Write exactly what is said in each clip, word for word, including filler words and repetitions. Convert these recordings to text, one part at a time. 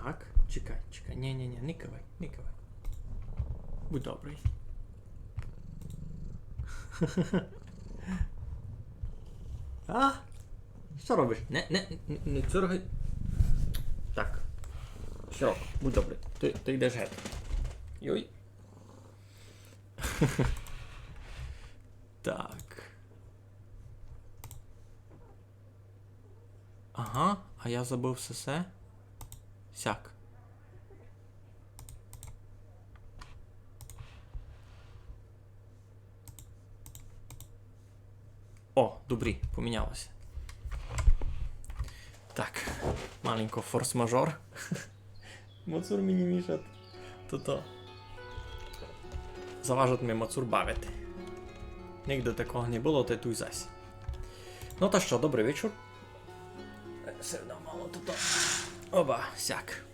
Так, чекай, чекай. Нї, нї, нї, не кывай, не кывай. Будь добрый. А? Што робиш? Не, не, не, не цюргай. Так. Широко, будь добрый. Ты, ты йдеш геть. Йой. Так. Ага, а я забыв всьо се. Сяк. О, добрі, поміняло ся. Так, маленько форс-мажор. Мацур мені мішать. Тото. Заважать ми мацур бавити. Нигде такого не было, та й туй зась. Ну та што, добрый вечур. Се одно мало тото. Оба, сяк.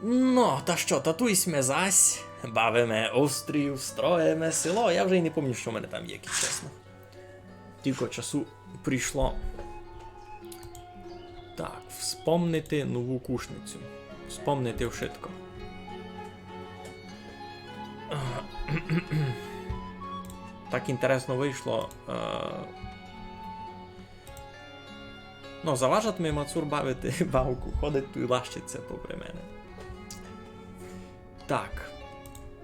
Ну, та што, та туй сьме зась. Бавиме острів, строїме село. Я вже й не помню, што в мене там є, як чесно. Тілько часу прийшло. Так, вспомнити нову кушницю. Вспомнити вшытко. Так інтересно вышло. Е, ну, заважать ми мацур бавити бавку, ходить туй, лащить ся попри мене. Так.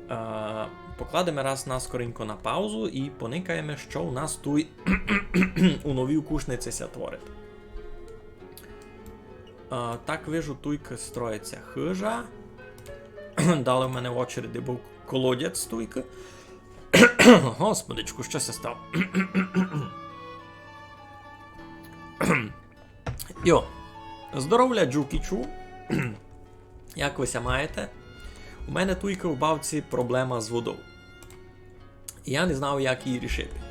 Е, покладеме раз наскоренько на паузу і поникаєме, што у нас туй у новій кушниці ся творить. Е, так, вижу, туйка строїть ся хыжа. Далі в мене в очереди быв колодязь туйка. Господичку, што ся стало? Йо, здоровля, Джукічу. Як вы ся маєте? У мене туйка у бавці проблема з водов. І я не знав, як її рішити.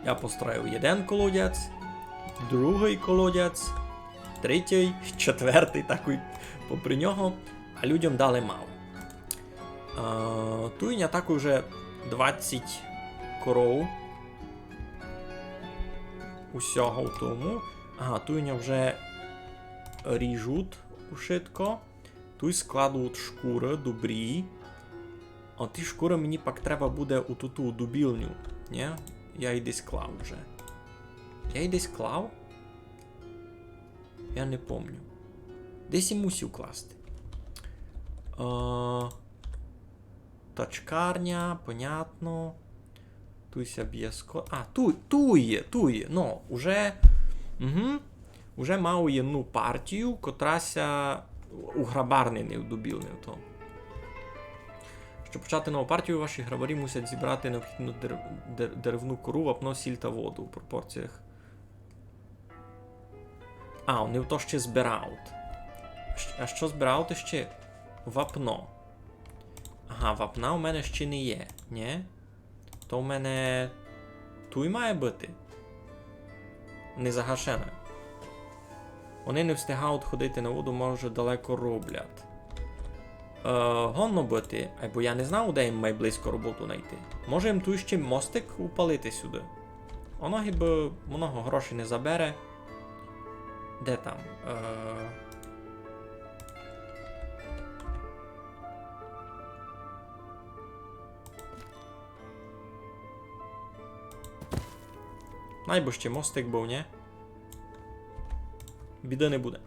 Я построїв єден колодязь, другый колодязь, третій, четвертый такый попри нього, а людям дали мало. А, туй ня так уже двадцять коров. Усього в тому. Ага, туй ня вже ріжуть ушытко. Туй складуть шкуры, добрі. А ті шкуры мені пак треба буде у туту дубілню. Нї? Я її десь клав уже. Я її десь клав? Я не помню. Десь і мусив класти. Е, тачкарня, понятно. Туй ся бє ско-, а, туй, туй є, туй є. Ну, уже, угу. Уже мав єдну партію, котра ся уграбарнив, не вдубілнив то. Щоб почати нову партію, ваші грабарі мусять зібрати необхідну дер-, дер-, деревну кору, вапно, сіль та воду у пропорціях. А, они то ще збирають. Щ-, а што збирають ще? Вапно. Ага, вапна у мене ще не є, нї? То в мене туй має быти. Не загашене. Они не встигають ходити на воду, може, далеко роблять. Е, годно быти, айбо я не знав, де їм май близько роботу найти. Може, їм туй ще мостик упалити сюды. Оно гибы много грошей не забере. Де там? Е, най бы ще мостик быв, нї? Біды не буде.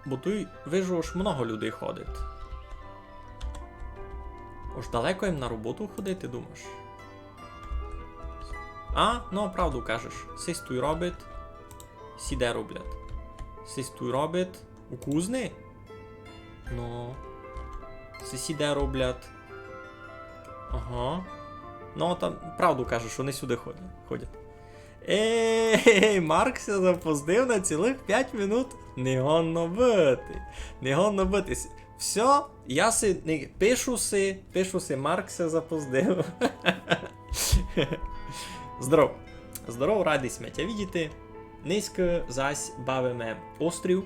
Бо туй, вижу, ож много людей ходить. Ож далеко їм на роботу ходити, думаш? А, ну, правду кажеш. Сись туй робить. Сі де роблять. Сись туй робить. У кузни? Ну. Сись сі де роблять. Ага. Ну, та правду кажеш, они сюды ходять. Ходять. Ей, Марк ся запоздив на цілых пять минут. Не годно быти. Не годно быти. Всьо, я си, не, пишу си, пишу си, Марк ся запоздив. Здоров. Здоров, радый сьме тя видіти. Нынька зась бавиме острів.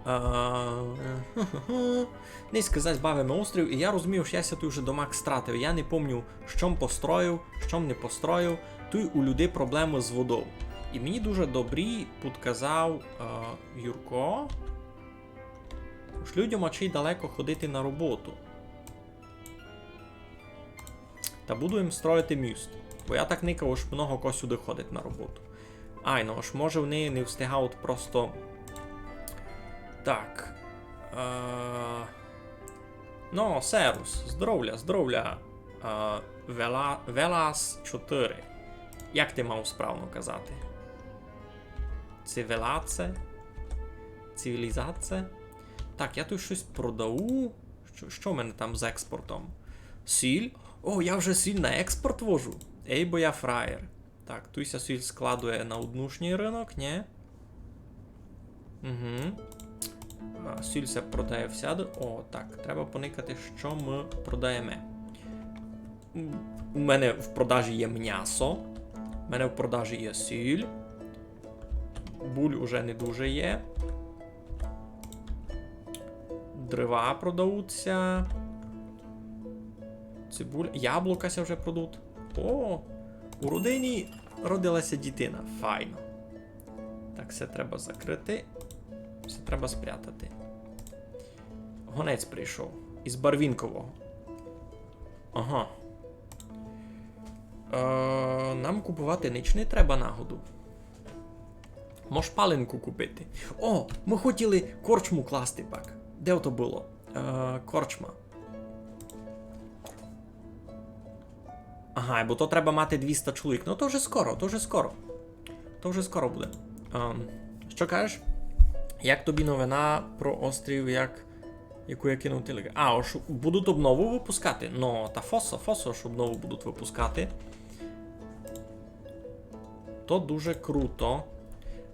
А, нынька зась бавиме острів, і я розумію, што я ся туй уже домак стратив. Я не помню, што м построїв, што м не построїв. Туй у людей проблемы з водов. І мені дуже добрі підказав е, Юрко, ож людям ачей далеко ходити на роботу. Та буду їм строїти міст. Бо я так никав, ож много ко сюды ходить на роботу. Айно, ож може вони не встигають просто. Так. Е... Ну, сервус, здоровля, здоровля. Е... Вела... Велас чотири. Як ти мав справно казати? Цивілаце? Цивілізаце? Так, я тут щось продаю. Що, що в мене там з експортом? Сіль? О, я вже сіль на експорт вожу. Ей, бо я фраєр. Так, туй ся сіль складує на однушній ринок, нє? Угу. А, сіль ся продає всяды. О, так, треба поникати, що мы продаєме. М, У мене в продажі є мнясо. У мене в продажі є сіль. Буль уже не дуже є. Дрова продаються. Цибуля. Яблука ся вже продуть. О, у родині родилася дітина. Файно. Так, все треба закрити. Все треба спрятати. Гонець прийшов. Із Барвінкового. Ага. Е, нам купувати нич не треба нагоду. Мож паленку купити. О, мы хотіли корчму класти пак. Де ото было? Е, корчма. Ага, бо то треба мати двіста чоловік. Ну, то вже скоро, то вже скоро. То вже скоро буде. Ем, що кажеш? Як тобі новина про острів, як, яку я кинув телег-, А, ож будуть обнову випускати? Ну, та фосо, фосо, ож обнову будуть випускати. То дуже круто.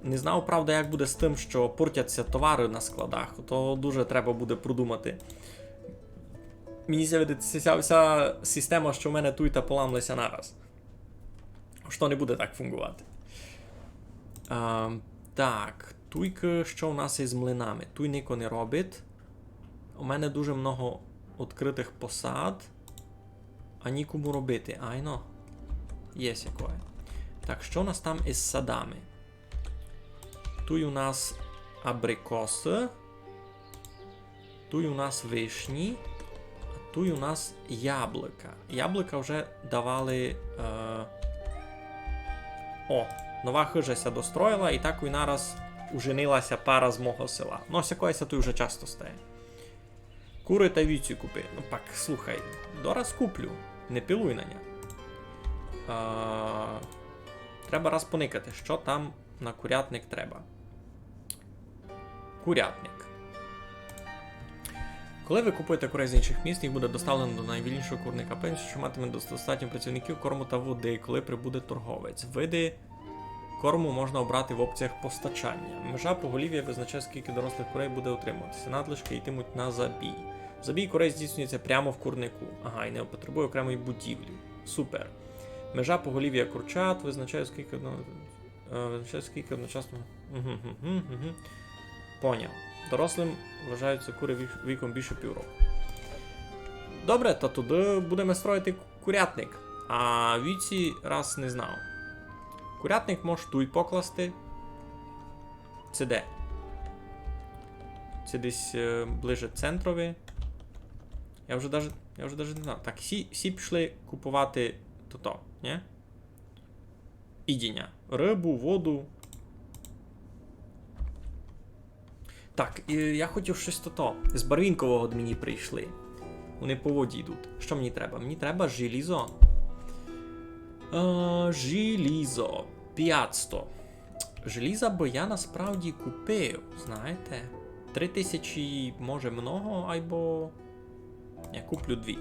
Не знав, правда, як буде з тим, що портяться товары на складах. То дуже треба буде продумати. Мені ся видить, ця вся система, що в мене туй, та поламлеся нараз. Што не буде так фунґовати. А, так, туйкы, што у нас із млинами? Туй нико не робить. У мене дуже много відкрытых посад. А нікому робити, айно. Є сякоє. Так, што у нас там із садами? Туй у нас абрикосы. Туй у нас вишні. А туй у нас яблука. Яблука вже давали. Е... О, нова хыжа ся достроїла, і так і нараз уженилася пара з мого села. Ну, сякоє ся туй вже часто стає. Куры та вівці купи. Ну пак, слухай, дораз куплю. Не пилуй на ня. А, треба раз поникати, што там на курятник треба. Курятник. Коли ви купуєте курей з інших міст, їх буде доставлено до найвільнішого курника. Певніше, що матиме достатньо працівників, корму та води, коли прибуде торговець. Види корму можна обрати в опціях постачання. Межа поголів'я визначає, скільки дорослих курей буде утримуватися. Надлишки йтимуть на забій. Забій курей здійснюється прямо в курнику. Ага, і не потребує окремої будівлі. Супер. Межа поголів'я курчат визначає, скільки, ну, е, визначає, скільки одночасно. Угу, угу, угу. Поняв. Дорослим вважаються кури вік-, віком більше півроку. Добре, та туды будеме строїти ку-, курятник. А вівці раз не знав. Курятник мож туй покласти. Се де? Се десь, е, ближе центрови. Я вже даже, я вже даже не знав. Так, сі, сі пішли купувати тото, нї? Їдіня. Рыбу, воду. Так, і я хотів штось тото. З Барвінкового до мені прийшли. Вони по воді йдуть. Што мені треба? Мені треба желізо. Е, желізо. Пятсто. Желіза бы я насправді купив, знаєте. Три тисячі, може, много, айбо я куплю дві.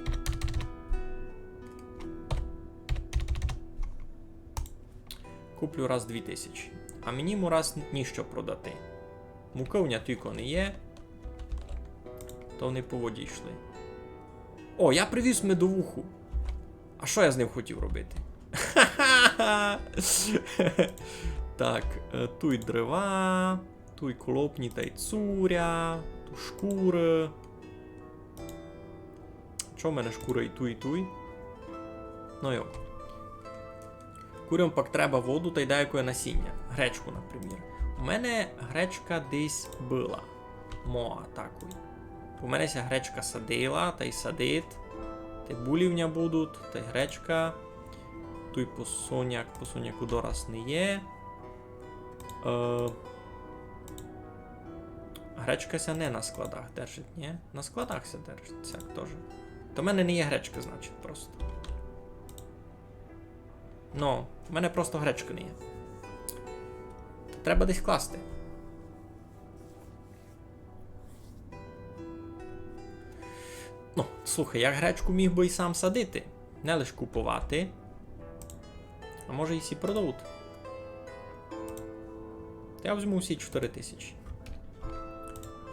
Куплю раз дві тисячі. А мені му раз ніщо продати. Мукы у ня тілько не є. То вони по воді йшли. О, я привіз медовуху. А што я з ним хотів робити? Так, е, туй дрова, туй колопні тай цуря, туй шкуры. Чо в мене шкуры і туй, і туй? Ну йо. Курям пак треба воду тай деякоє насіня. Гречку, напримір. У мене гречка десь была. Моа такой. У мене ся гречка садила, тай садить. Тай булі в ня будуть, тай гречка. Туй посоняк, посоняку дораз не є. Е, гречка ся не на складах держить, ні? На складах ся держить, сяк тоже. То в мене не є гречка, значить, просто. Ну, в мене просто гречка не є. Та треба десь класти. Ну, слухай, я гречку міг бы й сам садити. Не лиш куповати. А може й сі продавати. Та я возьму усі чотири тисячі.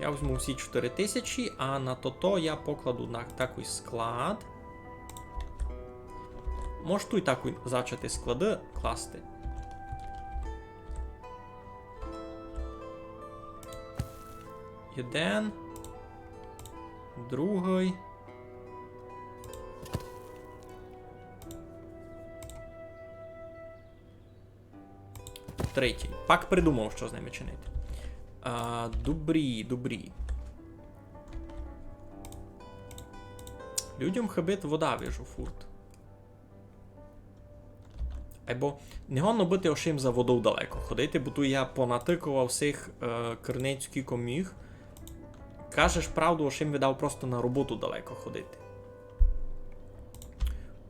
Я возьму усі чотири тисячі, а на тото я покладу на такый склад. Мож туй такый зачати склады класти. Єден. Другый. Третій. Пак придумав, што з ними чинити. А, добрі, добрі. Людям хыбить вода, вижу, фурт. Айбо не годно быти ошим за водов далеко ходити, бо туй я понатыковав сих, е, криниць кілько міг. Кажеш правду, ошим видав просто на роботу далеко ходити.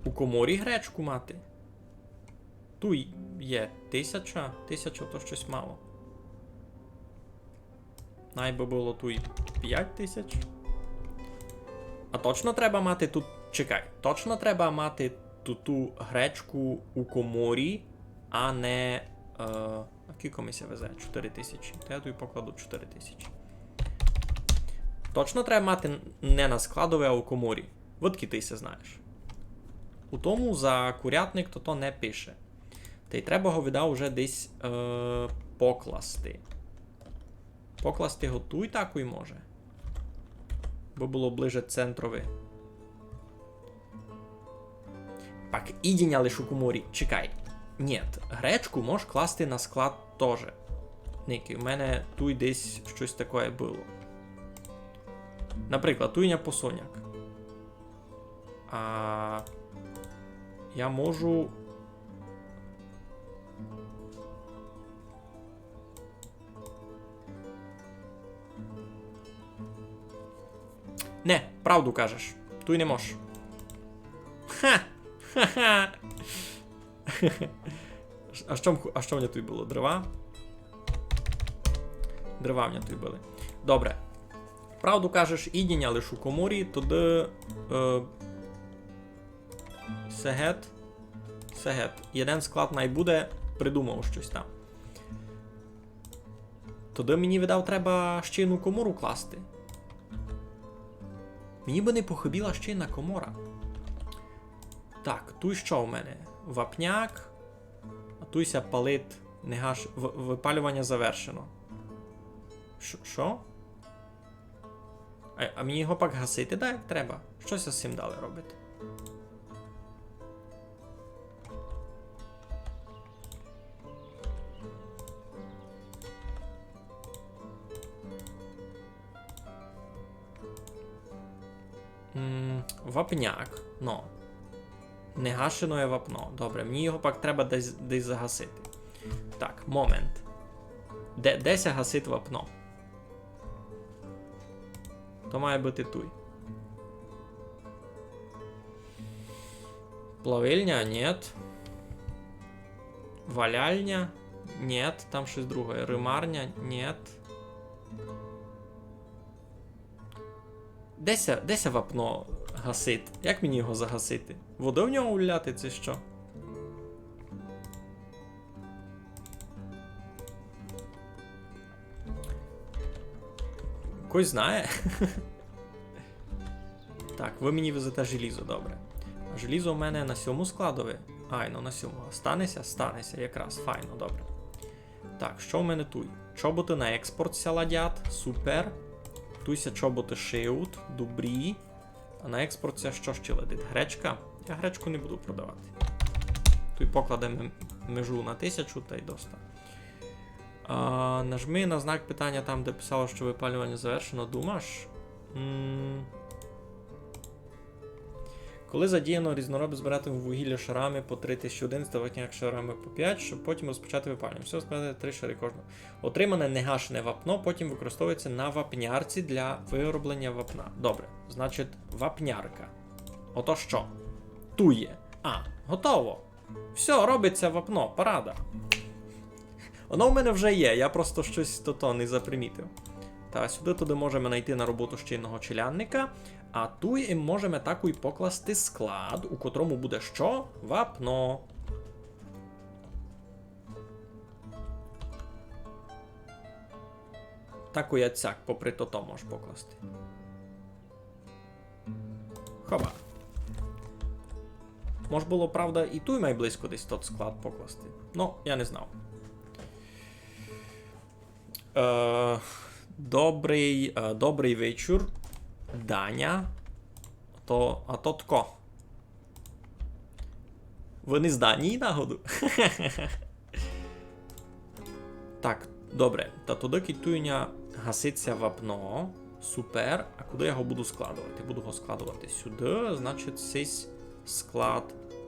У коморі гречку мати? Туй є тисяча, тисяча то штось мало. Най бы было туй пять тисяч. А точно треба мати тут, чекай, точно треба мати ту, ту гречку у коморі, а не, е, а кілько ми ся везе? Чотири тисячі. Та я туй покладу чотири тисячі. Точно треба мати не на складови, а у коморі. Водкы ты ся знаєш. У тому за курятник то, то не пише. Тай треба го видав уже десь, е, покласти. Покласти го туй такой може. Бы было ближе центрови. Пак їдіня лиш у коморі. Чекай. Нєт, гречку мож класти на склад тоже. Никай, у мене туй десь штось такоє было. Наприклад, туй ня посоняк. А я можу... Не, правду кажеш. Туй не мож. Ха! Ха-ха! А што, м- а што в мене туй было? Дрова? Дрова в мене туй были. Добре. Правду кажеш, їдіня лиш у коморі, тогды, е, се гет. Се гет. Єден склад най буде, придумав штось там. Тогды мені, видав, треба ще єдну комору класти. Мені бы не похыбіла ще єдна комора. Так, туй што у мене? Вапняк. А туй ся палить, не гаш-, в-, выпалюваня завершено. Ш-, што? А, а мені го пак гасити, да, як треба? Што ся з сим далі робити? М, вапняк. Но. Негашеноє вапно. Добре, мені го пак треба десь, десь загасити. Так, момент. Де, де ся гасить вапно? То має быти туй. Плавильня? Нєт. Валяльня? Нєт. Там штось друге. Рымарня? Нєт. Де ся, де ся вапно гасить? Як мені го загасити? Воды в нього уляти, ци што? Хтось знає? Так, вы мені везете желізо, добре. А желізо у мене на сьому складови? Ай, ну на сьому. Стане ся? Стане ся, якраз, файно, добре. Так, што в мене туй? Чоботы на експорт ся ладять, супер. Туй ся чоботы шиють, добрі. А на експорт ся што ще ладить? Гречка? Я гречку не буду продавати. Туй покладеме межу на тисячу, тай доста. А, нажми на знак питання там, де писало, що випалювання завершено, думаш? М. Коли задіяно різноробіт, збирати вугілля шарами по три тисячі один, ставити шарами по п'ять, щоб потім розпочати випалювання. Все, збирати три шари кожного. Отримане негашене вапно потім використовується на вапнярці для вироблення вапна. Добре, значить, вапнярка. Ото що? Туй є. А, готово. Все, робиться вапно, парада. Воно в мене вже є, я просто щось тото не запримітив. Та сюды туды можеме найти на роботу ще єдного челядника, а туй можеме такой покласти склад, у котрому буде що? Вапно. Такой ацяк, попри тото можеш покласти. Хоба. Мож было, правда, і туй май близько десь тот склад покласти. Но, я не знав. Е, добрый, е, добрый вечур, Даня. То, а то тко. Вы не з Данії, нагоду? Так, добре. Та туды, кідь туй у ня гаситься вапно. Супер. А куды я го буду складовати? Буду го складовати сюды, значить, сись склад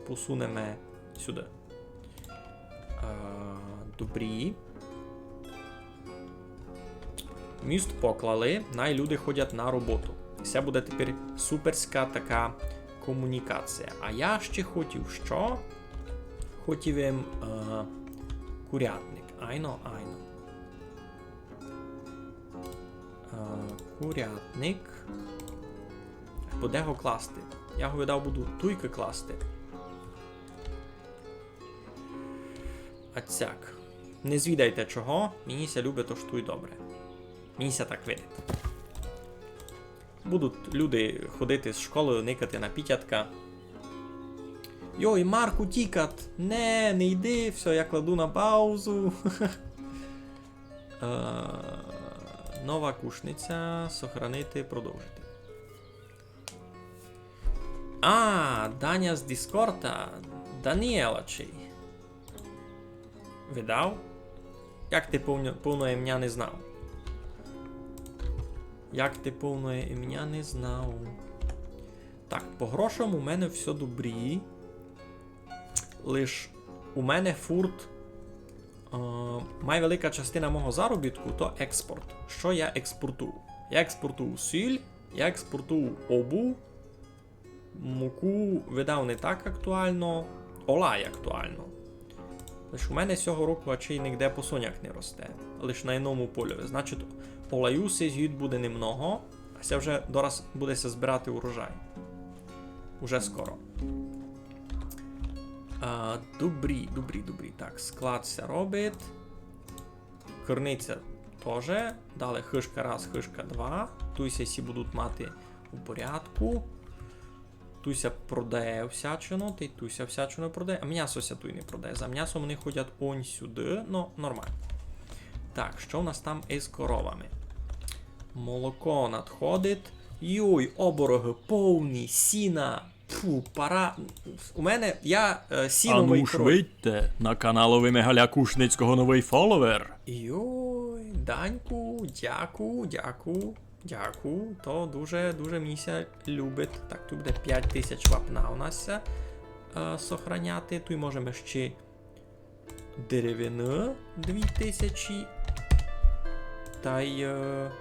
посунеме сюды. А, добрі. Міст поклали, най люди ходять на роботу. Се буде тепер суперська така комунікація. А я ще хотів що? Хотів им, е, курятник. Айно, айно. Е, курятник. Бо де го класти? Я го, видав, буду туйкы класти. А цяк. Не звідайте чого, мені ся любить, тож туй добре. Мені ся так видить. Будуть люди ходити з школы, никати на пітятка. Йой, Марку, тікат! Не, не йди, всьо, я кладу на паузу. Е, нова кушниця, сохранити, продовжити. А, Даня з Діскорда, Даніела чий. Видав? Як ти повно, повноє імня не знав? Як ти повноє імня не знав? Так, по грошам у мене всьо добрі. Лиш у мене фурт, е, май велика частина мого заробітку то експорт. Што я експортую? Я експортую сіль, я експортую обув, муку, видав, не так актуално, олай актуално. Лиш у мене сього року ачей нигде посоняк не росте, лиш на єдному польови. Значить, олаю сись гід буде немного, а ся вже дораз буде ся збирати урожай. Уже скоро. А, добрі, добрі, добрі. Так, склад ся робить. Керниця тоже. Далі хижка раз, хижка два. Туй ся всі будуть мати у порядку. Туй ся продає всячину, тай туй ся всячину продає. А мнясо ся туй не продає. За мнясом вони ходять онь сюды, но нормално. Так, што у нас там із коровами? Молоко надходить. Йой, обороги повні, сіна. Фу, пара... У мене, я, е, сіновий король. Ану ж видьте, на каналови Мигаля Кушницького новый фоловер. Йой, Даньку, дяку, дяку, дяку. То дуже, дуже мені ся любить. Так, туй буде пять тисяч вапна у нас ся, е, сохраняти. Туй можеме ще деревины дві тисячі. Тай, е,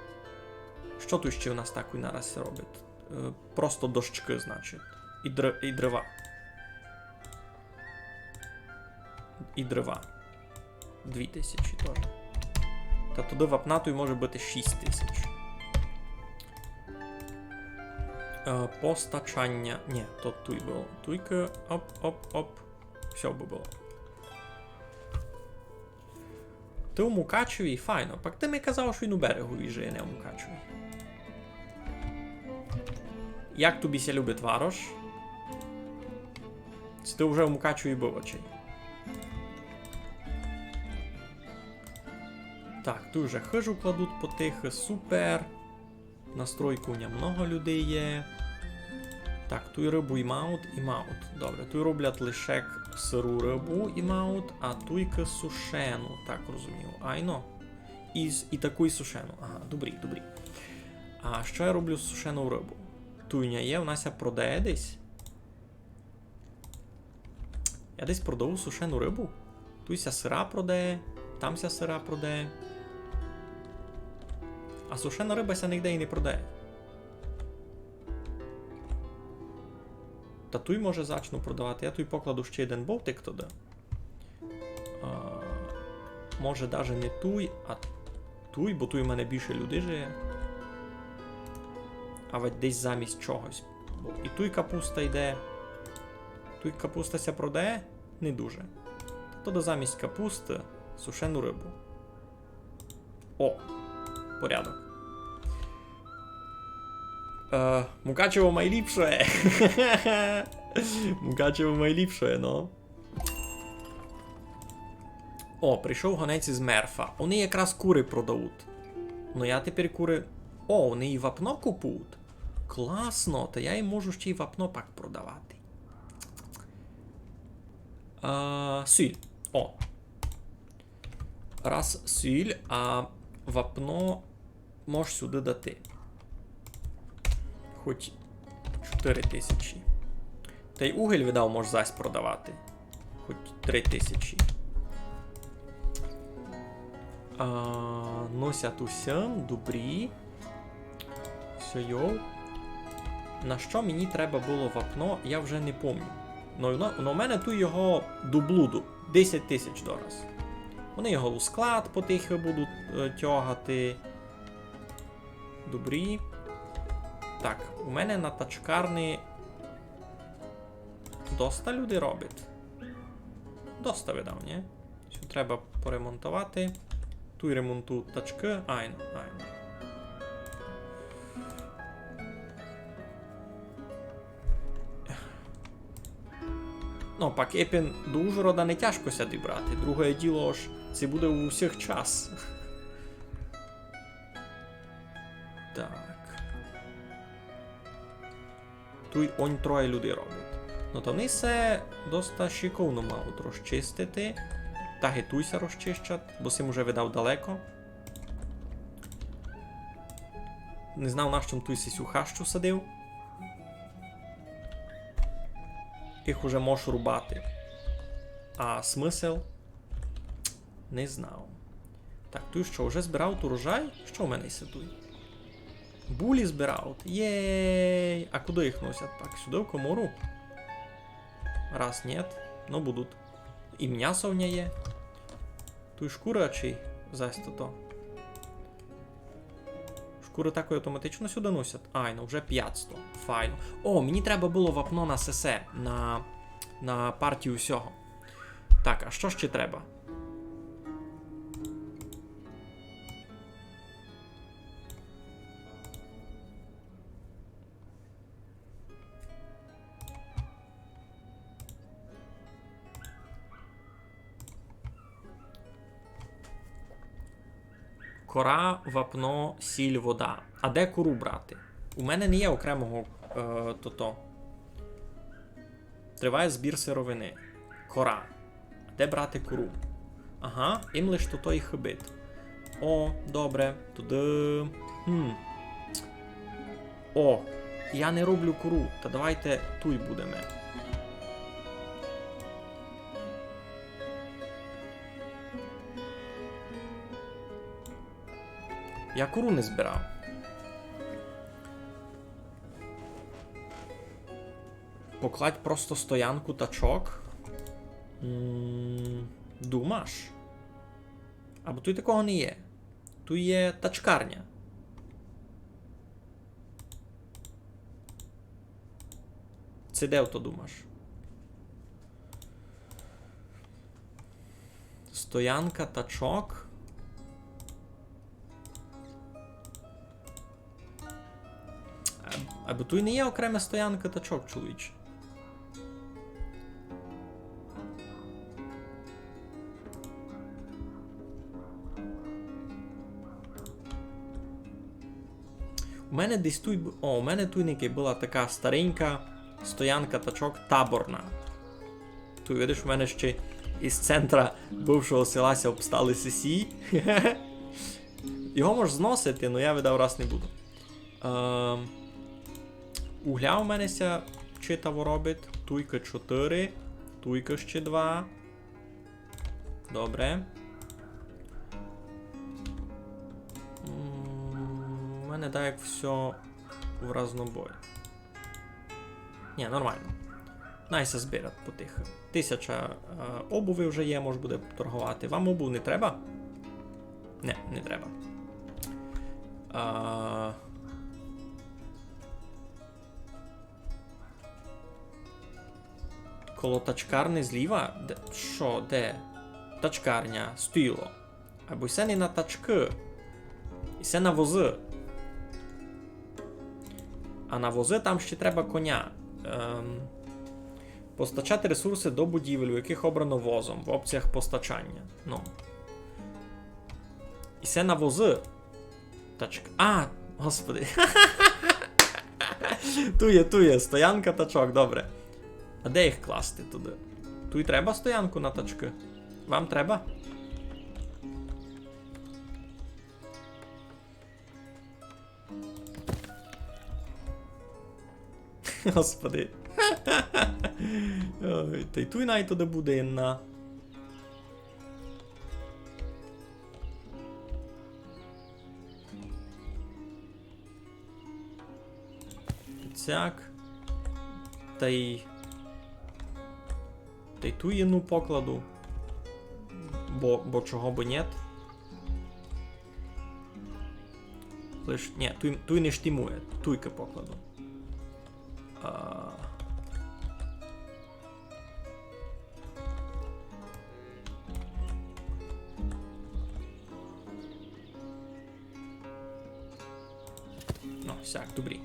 што туй ще у нас такой нараз робить? Е, просто дощкы, значить. І др-, і дрова. І дрова. Дві тисячі тоже. Та туды вапна туй може быти шість тисяч. Е, постачання. Нї, то туй было. Туйкы, оп, оп, оп. Всьо бы было. Ты у Мукачеві? Файно. Пак ты ми казав, што він у Берегові жиє, не у Мукачеві. Як тобі ся любить варош? Ци ты вже у Мукачеві быв, ачей? Так, туй уже хыжу кладуть потихы, супер. На стройку у ня много людей є. Так, туй рыбу і мають, і мають. Добре, туй роблять лише, сыру рыбу і маут, а туйкы сушену, так розумію. Айно. І, з- і таку й сушену. Ага, добрі, добрі. А што я роблю з сушену рыбу? Туй ня є, вона ся продає десь. Я десь продаву сушену рыбу. Туй ся сыра продає, там ся сыра продає. А сушена рыба ся нигде і не продає. Та туй, може, зачну продавати. Я туй покладу ще єден бовтик туды. А, може, даже не туй, а туй, бо туй у мене більше людей жиє. А вать десь замість чогось. Бо і туй капуста йде. Туй капуста ся продає? Не дуже. Та туды замість капусты сушену рыбу. О, порядок. Е, Мукачево майліпше. Мукачево майліпше, ну. О, прийшов гонець із Мерфа. Они якраз куры продавуть. Ну я тепер куры. О, они і вапно купують. Класно, та я їм можу ще й вапно пак продавати. А, сіль. О. Раз сіль, а вапно мож сюды дати. Хоть чотири тисячі. Та й угіль, видав, мож зась продавати. Хоть три тисячі. А, носять усім, добрі. Всьо, йоу. На што мені треба было вапно, я вже не помню. Но, но, но в мене туй його до блуду. Десять тисяч дораз. Они його у склад потихы будуть е, тягати. Добрі. Так, у мене на тачкарни доста люди робить. Доста, видав, ні? Што треба поремонтовати. Туй ремонтують тачкы. Айно, айно. Ну, пак епен до Ужгорода не тяжко ся дібрати. Друге діло, ож се буде у всіх час. Так. Туй онь троє людей робить. Ну, та они се доста шиковно мають розчистити. Та ги туй ся розчищать, бо сим уже, видав, далеко. Не знав, на што м туй сисю хащу садив. Їх уже мож рубати. А смысл? Не знав. Так, туй што, уже збирав урожай? Што в мене се туй? Булі збирав. Єй! А куды їх носять? Так, сюды в комору? Раз, нєт. Ну, будуть. І мнясо в ня є. Туй шкура чи зась то? Шкуры такой автоматично сюды носять. Айно, вже пятсто. Файно. О, мені треба было вапно на сесе, на, на партію всього. Так, а што ще треба? Кора, вапно, сіль, вода. А де кору брати? У мене не є окремого е, тото. Триває збір сировини. Кора. Де брати кору? Ага, їм лиш тото й хибить. О, добре. Туды. Хм. О, я не роблю кору. Та давайте туй будеме. Я кору не збирав. Покладь просто стоянку тачок. М, думаш? Або туй такого не є. Туй є тачкарня. Се де то думаш? Стоянка тачок. А, або туй не є окрема стоянка тачок, чоловіче. У мене десь туй бу-, о, у мене туй некай была така старенька стоянка тачок таборна. Видиш, у мене ще із центра бывшого села ся обстали сесі. Його мож зносити, но я видав раз не буду. Ем, угля у мене ся читаво робить. Туйка чотири, туйка ще два. Добре. М, у мене так як всьо в разнобой. Ні, нормално. Най ся збирать потихы. Тисяча, е, обуви вже є, мож буде торговати. Вам обув не треба? Не, не треба. А, коло тачкарни зліва? Де? Што? Де? Тачкарня, стоїло. Айбо се не на тачкы. Исе на возы. А на возы там ще треба коня. Ем, постачати ресурси до будівель, у яких обрано возом, в опціях постачання. Ну. Исе на возы. Тачка. А, господи. Туй є, туй є, стоянка тачок, добре. А де їх класти туды? Туй треба стоянку на тачкы? Вам треба? Господи. Ой, та й туй най туды буде на. Так. Та й, та й туй єдну покладу. Бо, бо чого бы нєт. Лиш, нє, туй, туй не штимує, туйка покладу. А. Ну, сяк, добрі.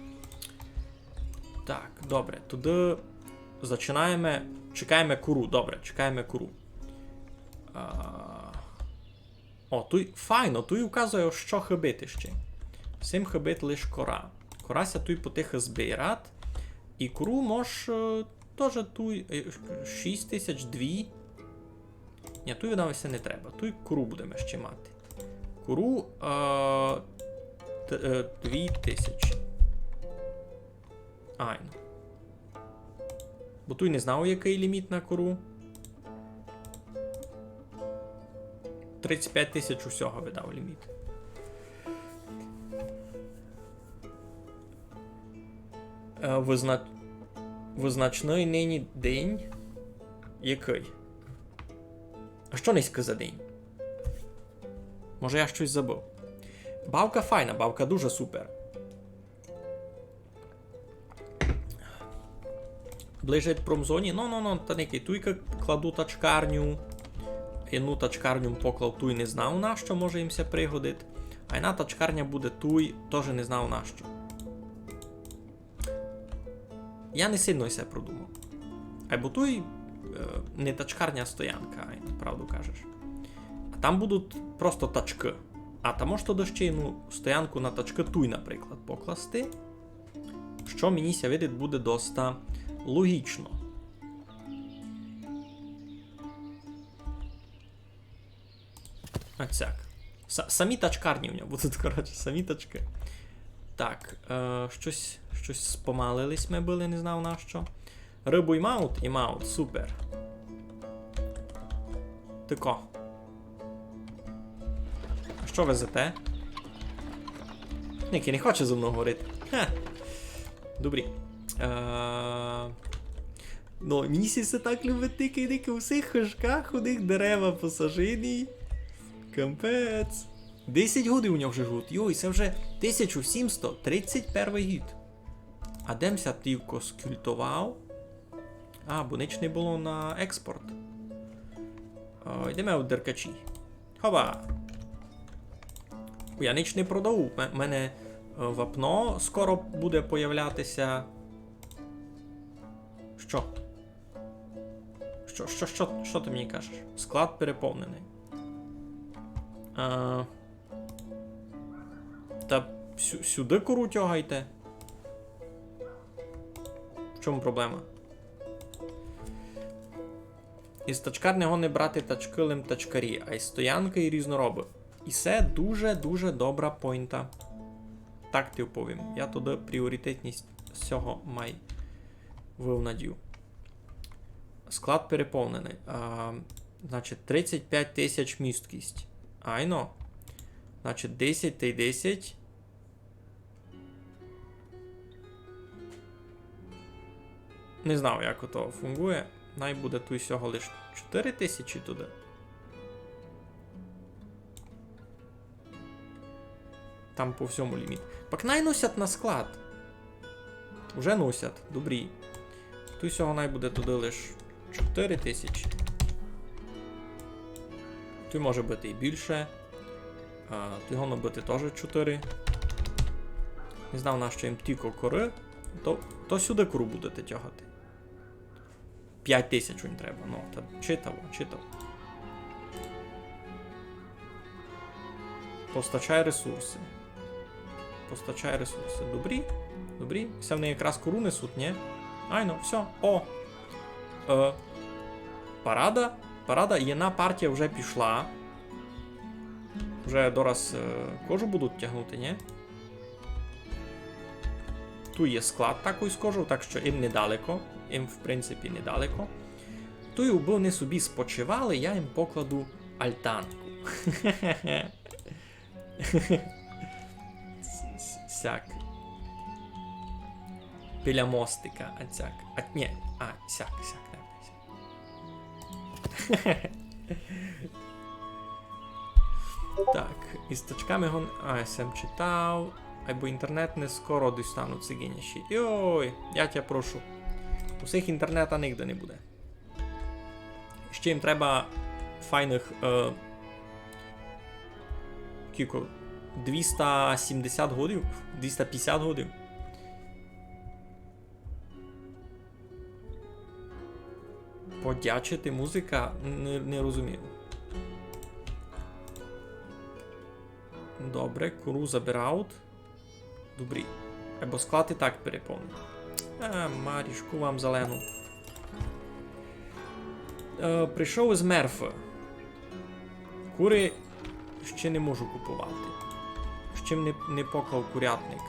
Так, добре, туды зачинаєме, чекаєме куру, добре, чекаєме куру. А, о, туй файно, туй указує, што хыбить ще. Сим хыбить лиш кора. Кора ся туй потихы збират. І куру мож, е, тоже туй, е, шість тисяч дві. Нє, туй нам се не треба. Туй куру будеме ще мати. Куру, е, т-, е, дві тисячі. Айно. Бо туй не знав, якый ліміт на куру. Тридцять пять тисяч усього видав ліміт. Е, визна-, визначный нині день. Якый? А што нынька за день? Може, я штось забыв? Бавка файна, бавка дуже супер. Ближе к промзоні. Ну, ну, ну, та никай, туйка кладу тачкарню. Єдну тачкарню поклав туй, не знав на што, може їм ся пригодить. А єдна тачкарня буде туй, тоже не знав на што. Я не сильно се продумав. Айбо туй, е, не тачкарня, а стоянка, ай, правду кажеш. А там будуть просто тачкы. А там мож туды ще єдну стоянку на тачкы туй, наприклад, покласти. Што мені ся видить буде доста логічно. Оцяк. Са-, самі тачкарні в нього будуть, коротше, самі тачкы. Так, е, штось, штось спомалились мы были, не знав на што. Рыбу имаут? Имаут, супер. Тако. А што везете? Никай не хоче зо мнов говорити. Ха. Добрі. Е, ну, мені ся се так любить, никай, никай, у всіх хижках у них дерева посажені. Капець. Десять годів у нього вже жут. Йой, се вже тисяча сімсот тридцять першый гід. А де м ся тілько скультовав? А, бо нич не было на експорт. О, йдеме у деркачі. Хоба! Я нич не продав. У ме-, мене, е, вапно скоро буде появляти ся. Што? Што, што, што, што ты мені кажеш? Склад переповненый. А, та сю-, сюды куру тягайте. В чому проблема? Из тачкарни годні брати тачкы лим тачкарі, а из стоянкы и різноробы. И се дуже-дуже добра пойнта. Так ти оповім. Я туды пріоритетность сього май вывнадю. Склад переповненый. А, значить, тридцять пять тисяч місткість. Айно. Значить, десять тай десять. Не знав, як ото фунґує. Най буде туй сього лиш чотыри тисячі туды. Там по всьому ліміт. Пак най носять на склад. Уже носять, добрі. Туй сього най буде туды лиш чотыри тисячі. Туй може быти и більше. А, туй годно быти тоже чотыри. Не знав, нащо їм тілько коры. То, то сюды кору будете тягати. Пять тисяч им треба. Ну, та читаво, читаво. Постачай ресурсы. Постачай ресурсы. Добрі? Добрі? Се вони якраз кору несуть, ні? Айно, всьо. О! Е, парада. Парада, єдна партія вже пішла. Вже дораз, е, кожу будуть тягнути, ні? Туй є склад такой з кожов, так што їм недалеко. Їм, в принципі, недалеко. Туй, убы вони собі спочивали, я їм покладу альтанку. С-, с-, сяк. Біля мостика, а сяк. А, ні, а, сяк, сяк, так, сяк. Так, из тачками гон-, а, я сам читав. Айбо інтернет не скоро дістану цигиняші. Йой, я тя прошу. У сих інтернета нигде не буде. Ще їм треба файных, е, кілько? Двіста сімдесят годів? Двіста пятдесят годів? Подячити музика? Не, не розумію. Добре, куру забирають. Добрі. Айбо склад і так переповненый. А, марішку вам зелену. Е, прийшов из Мерфы. Куры ще не можу купувати. Ще м не, не поклав курятник.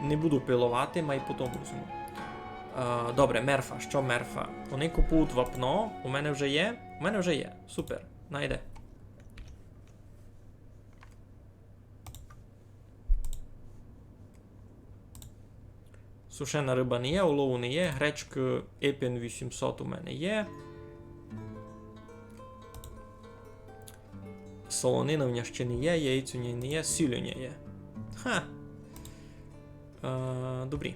Не буду пиловати, май потом возьму. Е, добре, Мерфа. Што Мерфа? Вони купують вапно. У мене вже є? У мене вже є. Супер. Найде. Сушена рыба не є, улову не є, гречкы Епен вісімсот у мене є. Солонина в ня ще не є, яєць у ня не є, сіль у ня є. Ха! Е, добрі.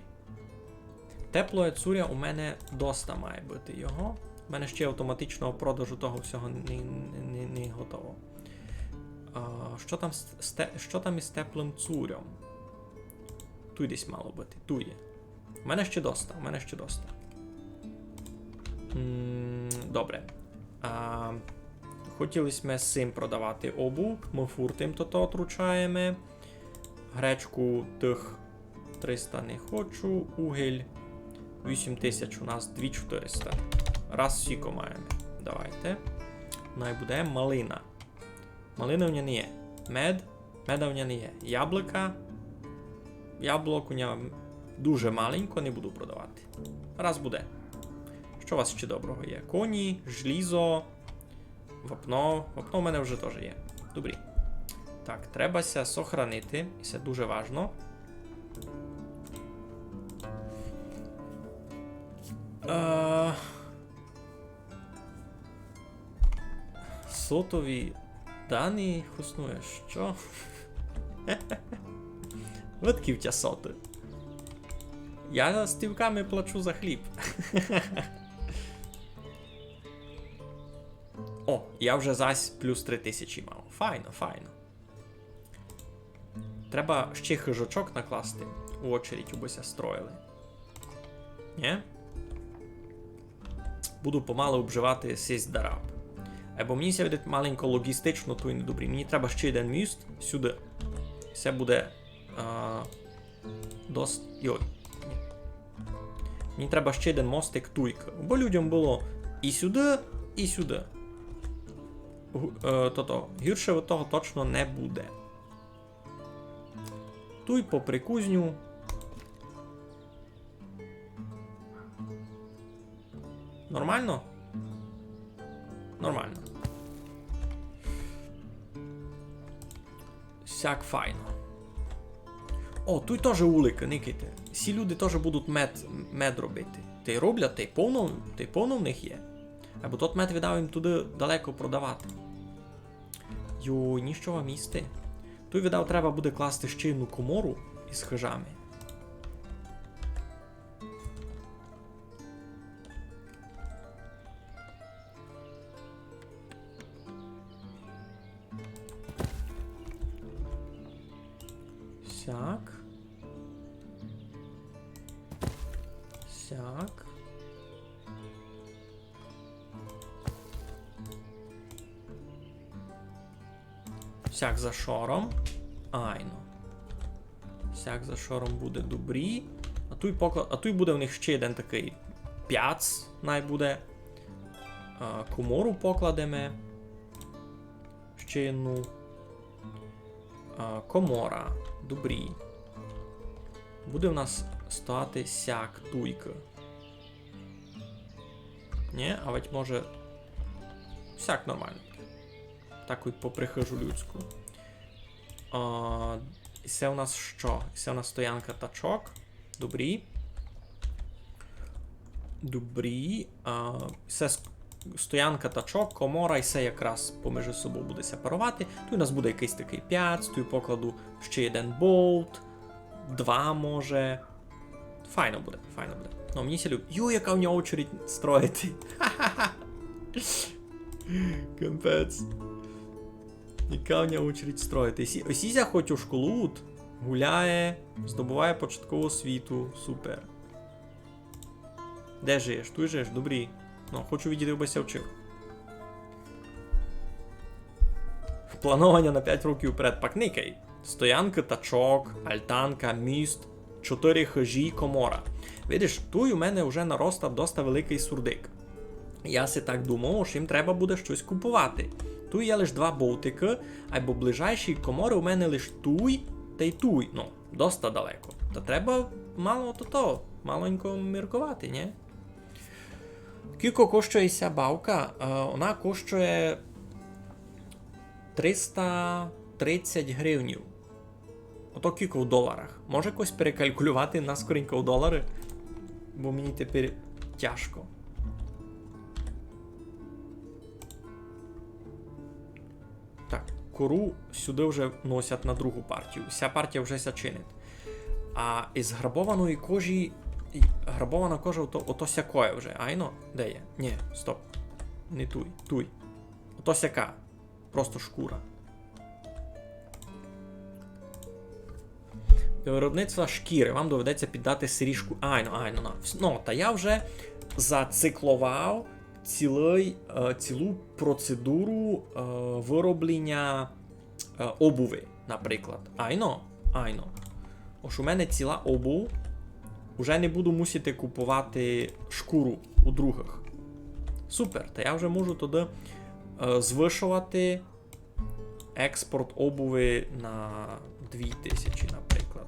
Теплоє цуря у мене доста має быти його. У мене ще автоматичного продажу того всього не, не, не, не готово. А, што там з, з те-, што там из теплым цурьом? Туй десь мало быти, туй є. У мене ще доста, у мене ще доста. М, добре. А, хотіли сьме сим продавати обув, мы фурт им тото отручаєме. Гречку тых триста не хочу, угіль вісім тисяч, у нас дві чотириста. Раз сіко маєме. Давайте. Най буде малина. Малины у ня не є. Мед. Меда у ня не є. Яблука. Яблук у ня дуже маленько, не буду продавати. Раз буде. Што у вас ще доброго є? Коні, желізо, вапно. Вапно у мене вже тоже є. Добрі. Так, треба ся сохранити. І се дуже важно. Е, Сотові дані хоснує, што? Видкы в тя соты? Я стівками плачу за хліб. О, я вже зась плюс три тисячі мав. Файно, файно. Треба ще хижачок накласти у очередь, убы ся строїли. Нї? Буду помалу обживати сись дараб. Айбо мені ся видить маленько логістично, то й не добрі. Мені треба ще єден міст сюды. Се буде, а, дос-, йой. Нї. Мені треба ще єден мостик туйкы. Бо людям было і сюды, і сюды. Гу-, е, тото, гірше од того точно не буде. Туй попри кузню. Нормално? Нормално. Сяк файно. О, туй тоже уликы, никайте. Сі люди тоже будуть мед, мед робити. Тай роблять, тай повно, тай повно в них є. Айбо тот мед, видав, їм туды далеко продавати. Йой, ніщо вам їсти. Туй, видав, треба буде класти ще одну комору із хижами. Сяк. Сяк. Сяк за шором. Айно. Сяк за шором буде добрі. А туй покла-, а туй буде в них ще один такый пяц, най буде. А, комору покладеме. Ще одну. А, комора. Добрі. Буде в нас стояти сяк туйка. Нє? А ведь може сяк нормално. Так і попри хижу людську. А, і се у нас што? І се у нас стоянка тачок. Добрі. Добрі. А, се с-, стоянка тачок, комора, і се якраз поміж собою буде ся паровати. Туй у нас буде якыйсь такый пяц, туй покладу ще один болт, два може. Файно буде, файно буде. Ну, мені ся любить. Йо, яка в нього очередь строїти. Капець. Яка в нього очередь строїти. Сі-, ось Ізя хоть у школу гуляє, здобуває початкову освіту. Супер. Де жиєш? Туй жиєш? Добрі. Ну, хочу видіти, як бы ся вчив. Планованя на пять років вперед. Пак никай. Стоянка тачок, альтанка, міст, чотыри хыжі, комора. Видиш, туй у мене вже нароста доста великый сурдик. Я си так думав, што їм треба буде штось купувати. Туй є лиш два болтикы, айбо ближайші коморы у мене лиш туй тай туй. Ну, доста далеко. Та треба мало тото, маленько мірковати, нє? Кілько коштує ся бавка? Е, вона коштує триста тридцять гривнів. Ото кілько в доларах. Може якось перекалькулювати наскоренько в долары? Бо мені тепер тяжко. Так, кору сюды вже носять на другу партію. Ся партія вже ся чинить. А із грабованої кожі, і грабована кожа, ото, ото сякоє вже, айно? Де є? Нє, стоп. Не туй, туй. Ото сяка. Просто шкура. Для виробництва шкіри вам доведеться піддати сирі шку-, айно, айно, на. Вс-, ну, та я вже зацикловав цілый, е, цілу процедуру, е, вироблення, е, обуви, наприклад. Айно, айно. Ож у мене ціла обув, уже не буду мусити купувати шкуру у другых. Супер, та я вже можу туды, е, звышовати експорт обуви на дві тисячі, наприклад.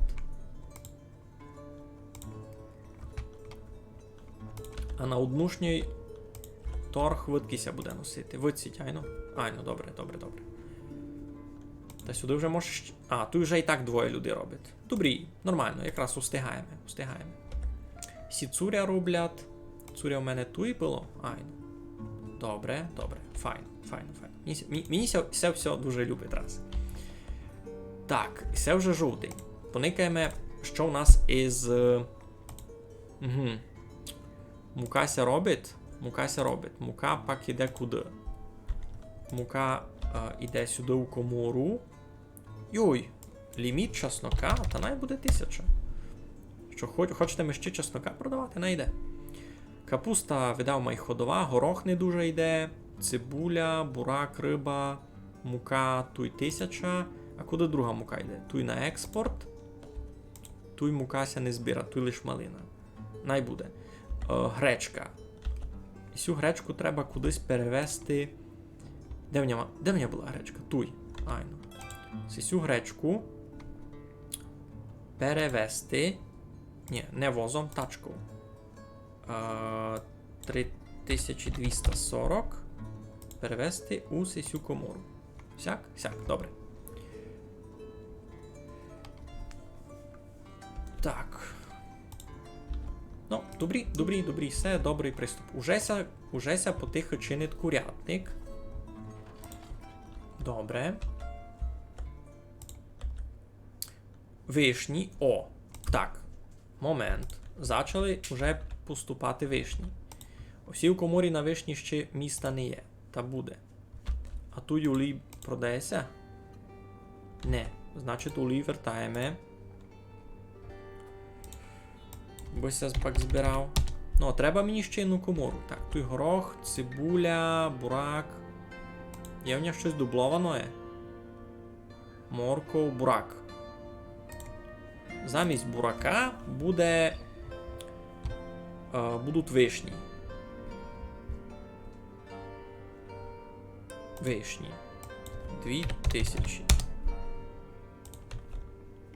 А на однушній торг видкы ся буде носити. Видціть, айно? Айно, добре, добре, добре. Та сюды вже можеш щ-, а, туй вже і так двоє людей робить. Добрі, нормално, якраз устигаєме, устигаєме. Сі цуря роблять. Цуря у мене туй было? Айно. Добре, добре. Файно, файно, файно. Мені ся, мені, мені ся, ся всьо дуже любить раз. Так, і се вже жовтень. Поникаєме, што у нас із, е, угу. Мука ся робить? Мука ся робить. Мука пак іде куды? Мука, е, іде сюды у комору. Йой, ліміт часнока, та най буде тисяча. Што, хоч-, хочете ми ще часнока продавати? Най йде. Капуста, видав, май ходова, горох не дуже йде, цибуля, бурак, рыба, мука, туй тисяча. А куды друга мука йде? Туй на експорт. Туй мука ся не збира, туй лиш малина. Най буде. Е, гречка. Сю гречку треба кудись перевезти. Де в ня, де в ня была гречка? Туй. Айно. Сю гречку перевезти. Ні, не возом, тачков. А, три тисячі двіста сорок. Перевезти у сесю комору. Сяк? Сяк, добре. Так. Ну, добрі, добрі, добрі, всьо, добрый приступ. Уже ся, уже ся потихы чинить курятник. Добре. Вишні. О, так. Момент. Зачали уже поступати вишні. У сій коморі на вишні ще міста не є. Та буде. А туй улій продає ся? Не. Значить, улій вертаєме. Бы ся пак збирав. Ну, треба мені ще єдну комору. Так, туй горох, цибуля, бурак. Є в нього щось дубловане? Морков, бурак. Замість бурака буде, е, будуть вишні. Вишні. Дві тисячі.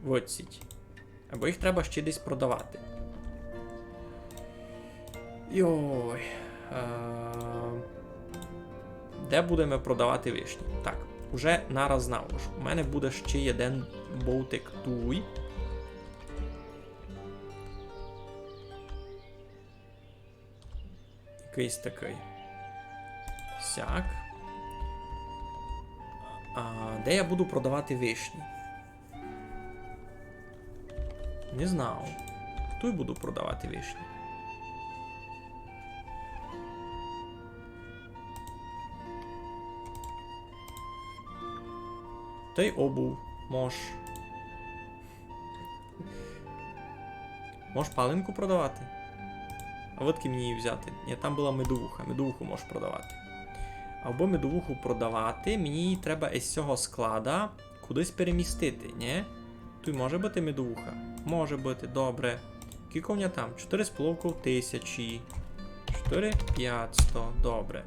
Виціть. Або їх треба ще десь продавати. Йой. Е, де будеме продавати вишні? Так, уже нараз знав, ож у мене буде ще єден бовтик туй. Якыйсь такый. Сяк. А де я буду продавати вишні? Не знав. Туй буду продавати вишні. Тай обув мож. Мож паленку продавати? А виткы мені її взяти? Ні, там была медовуха. Медовуху мож продавати. Або медовуху продавати, мені її треба із сього склада кудись перемістити, ні? Туй може быти медовуха? Може быти, добре. Кілько в ня там? Чотири з половков тисячі. Чотири пятсто, добре.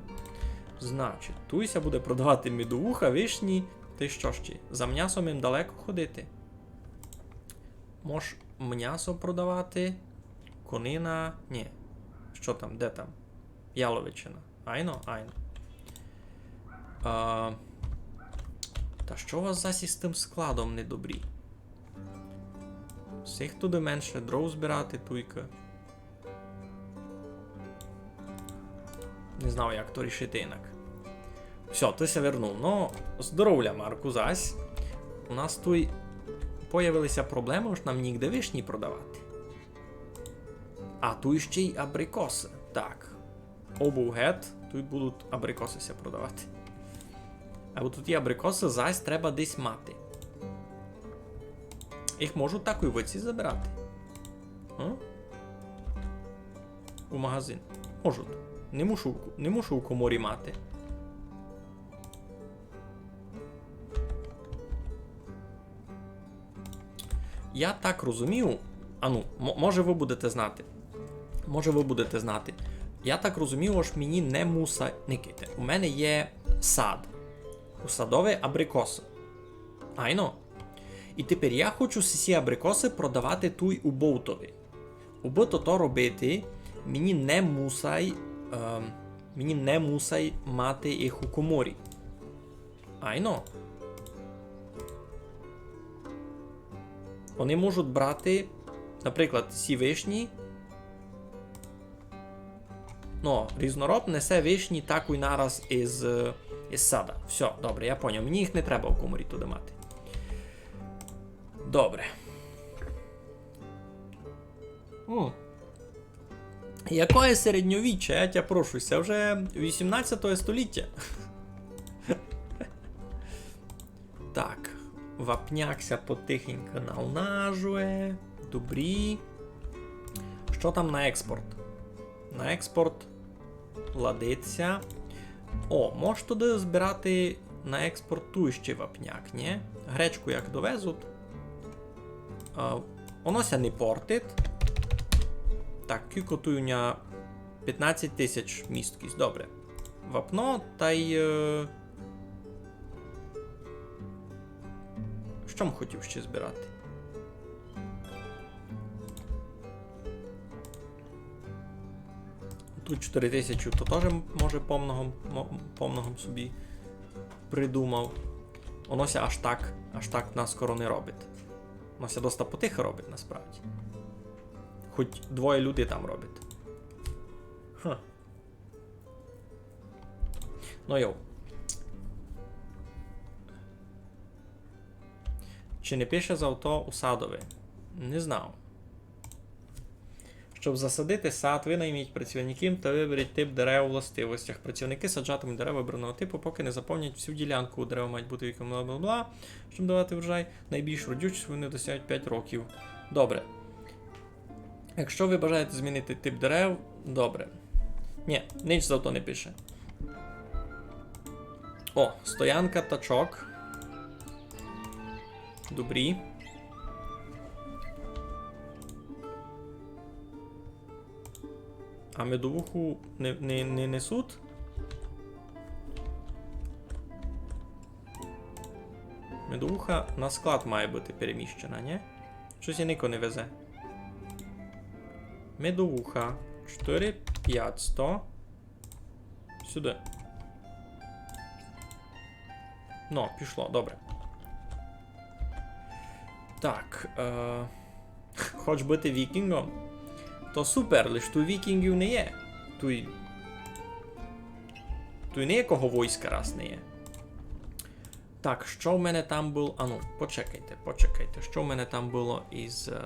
Значить, туй ся буде продавати медовуха, вишні. Тай што ще? За мнясом їм далеко ходити? Мож мнясо продавати? Конина? Ні. Што там? Де там? Яловичина. Айно? Айно. А, та што у вас зась із тым складом недобрі? Всіх туды менше дров збирати, туйка. Не знав, як то рішити інак. Всьо, ты ся вернув. Ну, здоровля, Марку, зась. У нас туй появили ся проблемы, ож нам нігде вишні продавати. А туй ще й абрикосы. Так. Обув гет, туй будуть абрикосы ся продавати. Або туй і абрикосы зась треба десь мати. Їх можуть так і в оці забирати. А? У магазин. Можуть. Не мушу, не мушу у коморі мати. Я так розумію, ану, мо-, може вы будете знати. Може вы будете знати. Я так розумію, ож мені не муса-, никайте. У мене є сад. У садови абрикосы. Айно? І тепер я хочу сі абрикосы продавати туй у бовтови. Убы тото робити, мені не мусай, ем, мені не мусай мати їх у коморі. Айно. Они можуть брати, наприклад, сі вишні. Ну, різнороб несе вишні такой нараз із, із сада. Всьо, добре, я поняв. Мені їх не треба у коморі туды мати. Добре. М. Якоє середньовіччя, я тя прошу, се вже вісімнадцятоє століття. Так, вапняк ся потихеньку налажує. Добрі. Што там на експорт? На експорт ладить ся. О, мож туды збирати на експорт туй іщи вапняк, нї? Гречку як довезуть. А, воно ся не портить. Так, кілько туй у ня Пятнадцять тисяч місткість, добре. Вапно, тай, е, што м хотів ще збирати? Тут чотири тисячі, то тоже може помного, мо-, помного собі придумав. Оно ся аж так, аж так наскоро не робить. Оно ся доста потихо робить насправді. Хоть двоє людей там робить. Хм. Ну йоу. Чи не пише за авто у садови? Не знав. Щоб засадити сад, винайміть працівників та виберіть тип дерев у властивостях. Працівники саджатимуть дерева вибраного типу, поки не заповнять всю ділянку. Дерева мають бути віком бла-бла-бла, щоб давати врожай. Найбільш родючість вони досягають пять років. Добре. Якщо ви бажаєте змінити тип дерев, добре. Ні, ніч за то не пише. О, стоянка тачок. Добрі. А медовуху не, не, не несуть? Медовуха на склад має бути переміщена, ні? Щось я нико не везе. Медовуха. Чотири, пятсто. Сюди. Ну, пішло, добре. Так, е, хоч быти вікінгом, то супер, лиш туй вікінгів не є. Туй, туй ниякого войска раз не є. Так, што в мене там было? Ану, почекайте, почекайте. Што в мене там было із, е,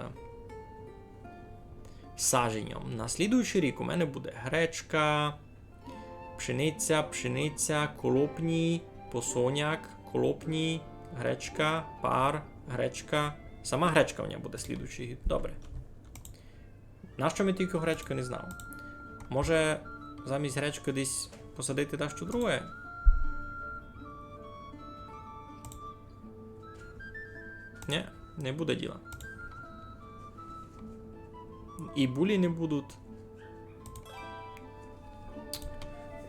саженьом? На слідуючий рік у мене буде гречка, пшениця, пшениця, колопні, посоняк, колопні, гречка, пар, гречка. Сама гречка у мене буде слідуючий гід. Добре. Нащо ми тілько гречка, не знав. Може, замість гречки десь посадити дашто друге? Ні, не буде діла. І булі не будуть.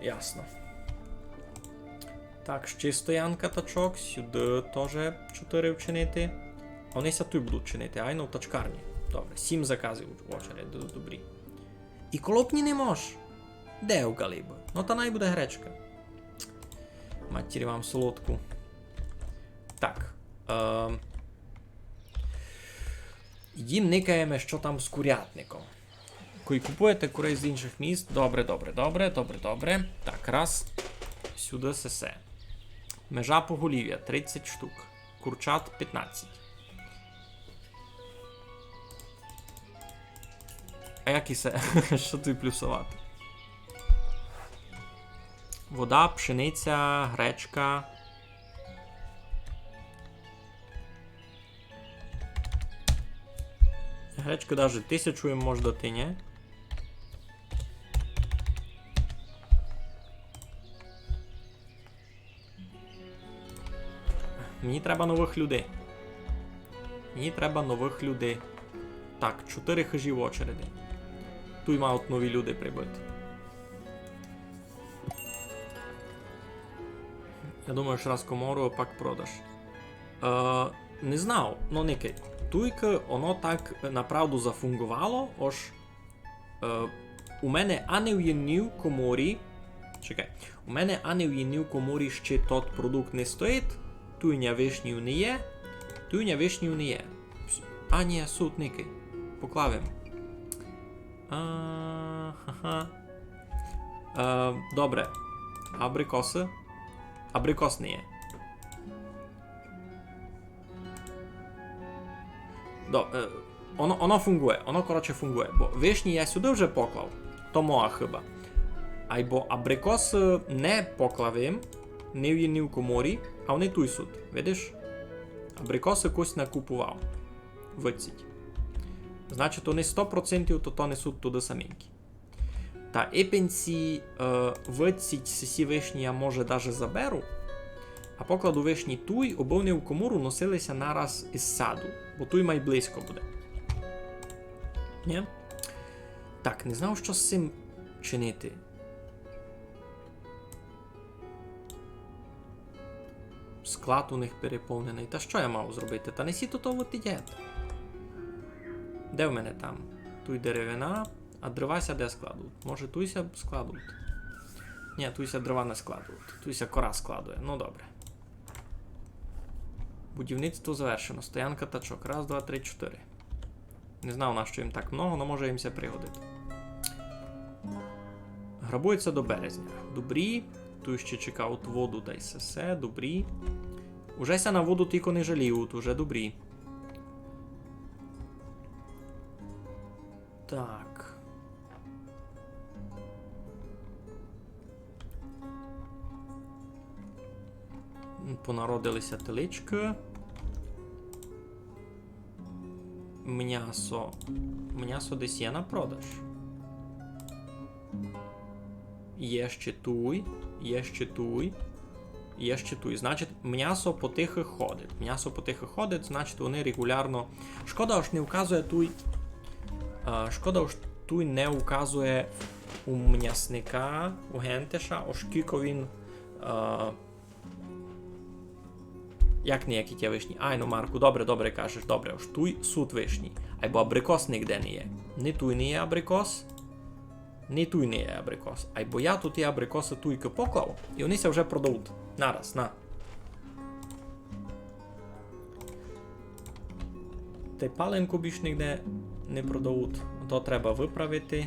Ясно. Так, ще стоянка тачок. Сюди тоже чотири вчинити. Вони ся туй будуть чинити, айно в тачкарні. Добре, сім заказів в очередь, д-, добрі. І колопні не мож. Де у галібы? Ну та най буде гречка. Матірі вам солодку. Так. Ем. Йдім никаєме, што там з курятником. Кой купуєте курей з інших міст. Добре, добре, добре, добре, добре. Так, раз. Сюди сесе. Межа поголів'я тридцять штук. Курчат пятнадцять. А як і се? Што туй плюсовати? Вода, пшениця, гречка. Гречка даже тисячу їм мож дати, ні? Мені треба новых людей. Мені треба новых людей. Так, чотири хижі в очереди. Туй мають нові люди прибыти. Я думаю, што раз комору, а пак продаш. Е, не знав, но никай. Туйка оно так направду зафунґовало, ож, е, у мене ани в єдній коморі, чекай, у мене ани в єдній коморі ще тот продукт не стоїть, туй ня вишнів не є, туй ня вишнів не є. А, ні, суть, никай. Поклав им. А, ха-ха. Е, добре. Абрикосы? Абрикос не є. До, е, оно, оно фунґує, оно, коротше, фунґує. Бо вишні я сюды вже поклав, то моя хыба. Айбо абрикосы не поклав им, не в, не в коморі, а они туй суть, видиш? Абрикосы кось накупував. Выдціть. Значить, они сто процентів то, то не суть туды саменькі. Та епенці, е, выдціть сесі вишні я, може, даже заберу. А покладу вишні туй, обы они в комору носили ся нараз із саду. Бо туй май близько буде. Нї? Так, не знав, што з сим чинити. Склад у них переповненый. Та што я мав зробити? Та не сі то того тидять. Де в мене там? Туй деревина, а дрова ся де складуть? Може, туй ся складуть? Ні, туй ся дрова не складуть. Туй ся кора складує. Ну, добре. Будівництво завершено. Стоянка тачок. Раз, два, три, чотири. Не знав, на што їм так много, но може їм ся пригодити. Грабується до березня. Добрі. Туй ще чекають воду дай сесе. Добрі. Уже ся на воду тілько не жаліють, уже добрі. Так. Понародили ся теличкы. Мнясо. Мнясо десь є на продаж? Є ще туй, є ще туй, є ще туй. Значить, мнясо потихы ходить. Мнясо потихы ходить, значить, вони регулярно. Шкода, ож не указує туй. А, шкода, ож туй не указує у мнясника, у гентеша, ож кілько він, а, Як не є кітя вишні? Айно, Марку, добре, добре кажеш, добре, ож туй суть вишні. Айбо абрикос нигде не є. Ни туй не є абрикос, ни туй не є абрикос. Айбо я туй абрикосы туйкы поклав, і они ся вже продавуть. Нараз, на. Тай паленку більш нигде не продавуть. То треба выправити.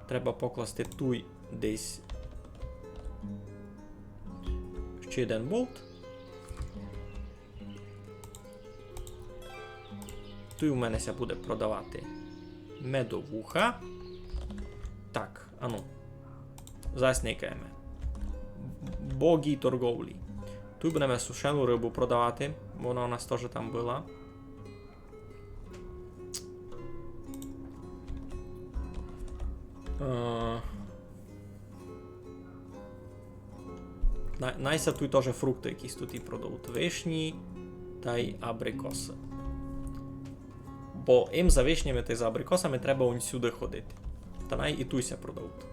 Треба покласти туй десь ще один болт. Туй у мене ся буде продавати медовуха. Так, ану. Засникаєме. Боґі торговлі. Туй будеме сушену рыбу продавати, бо она у нас тоже там была. Е, най-, най ся туй тоже фрукты якісь туй і продавуть. Вишні тай абрикосы. Бо їм за вишнями тай за абрикосами треба он сюды ходити. Та най і туй ся продавуть.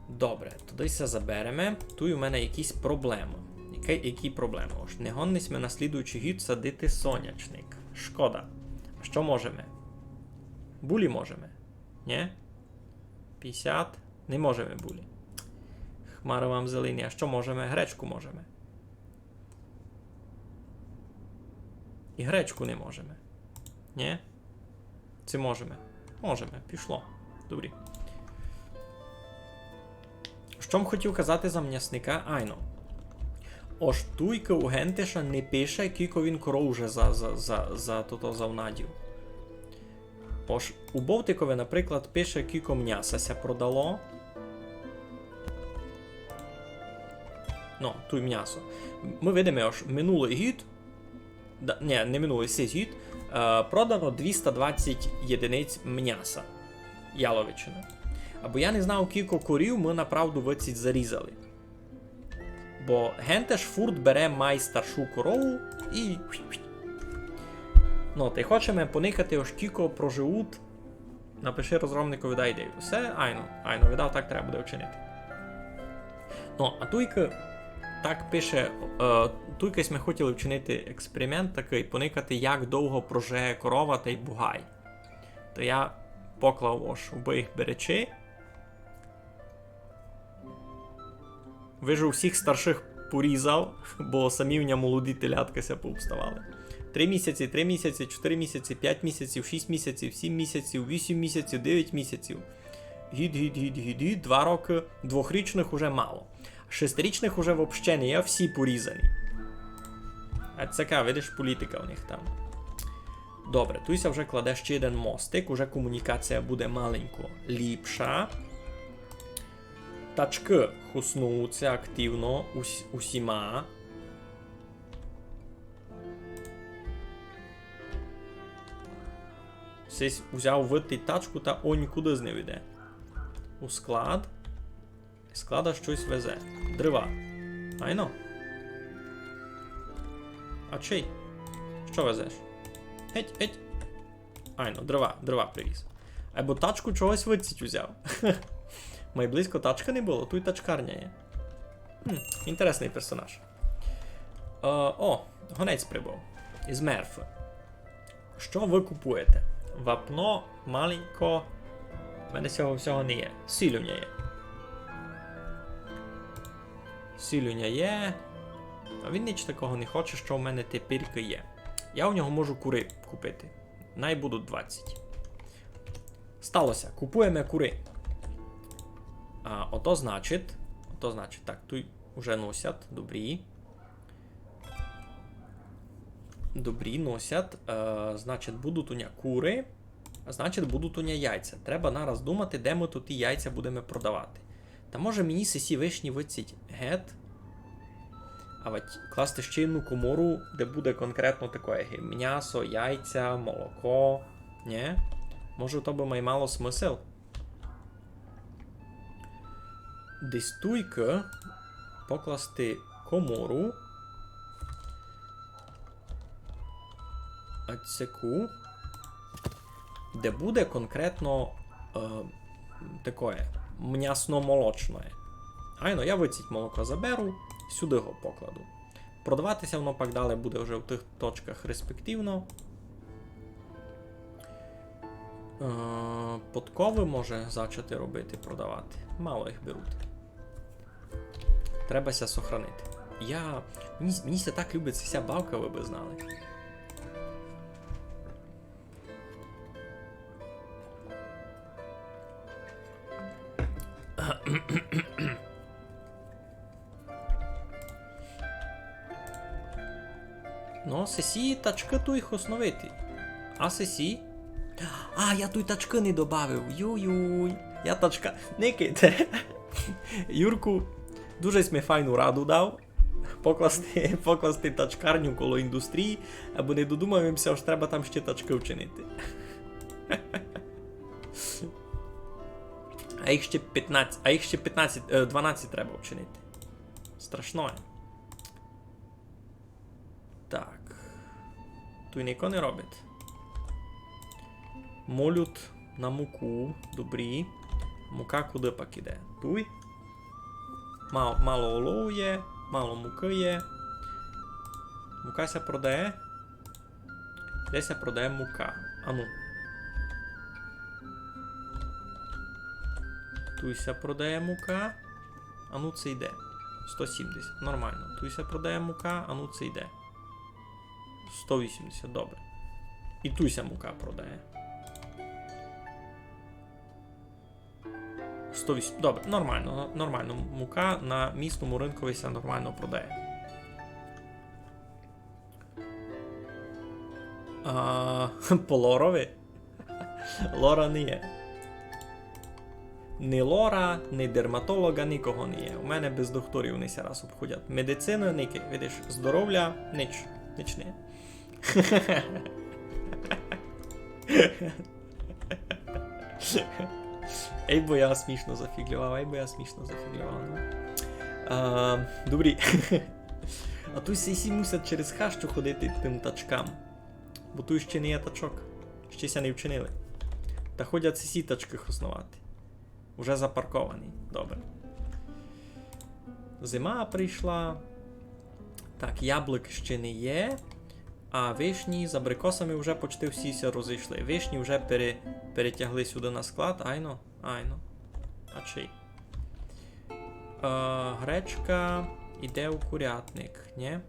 Добре, тогды ся забереме. Туй у мене якісь проблемы. Які, які проблемы? Ож не годні сьме на слідуючый гід садити сонячник. Шкода. А што можеме? Булі можеме? Нє? Пятдесят? Не можеме булі. Хмары вам зелені. А што можеме? Гречку можеме. І гречку не можеме. Нє? Ци можеме? Можеме, пішло. Добрі. Што м хотів казати за мнясника? Айно. Ож туйка у гентеша не пише, кілько він коров уже за, за, за, за тото завнадів. Ож у Бовтикови, наприклад, пише, кілько мняса ся продало. Ну, туй мнясо. Мы видиме, ож минулый гід, да, нє, не минулый, сись гід, е, продано двіста двадцять єдиниць мняса яловичины. Айбо я не знав, кілько корів мы направду выдцїть зарізали. Бо гентеш фурт бере май старшу корову і... Ну, тай хочеме поникати, ож кілько проживуть. Напиши розробникови, дай ідею. Всьо, айно, айно, видав, так треба буде вчинити. Ну, а туйка так пише, е, туйка сьме хотіли вчинити експеримент такый, поникати, як довго прожиє корова тай бугай. То я поклав ож обоїх беречи. Вижу, всіх старших порізав, бо самі в ня молоді телятка ся пообставали. Три місяці, три місяці, чотири місяці, пять місяців, шість місяців, сім місяців, вісім місяців, девять місяців. Гід, гід, гід, гід, гід, два рокы, двохрічных уже мало. Шестирічных уже вообще не є, всі порізані. А цяка, видиш, політика у них там. Добре, туй ся вже кладе ще єден мостик, уже комунікація буде маленько ліпша. Тачкы хоснуються активно ус-, усіма. Сись узяв выдти тачку та он нікуды з не веде. У склад. Склада штось везе. Дрова. Айно. А чей? Што везеш? Геть, геть. Айно, дрова, дрова привіз. Або тачку чогось выдцїть узяв. Май близько тачкы не было, туй тачкарня є. Хм, інтересный персонаж. Е, о, гонець прибыв. Із Мерфы. Што вы купуєте? Вапно, маленько. У мене сього всього не є. Сіль у ня є. Сіль у ня є. А він ніч такого не хоче, што в мене тепер є. Я у нього можу куры купити. Най будуть двадцять. Стало ся, купуєме куры. А, ото значить, ото значить, так, туй уже носять, добрі. Добрі, носять, е, значить, будуть у ня куры, а значить, будуть у ня яйця. Треба нараз думати, де мы туй ті яйця будеме продавати. Та може мені сесі вишні выдцїть гет? А вать класти ще єдну комору, де буде конкретно такоє: мнясо, яйця, молоко. Нє? Може, то бы май мало смысл? Десь туйкы покласти комору. Отсяку. Де буде конкретно, е, такоє мнясно-молочноє. Айно, я выдцїть молоко заберу, сюды го покладу. Продавати ся воно пак далі буде вже в тых точках респективно. Е, подковы може зачати робити, продавати. Мало їх беруть. Треба ся сохранити. Я, мені, мені ся так любить ся бавка, вы бы знали. Но, сесі тачкы туй хосновиті. А сесі? А, я туй тачкы не добавив. Юй-юй. Я тачка. Никайте. Юрку, дуже сьме файну раду дав. Покласти, покласти тачкарню коло індустрії, або не додумав им ся, ож треба там ще тачкы вчинити. А їх ще пятнадцять, а їх ще пятнадцять, е, дванадцять треба вчинити. Страшноє. Так. Туй нико не робить. Молють на муку. Добрі. Мука куды пак іде? Туй. Мало, мало олову є, мало мукы є. Мука ся продає. Де ся продає мука? Ану. Туй ся продає мука. Ану, ци йде. Сто сімдесят. Нормално. Туй ся продає мука, ану, ци йде. Сто вісімдесят, добре. І туй ся мука продає. Сто вісім. Добре, нормално, нормално. Мука на місному рынкови ся нормално продає. А, по лорови? Лора не є. Ні лора, ні дерматолога, никого не є. У мене без докторів не ся раз обходять. Медицина, никай, видиш, здоровля, нич, нич не є. Ей, бо я смішно зафіґльовав, ей, бо я смішно зафіґльовав, ну. А, добрі. А туй сесі мусять через хащу ходити тым тачкам. Бо туй ще не є тачок. Ще ся не вчинили. Та ходять сесі тачкы хосновати. Уже запарковані. Добре. Зима прийшла. Так, яблык ще не є. А вишні з абрикосами вже почти всі ся розійшли. Вишні вже пере-, перетягли сюды на склад. Айно, айно. А чий? Е, гречка іде у курятник, нє?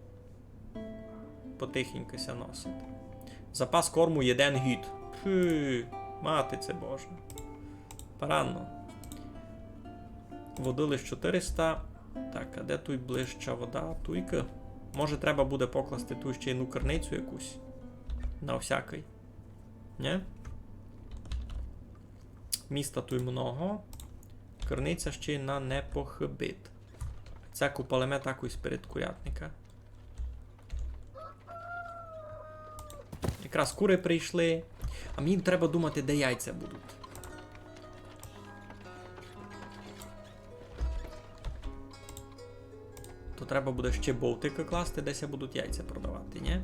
Потихеньку ся носить. Запас корму єден гід. Фу, мати це Божа. Парадно. Воды лиш чотириста. Так, а де туй ближча вода? Туйкы. Може, треба буде покласти туй ще єдну криницю якусь? На всякый. Нє? Міста туй много. Криниця ще й на не похыбить. Цяку палеме таку із перед курятника. Якраз куры прийшли. А мені треба думати, де яйця будуть. То треба буде ще бовтикы класти, де ся будуть яйця продавати, нє?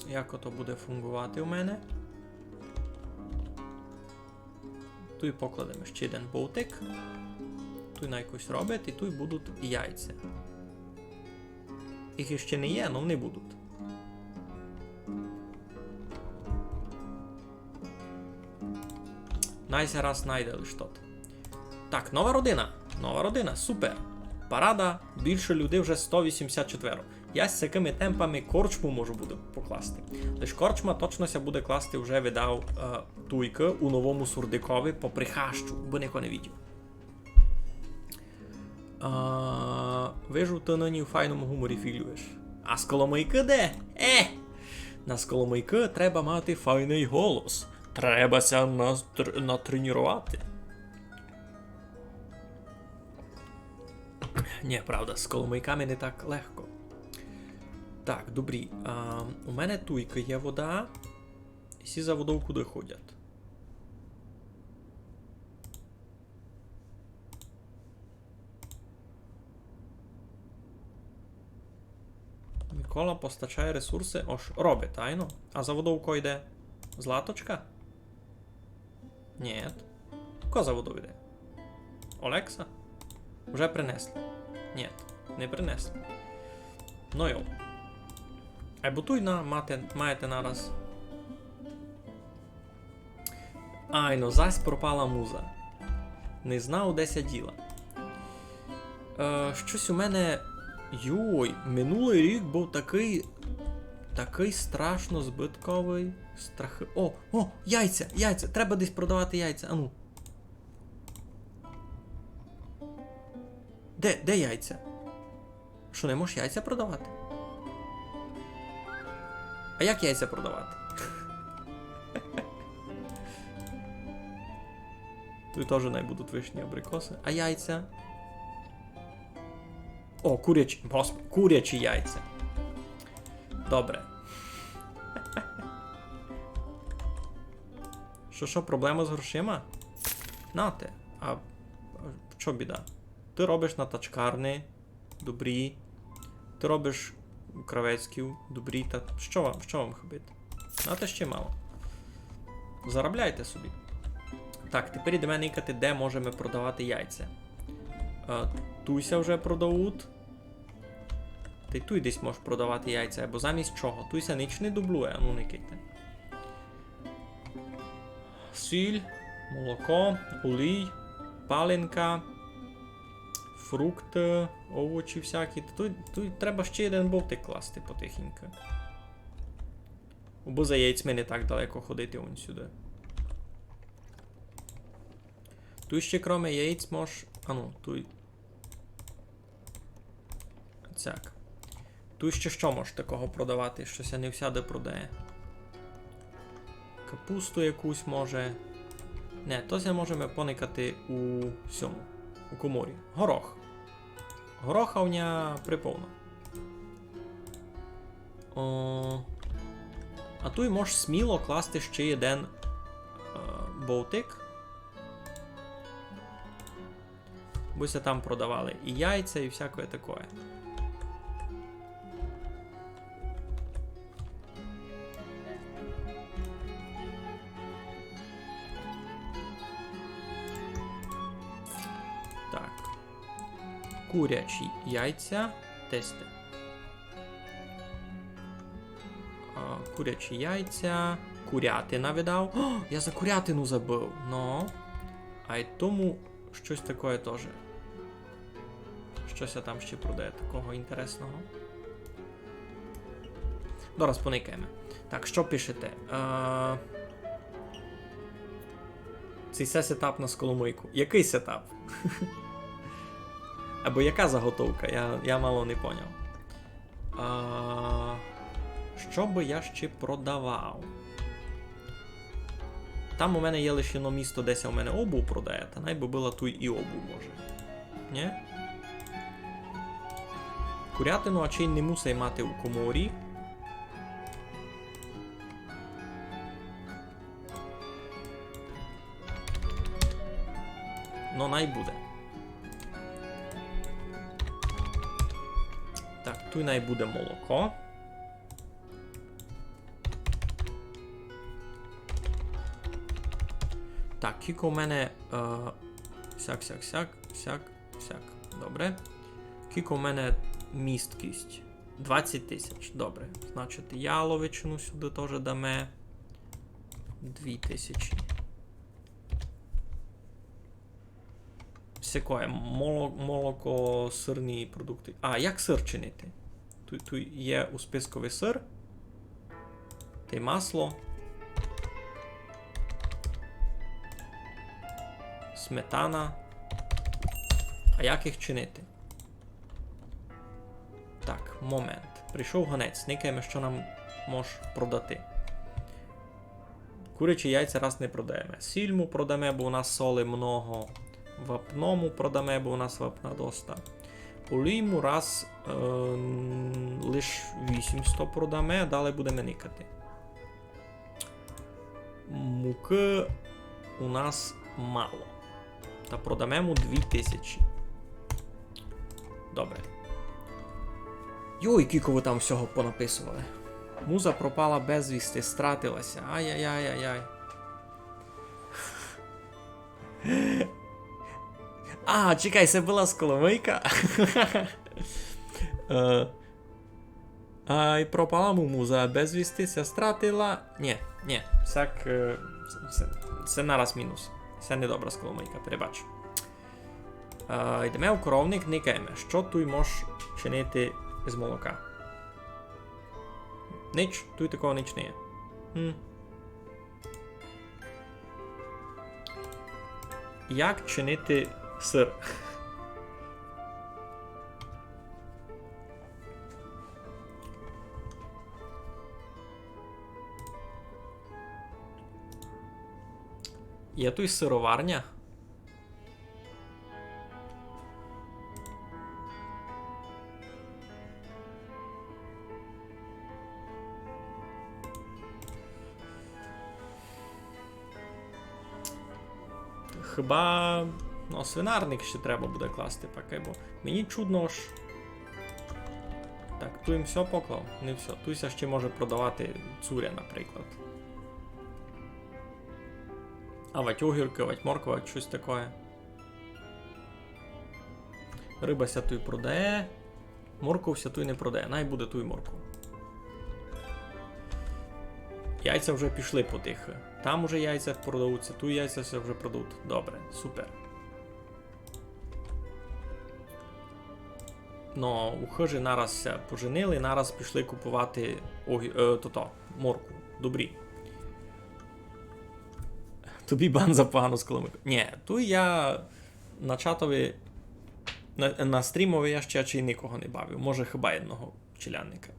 Як ото буде фунґовати у мене? Туй покладеме ще єден бовтик. Туй най якось робить, і туй будуть яйця. Їх іще не є, но вони будуть. Най ся раз найде лиш тот. Так, нова родина. Нова родина, супер. Парада, більше людей вже сто вісімдесят четверо. Я з такыми темпами корчму можу буду покласти. Лиш корчма точно ся буде класти вже, видав, е, туйкы у новому сурдикови попри хащу, бо нико не видів. А, вижу, ты нині у файному гуморі фіґлюєш. А з Коломийкы де? Е! На з Коломийкы треба мати файный голос. Треба ся настр-, натреніровати. Нї, правда, з Коломийками не так легко. Так, добрі. А, у мене туйкы є вода. І сі за водов куды ходять? Микола постачає ресурсы, ож робить, айно. А за водов ко йде? Златочка? Нєт. Ко за водов йде? Олекса? Вже принесли. Нєт, не принесли. Но йо. Айбо туй на, мате, маєте нараз. Айно, зась пропала муза. Не знав, де ся діла. Е, штось у мене. Йой, минулый рік быв такый, такый страшно збытковый. Страхы. О, о, яйця, яйця. Треба десь продавати яйця. Ану. Де, де яйця? Што, не можеш яйця продавати? А як яйця продавати? Туй тоже най будуть вишні, абрикосы. А яйця? О, курячі, гос-, курячі яйця. Добре. Што, што, проблема з грошима? Нате. А, а што біда? Ты робиш на тачкарни, добрі. Ты робиш у кравецьків, добрі. Та што вам, што вам хыбити? Нате ще мало. Заробляйте собі. Так, тепер ідеме никати, де можеме продавати яйця. Е, туй ся вже продають. Та й туй десь можеш продавати яйця, або замість чого? Туй ся нич не дублює, ану никайте. Сіль, молоко, олій, паленка, фрукты, овочі всякі. Та туй, туй треба ще єден бовтик класти потихеньку. Бо за яйцьми не так далеко ходити он сюды. Туй ще кроме яєць мож, ану, туй. Так. Туй ще што мож такого продавати, што ся не всяды продає? Капусту якусь може. Не, то ся можеме поникати у сьому, у коморі. Горох. Гороха у ня приповно. О, а туй мож сміло класти ще єден, е, бовтик. Бо ся там продавали і яйця, і всякоє такоє. Так. Курячі яйця. Тесты. А, курячі яйця. Курятина видав. О, я за курятину забыв. Но. А й тому штось такоє тоже. Што ся там ще продає такого інтересного? Дораз поникаєме. Так, што пишете? Е, ци се сетап на сколомойку? Якый сетап? Або яка заготовка? Я, я мало не поняв. А, што бы я ще продавав? Там у мене є лише одно місто, де ся у мене обув продає, та най бы была туй і обув, може. Нї? Курятину ачей не мусай мати у коморі. Но най буде. Так, туй най буде молоко. Так, кілько у мене, е, сяк, сяк, сяк, сяк, сяк. Добре. Кілько у мене місткість? Двадцять тисяч. Добре. Значить, яловичину сюди теж даме. Дві тисячі. Сякоє, моло-, молоко, сирні продукти. А, як сир чинити? Туй, туй є у спискови сир. Тай масло. Сметана. А як їх чинити? Так, момент. Прийшов гонець, никаєме, што нам мож продати. Курячі яйця раз не продаєме. Сіль му продаме, бо у нас соли много. Вапно му продаме, бо у нас вапна доста. Олій му раз, е, лиш вісімсто продаме, а далі будеме никати. Мукы у нас мало. Та продаме му дві тисячі. Добре. Йой, кілько вы там всього понаписовали. Муза пропала безвісти, стратила ся. Ай-яй-яй-яй-яй. А, чекай, се была Коломийка? Е, Ай, пропала му муза, безвісти ся стратила. Нє, нє, сяк, е, се, се нараз мінус. Се недобра Коломийка, перебач. Е, йдеме у коровник, никаєме. Што туй мож чинити з молока? Нич, туй такого нич не є. Гм. Як чинити сир? Є туй сыроварня? Хіба, ну, свинарник ще треба буде класти пак, бо мені чудно аж. Так, туй им всьо поклав? Не всьо. Туй ся ще може продавати цуря, наприклад. Авать огіркы, авать морква, авать штось такоє. Рыба ся туй продає. Морков ся туй не продає. Най буде туй морков. Яйця вже пішли потихы. Там уже яйця продавуть ся, туй яйця ся вже продавуть. Добре, супер. Но, у хыжі нараз ся поженили, нараз пішли купувати огі-, е, тото, моркву. Добрі. Тобі бан за погану Коломийку. Нє, туй я на чатови, на, на стрімови я ще ачей никого не бавив. Може, хіба єдного челядника.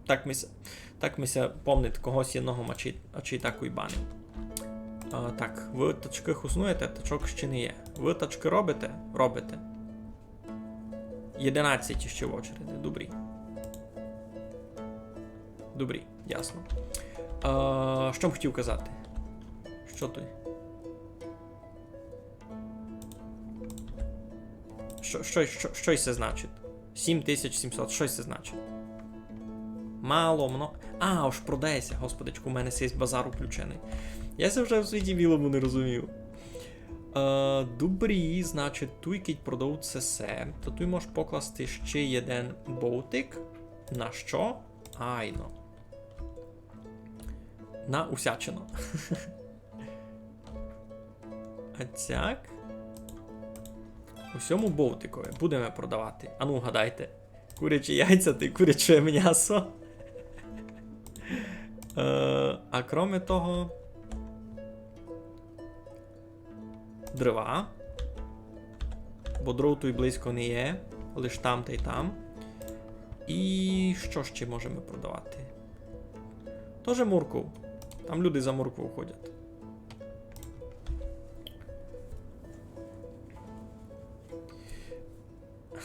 Так ми ся, так ми ся помнить, когось єдного м ачей, ачей так уйбанив. А, так, вы тачкы хуснуєте? Тачок ще не є. Вы тачкы робите? Робите. Єдинадцять ще в очереди. Добрі. Добрі, ясно. А, што м хотів казати? Што туй? Што, што, што, што се значить? Сім тисяч сімсот, што се значить? Мало, мно-, а, ож продає ся, господичку, у мене сись базар уключеный. Я ся вже в світі білому не розумію. Е, добрі, значить, туй кідь продавуть сесе, то туй можеш покласти ще єден бовтик. На што? Айно. На усячину. А цяк. У сьому бовтикови будеме продавати. Ану, гадайте. Курячі яйця тай куряче мнясо. Е, а кроме того, дрова. Бо дров туй близько не є, лиш там тай там. І што ще можеме продавати? Тоже моркву. Там люди за моркву ходять.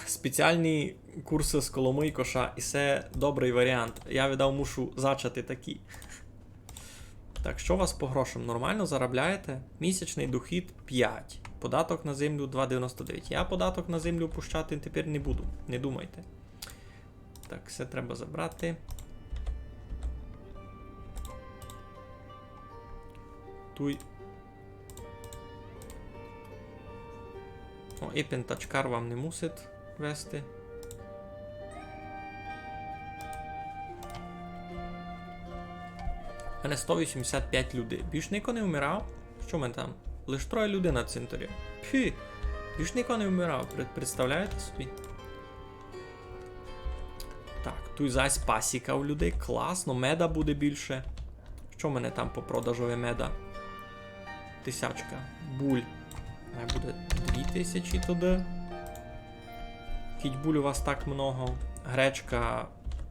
Спеціалні курсы з Коломийкоша, і се добрый варіант. Я, видав, мушу зачати такі. Так, што у вас по грошам? Нормално заробляєте? Місячный дохід пять. Податок на землю два девяносто девять. Я податок на землю пущати тепер не буду, не думайте. Так, всьо треба забрати. Туй. О, і пентачкар вам не мусить вести. У мене сто вісімдесят пять людей. Більш нико не вмирав? Што в мене там? Лиш троє людей на цвинтарі. Пфі! Більш нико не вмирав, пред-, представляєте собі? Так, туй зась пасіка у людей. Класно, меда буде більше. Што в мене там по продажови меда? Тисячка. Буль. Най буде дві тисячі туды. Кідь буль у вас так много. Гречка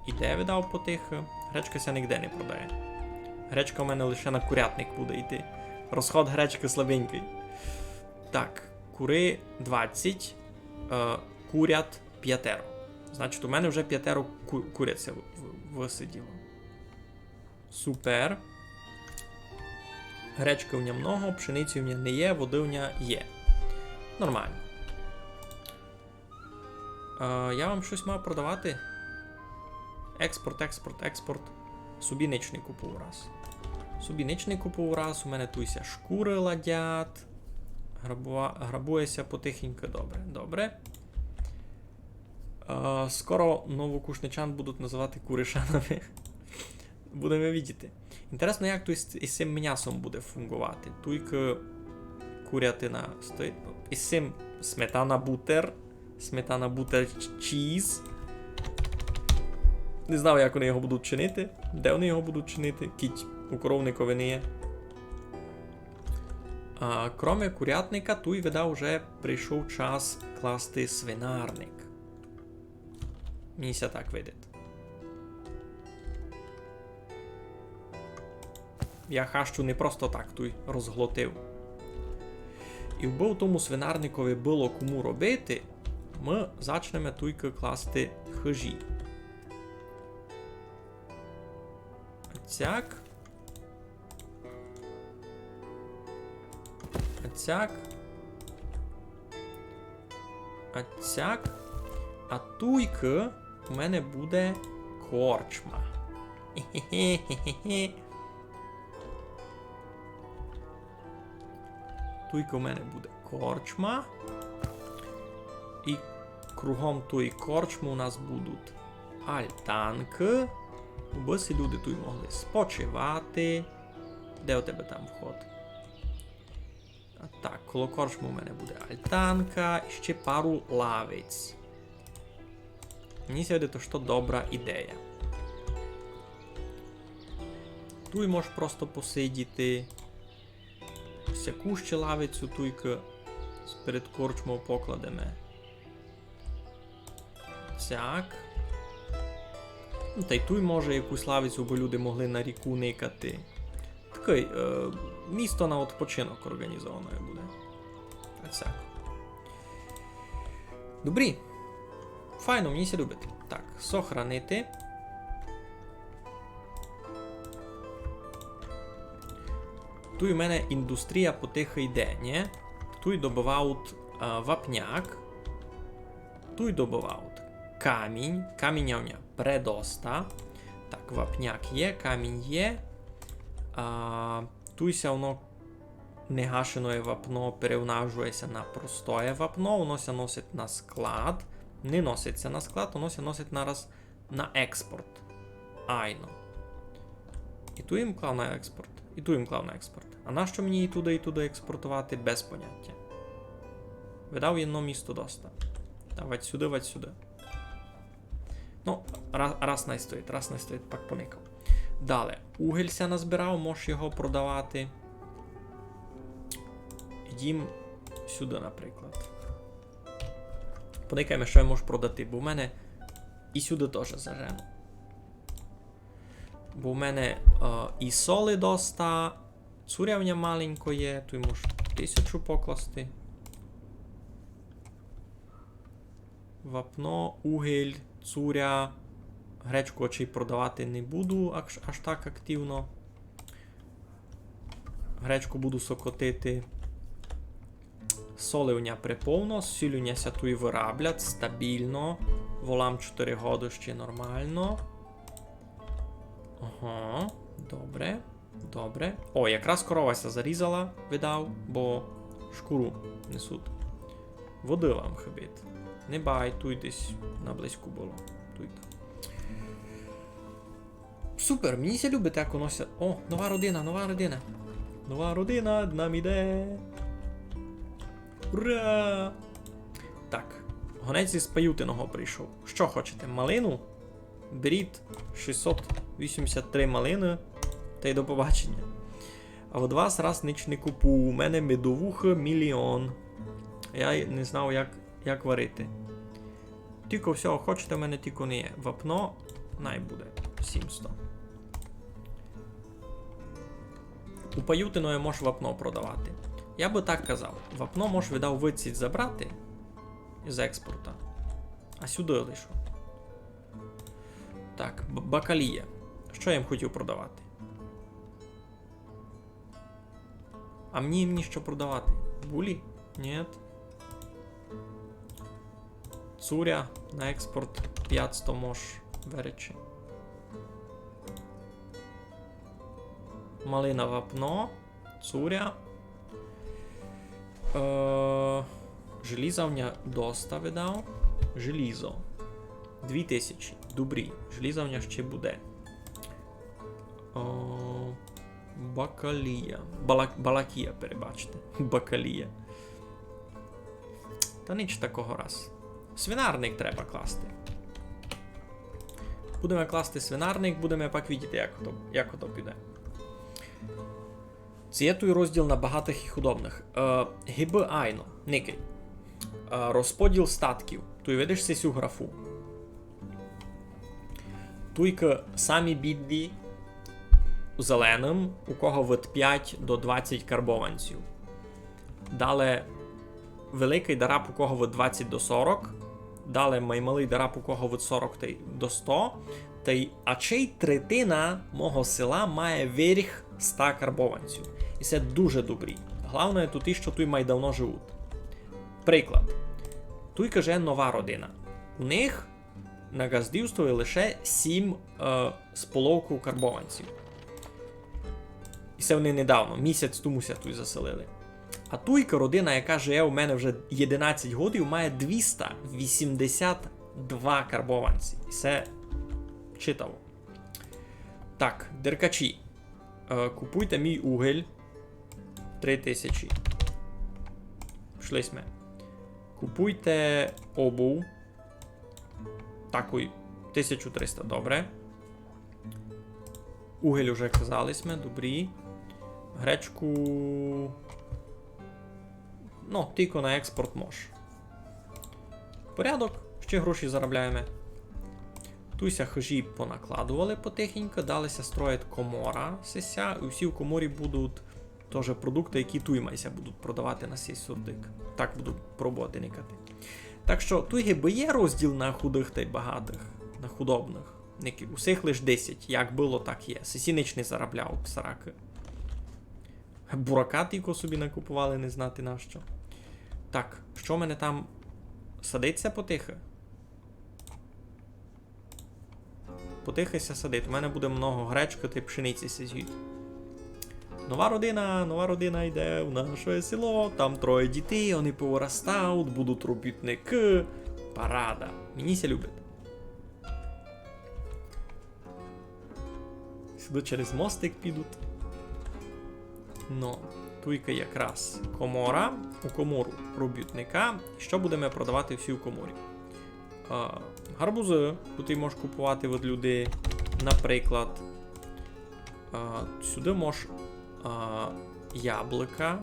іде, видав, потихы. Гречка ся нигде не продає. Гречка у мене лише на курятник буде йти. Розход гречкы слабенькый. Так, куры двадцять, е, курят пятеро. Значить, у мене вже пятеро ку-, курят ся в-, в-, высиділо. Супер. Гречкы у мене много, пшениці у мене не є, воды у мене є. Нормално. Е, я вам штось мав продавати. Експорт, експорт, експорт. Собі нич не купую раз. Собі нич не купую раз. У мене туй ся шкуры ладять. Грабува-, грабує ся потихеньку. Добре, добре. Е, скоро новокушничан будуть называти куришанами. Будеме видіти. Інтересно, як туй з, із сим мнясом буде фунґовати. Туйкы курятина стоїть. Із сим сметана бутер. Сметана бутер ч-, чіз. Не знав, як они його будуть чинити. Де они його будуть чинити? Кідь у коровникови не є. А, кроме курятника, туй, видав, уже прийшов час класти свинарник. Мені ся так видить. Я хащу не просто так туй розглотив. І вбы в тому свинарникови было кому робити, мы зачнеме туйкы класти хыжі. Цяк. А цяк. А цяк. А туйкы у мене буде корчма. Туйкы у мене буде корчма. І кругом тої корчмы у нас будуть альтанкы, убы си люди туй могли спочивати. Де у тебе там вход? А так, коло корчмы у мене буде альтанка і ще пару лавиць. Мені ся видить, што добра ідея. Туй можеш просто посидіти. Сяку ще лавицю туйкы перед корчмов покладеме. Так. Ну, та й туй, може, якусь лавицю, бо люди могли на ріку никати. Такый, е, місто на відпочинок орґанізоване буде. А так. Добрі. Файно, мені ся любить. Так, сохранити. Туй у мене індустрія потихы йде, нї? Туй добывають, а, вапняк. Туй добывають камінь. Каміня у мене предоста. Так, вапняк є, камінь є. А, туй ся воно негашеноє вапно перевнажує ся на простоє вапно, воно ся носить на склад. Не носить ся на склад, воно ся носить нараз на експорт. Айно. І туй им клав на експорт, і туй им клав на експорт. А нащо мені і туды, і туды експортовати? Без понятя. Видав, єдно місто доста. Та вать сюды, вать сюды. Ну, ра-, раз най стоїть, раз най стоїть, пак поникав. Дале, угель ся назбирав, можеш його продавати. Йдім сюды, наприклад. Поникаєме, што я можу продати, бо в мене і сюды тоже зажену. Бо в мене, е, і соли доста, цуря в ня маленько є, туй можеш тисячу покласти. Вапно, угель, цуря. Гречку очей продавати не буду аж, аж так активно. Гречку буду сокотити. Соли у ня приповно, сіль у ня ся туй выраблять стабілно. Волам чотыри годы ще нормално. Ага, добре, добре. О, якраз корова ся зарізала, видав, бо шкуру несуть. Воды вам хыбить. Не бай, туй десь наблизьку было. Туйка. Супер, мені ся любить, як воно ся... О, нова родина, нова родина. Нова родина нам іде. Ура! Так, гонець із Паютиного прийшов. Што хочете? Малину? Беріть шістсот вісімдесят три малины та й до побачення. А од вас раз нич не купую. У мене медовуха мільйон. Я й не знав, як, як варити. Тілько всього хочете, в мене тілько не є. Вапно най буде. Сімсто. У Паютиної мож вапно продавати. Я бы так казав. Вапно мож віддав выдсіть забрати з експорта. А сюды лишу. Так, б-, бакалія. Што я їм хотів продавати? А мені їм ніщо продавати. Булі? Ні. Цуря на експорт пятсто мож веречи. Малина вапно, цуря. Е, желіза в ня доста видав. Желізо. Дві тисячі. Добрі. Желіза в ня ще буде. О, бакалія. Бала-, балакія, перебачте. Бакалія. Та ніч такого раз. Свинарник треба класти. Будеме класти свинарник, будеме пак видіти, як то, як то піде. Ци є туй розділ на багатых і худобных? Е, гибы айно, никай. Е, розподіл статків. Туй видиш сесю графу. Туйкы самі бідні зеленым, у кого від пять до двадцять карбованців. Дале великый дараб, у кого від двадцять до сорок, дале маймалый дараб, у кого від сорок тай до сто, тай ачей третина мого села має верх ста карбованців. І се дуже добрі. Главноє туй, што туй май давно живуть. Приклад. Туй, каже, нова родина. У них на ґаздівстві лише сім, е, з половков карбованців. І се вони недавно, місяць тому ся туй заселили. А туйка родина, яка живе у мене вже єдинадцять годів, має двіста вісімдесят два карбованці. І се читаво. Так, деркачі. Е, купуйте мій уголь. Три тисячі. Пішли сьме. Купуйте обув. Такой, тисячу триста, добре. Уголь уже казали сьме, добрі. Гречку. Ну, тілько на експорт мож. Порядок, ще гроші заробляєме. Туй ся хижі понакладували потихеньку, далі ся строїть комора сеся, і всі в коморі будуть тоже продукты, які туй май ся будуть продавати на сей сурдик. Так буду пробовати никати. Так што туй гибы є розділ на худых тай багатых, на худобных. Ники-, усіх лиш десять. Як было, так є. Сесі нич не заробляв, саракы. Бурака тілько собі накупували, не знати нащо. Так, што в мене там садить ся потихы? Потихы ся садить. У мене буде много гречкы тай пшениці ся з'їть. Нова родина, нова родина йде в наше село. Там троє дітей, вони повырастають, будуть робітникы. Парада. Мені ся любить. Сюды через мостик підуть. Но, туйка якраз комора. У комору робітника. І што будеме продавати всі в коморі? А, гарбузы, котрі можеш купувати від людей, наприклад. А, сюды можеш, а, яблука.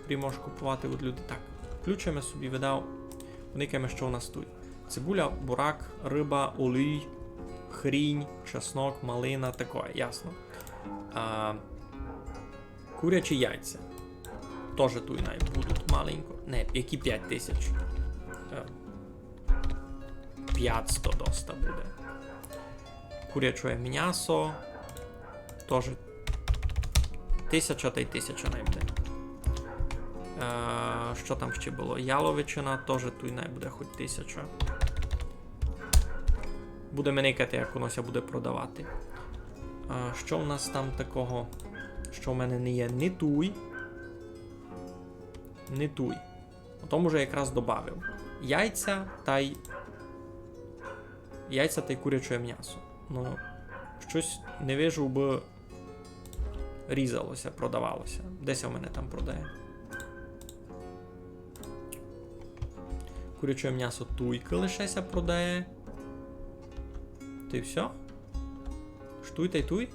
Котрі можеш купувати від людей. Так, включиме собі, видав, поникаєме, што у нас туй. Цибуля, бурак, рыба, олій, хрінь, чеснок, малина, такоє, ясно. А, курячі яйця. Тоже туй най будуть маленько. Не, які пять тисяч? Е, пятсто доста буде. Куряче мнясо. Тоже тисяча тай тисяча най буде. Е, што там ще было? Яловичина, тоже туй най буде хоть тисяча. Будеме никати, як воно ся буде продавати. А што в нас там такого, што в мене не є? Ні туй, Не туй. О тому же якраз добавив. Яйця тай, яйця тай куряче мнясо. Ну, штось не вижу, бы різало ся, продавало ся. Де ся в мене там продає? Куряче мнясо туйкы лише ся продає. Тай всьо? Штуй тай туй?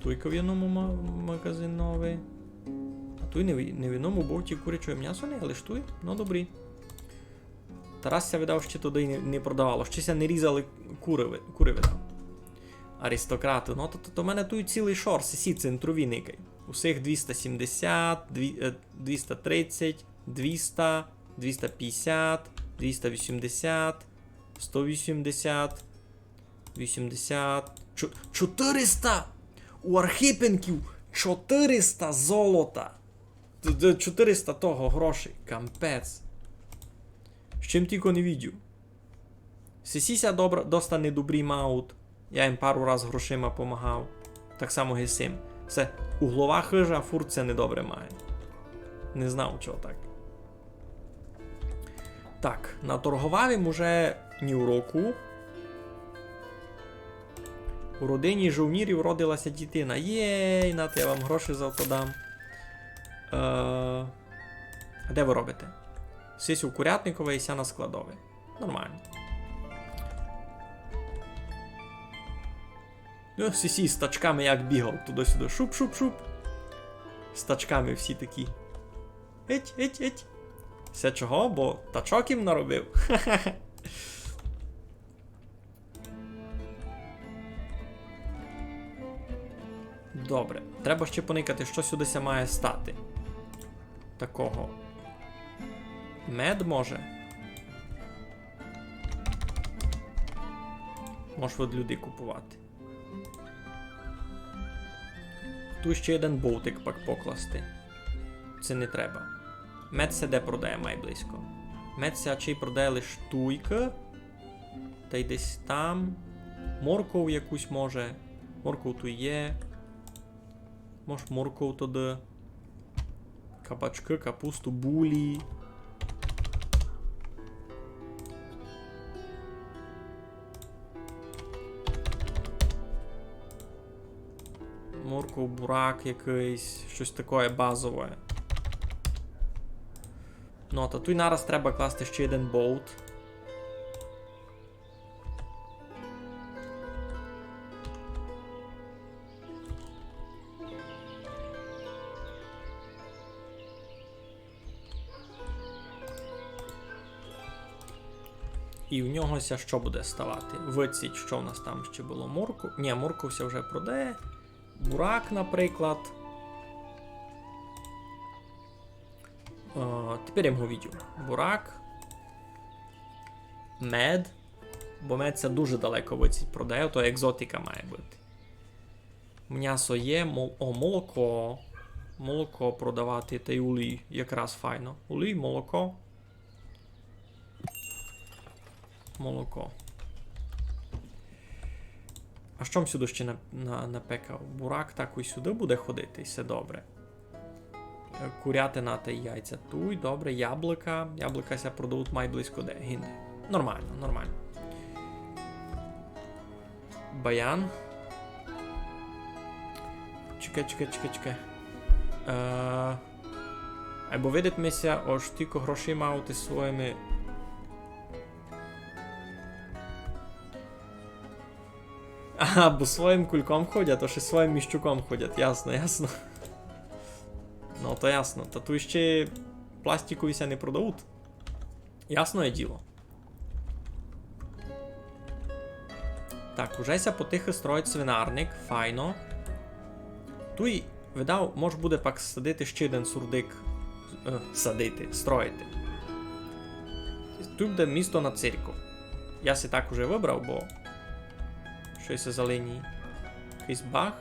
Туйка в єдному ма-, магазинови. А туй не в, не в єдному бовті куряче мнясо не, але штуй. Ну, добрі. Та раз ся, видав, ще туды не, не продавало. Ще ся не різали кури, кури, видав. Аристократы. Ну, то, то, то в мене туй цілый шор, сесі центрові никай. Усіх двіста сімдесят, дві-, е, двіста тридцять, двіста, двіста пятдесят, двіста вісімдесят, сто вісімдесят, вісімдесят, чо-, чотыриста! У Архипенків чотыриста золота! Т-, т-, чотыриста того грошей. Кампець. З чим тілько не видів. Сесі ся добра, доста недобрі мають. Я їм пару раз грошима помагав. Так само ги сим. Се углова хыжа фурт ся недобре має. Не знав, чого так. Так, наторговав им уже нівроку. У родині жовнірів родила ся дітина. Єй, нате, я вам гроші за то дам. Е, а де вы робите? Сись у курятникови і ся на складови. Нормално. Ну, сі, сі з тачками як бігав туды-сюды. Шуп, шуп, шуп. З тачками всі такі. Еть, еть, еть. Се чого? Бо тачок їм наробив. Добре. Треба ще поникати, што сюды ся має стати. Такого. Мед може? Мож од людей купувати. Туй ще єден бовтик пак покласти. Се не треба. Мед ся де продає май близько? Мед ся чей продає лиш туйкы. Тай десь там. Морков якусь може. Морков туй є. Мож морков туды. Кабачкы, капусту, булі. Морков, бурак якыйсь, штось такоє базове. Ну, та туй нараз треба класти ще єден бовт. І в нього ся што буде ставати? Выціть, што в нас там ще было? Морков? Нї, морков ся вже продає. Бурак, наприклад. Е, тепер я йому видів. Бурак. Мед. Бо мед ся дуже далеко выціть продає, то екзотика має быти. Мнясо є, мол-, о, молоко. Молоко продавати тай улій якраз файно. Улій, молоко. Молоко. А што м сюды ще на, на, напекав? Бурак так і сюды буде ходити, і всьо добре. Е, курятина тай яйця туй, добре, яблука. Яблука ся продавуть май близько де, гинде. Нормално, нормално. Баян. Чекай, чекай, чекай, чекай. Е, айбо видить ми ся, ож тілько грошей мав ти своїми. Ага, бо своїм кульком ходять, ож і своїм міщуком ходять. Ясно, ясно. Ну, то ясно. Та туй ще пластикові ся не продавуть. Ясноє діло. Так, уже ся потихы строїть свинарник, файно. Туй, видав, мож буде пак садити ще єден сурдик. Е, садити, строїти. Туй буде місто на церков. Я си так уже выбрав, бо штось за лінії. Якыйсь баг.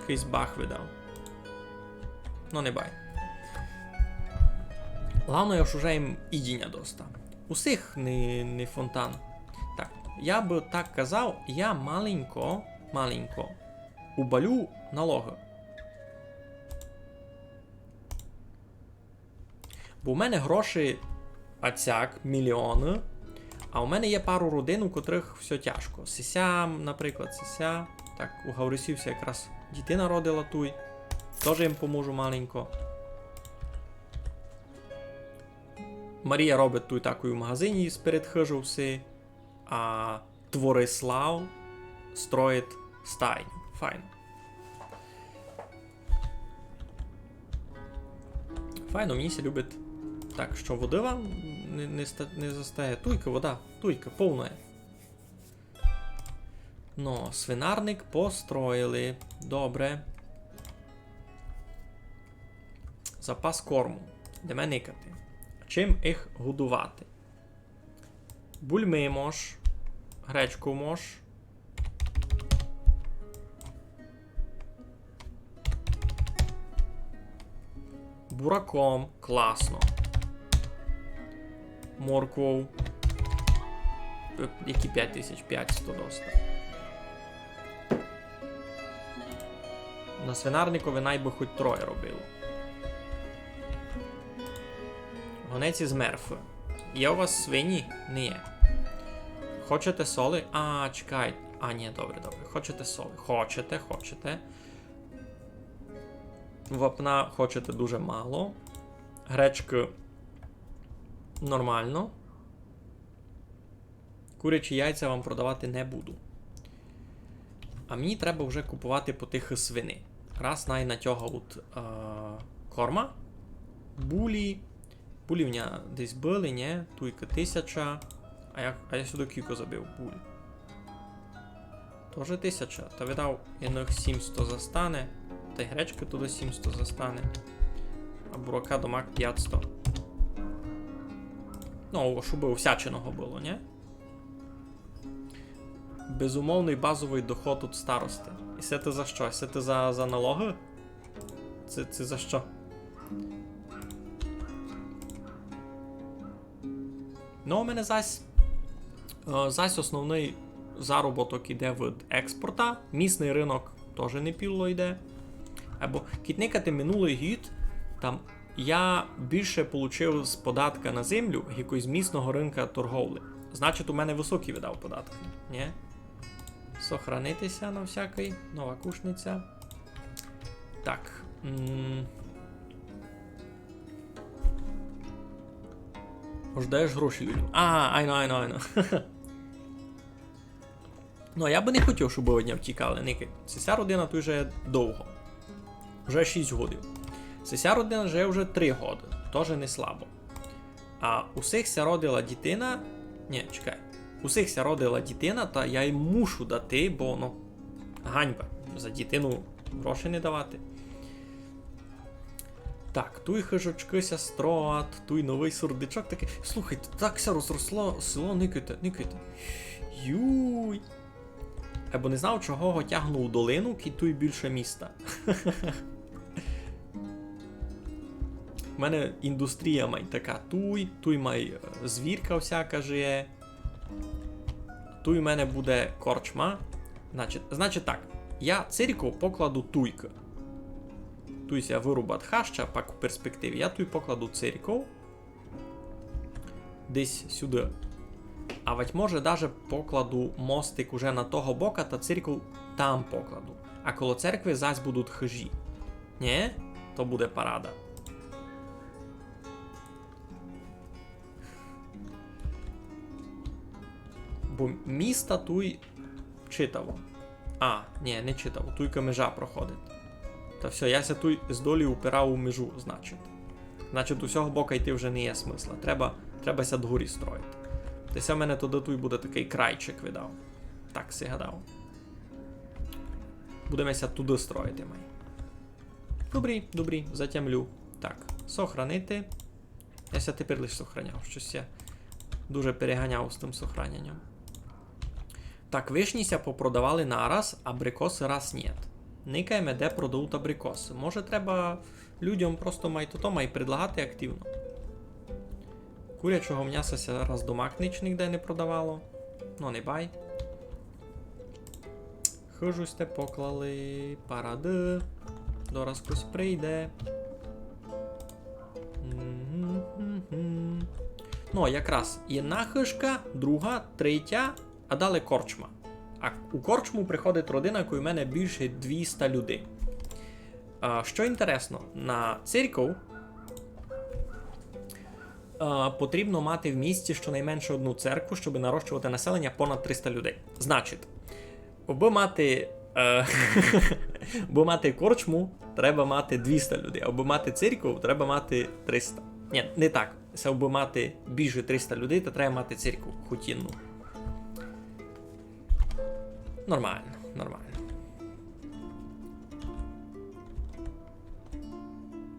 Якыйсь баг, видав. Ну, не бай. Главноє, ож уже їм їдіня доста. Усіх не, не фонтан. Так, я бы так казав, я маленько, маленько убалю налогы. Бо в мене гроші ацяк, мільйоны, а у мене є пару родин, у котрых всьо тяжко. Сися, наприклад, сися. Так, у Гаврисів ся якраз дітина родила туй. Тоже їм поможу маленько. Марія робить туй такой у магазині з перед хыжов си, а Творислав строїть стайню. Файно. Файно, мені ся любить. Так, што воды вам не, не, ста- не застає? Туйка вода, туйка, повна є. Но, свинарник построїли. Добре. Запас корму. Йдеме никати. Чим їх годувати? Бульми мож, гречку мож. Бураком, класно. Морквов. Е, які пять тисяч? Пятсто доста. На свинарникови най бы хоть троє робило. Гонець із Мерфы. Є у вас свині? Не є. Хочете соли? А, чекай. А, ні, добре, добре. Хочете соли? Хочете, хочете. Вапна хочете дуже мало. Гречкы нормално. Курячі яйця вам продавати не буду. А мені треба вже купувати потихы свини. Раз най натягавуть, е, корма. Булі. Булі в ня десь были, ні? Туйка тисяча. А я, а я сюды кілько забив буль? Тоже тисяча. Та видав, єдных сімсто застане. Тай гречкы туды сімсто застане. А бурака домак пятсто. Ну, штобы всячиного было, ні? Безумовный базовый доход од старости. І се ты за што? Се ты за, за налогы? Се, се за што? Ну, у мене зась, е, зась основный заробіток іде від експорта. Місный рынок тоже не піло йде. Або кідь никати минулый гід, там я більше получив з податка на землю, як з місного рынка торговлі. Значить, у мене высокі видав податки, ні? Сохранити ся на всякый, нова кушниця. Так. М. Ож даєш гроші людям. А, айно, айно, айно. Ну, а я бы не хотів, щоб од ня втікали, никай. Сися родина туй живе довго. Вже шість годів. Сися родина живе вже три годы. Тоже не слабо. А у сих ся родила дітина. Ні, чекай. У сих ся родила дітина, та я їм мушу дати, бо, ну, ганьба. За дітину гроші не давати. Так, туй хыжочкы ся строять, туй новый сурдичок такый. Слухай, так ся розросло село, никайте, никайте. Юй. Я бы не знав, чого го тягну в долину, кідь туй більше міста. У мене індустрія май така туй, туй май, е, звірка всяка жиє. Туй у мене буде корчма. Значить, значить так, я церкву покладу туйкы. Туй ся вырубать хаща, пак в перспективі. Я туй покладу церкву. Десь сюды. А вать може даже покладу мостик уже на того бока, та церкву там покладу. А коло церкви зась будуть хыжі. Ні? То буде парада. Бо міста туй читаво. А, ні, не читаво. Туйка межа проходить. Та всьо, я ся туй здолі упирав у межу, значить. Значить, у сього бока йти вже не є смысла. Треба, треба ся дгорі строїти. Та ся в мене туды туй буде такый крайчик видав. Так си гадав. Будеме ся туды строїти май. Добрі, добрі, затямлю. Так, сохранити. Я ся тепер лиш сохраняв. Штось я дуже переганяв з тым сохранянням. Так, вишні ся попродавали нараз, абрикосы раз нєт. Никаєме, де продавуть абрикосы. Може, треба людям просто май тото, май предлагати активно. Курячого мняса ся раз домак нич нигде не продавало. Ну, не бай. Хыжу сьте поклали, парады. Дораз хтось прийде. Мгм. Ну, якраз єдна хыжка, друга, третя, а далі корчма. А у корчму приходить родина, коли в мене більше двіста людей. А, што інтересно, на церков, а, потрібно мати в місті щонайменше одну церкву, щоб нарощувати населення понад триста людей. Значить, аби мати, е, аби мати корчму, треба мати двіста людей. Аби мати церкву, треба мати триста. Ні, не так. Се аби мати більше триста людей, то треба мати церкву хоч єдну. Нормално, нормално.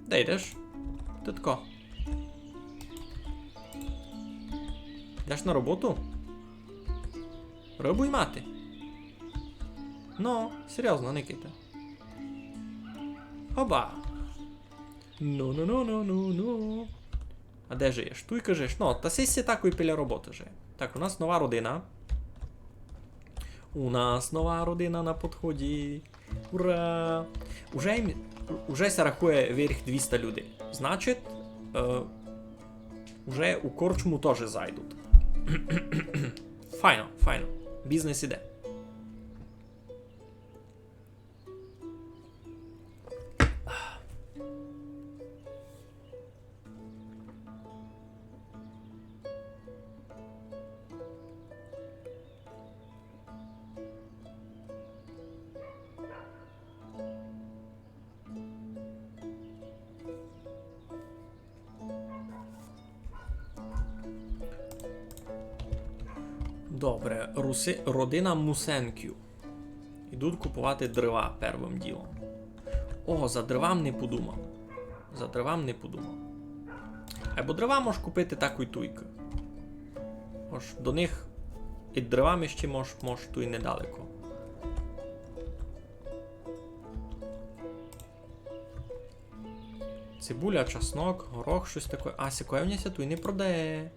Де йдеш? Ти тако. Йдеш на роботу? Рыбу й мати. Ну, серйозно, никайте. Хоба. Ну, ну, ну, ну, ну, ну. А де жиєш? Туй кажеш. Ну, та сись си такой біля роботы жиє. Так, у нас нова родина. У нас нова родина на подході. Ура! Уже, їм, уже ся рахує верх двіста людей. Значить, е, уже у корчму тоже зайдуть. Файно, файно. Бізнес іде. Добре, руси-, родина Мусенків. Ідуть купувати дрова первым ділом. О, за дровам не подумав. За дровам не подумав. Айбо дрова можеш купити такой туйкы. Ож до них і дровами ще мож, мож туй недалеко. Цибуля, чеснок, горох, штось таке. А, сякоє в ня ся туй не продає.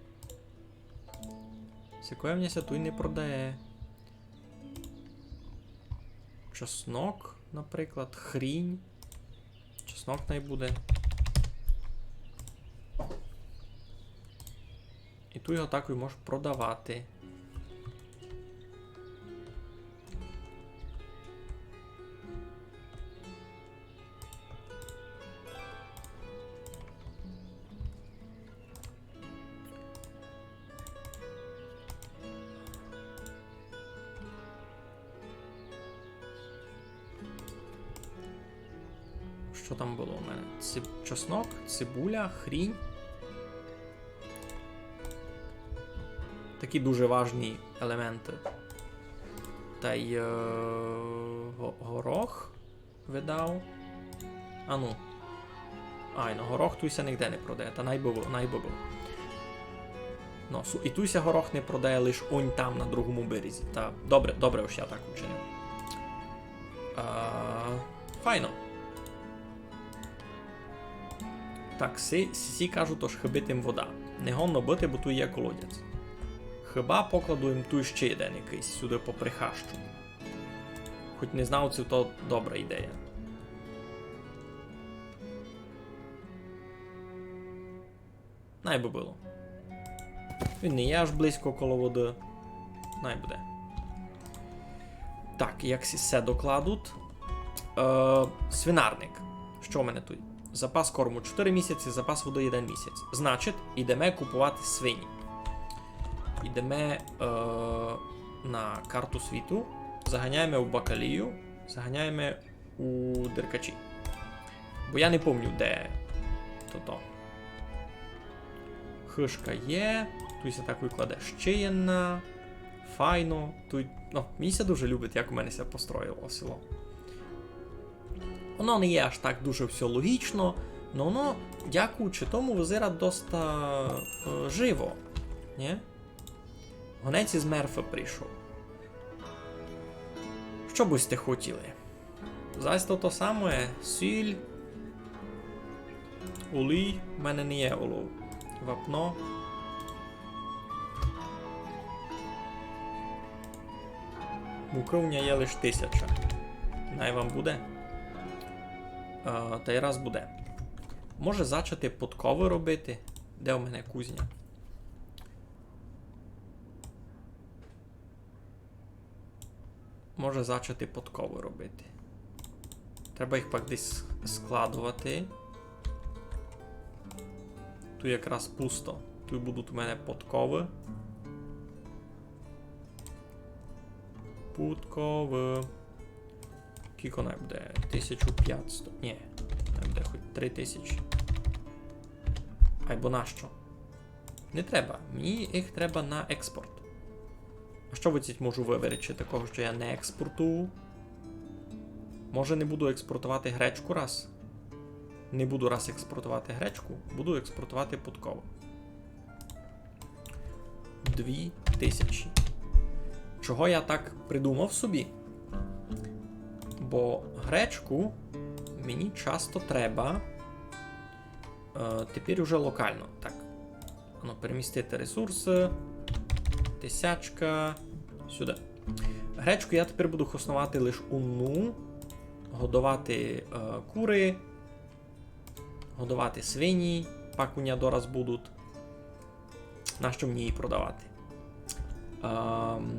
Сякоє в ня ся туй не продає. Чеснок, наприклад, хрінь. Чеснок най буде. І туй його такой можеш продавати. Што там было у мене? Циб-, чеснок, цибуля, хрінь. Такі дуже важні елементы. Тай, е, го-, горох видав. Ану. Ай, ну, горох туй ся нигде не продає, та най бы быв, най бы быв. Ну, су-, і туй ся горох не продає, лиш онь там, на другому березі. Та добре, добре, ож я так учинив. А, файно. Так, сі, сі кажуть, ож хыбить їм вода. Не годно быти, бо туй є колодязь. Хыба покладу їм туй ще єден якыйсь сюды попри хащу. Хоть не знав, ци то добра ідея. Най бы было. Він не є аж близько коло воды. Най буде. Так, як сі се докладуть. Е, свинарник. Што в мене туй? Запас корму чотири місяці, запас воды єден місяць. Значить, ідеме купувати свині. Ідеме, е, на карту світу, заганяєме у Бакалію, заганяєме у Деркачі. Бо я не помню, де тото. Хыжка є, туй ся так викладе ще єдна. Файно. Туй, ну, мені ся дуже любить, як у мене ся построїло село. Воно не є аж так дуже всьо логічно, но воно, дякуючи тому, визирать доста, е, живо. Нє? Гонець із Мерфи прийшов. Што бы сьте хотіли? Зась то, то саме, сіль, олій, в мене не є олов. Вапно. Мукы в ня є лиш тисяча. Най вам буде. А, тай раз буде. Може зачати подковы робити? Де у мене кузня? Може зачати подковы робити. Треба їх пак десь складовати. Туй якраз пусто. Туй будуть у мене подковы. Подковы. Кілько най буде? Тисячу пятсто. Нї, най буде хоть три тисячі. Айбо нащо? Не треба. Мені їх треба на експорт. А што выдціть можу выверечи такого, што я не експортую? Може, не буду експортовати гречку раз? Не буду раз експортовати гречку, буду експортовати подковы. Дві тисячі. Чого я так придумав собі? Бо гречку мені часто треба, е, тепер уже локално. Так. Ну, перемістити ресурсы. Тисячка. Сюды. Гречку я тепер буду хосновати лиш одну. Годовати, е, куры. Годовати свині, пак у ня дораз будуть. Нащо мені її продавати? Ем,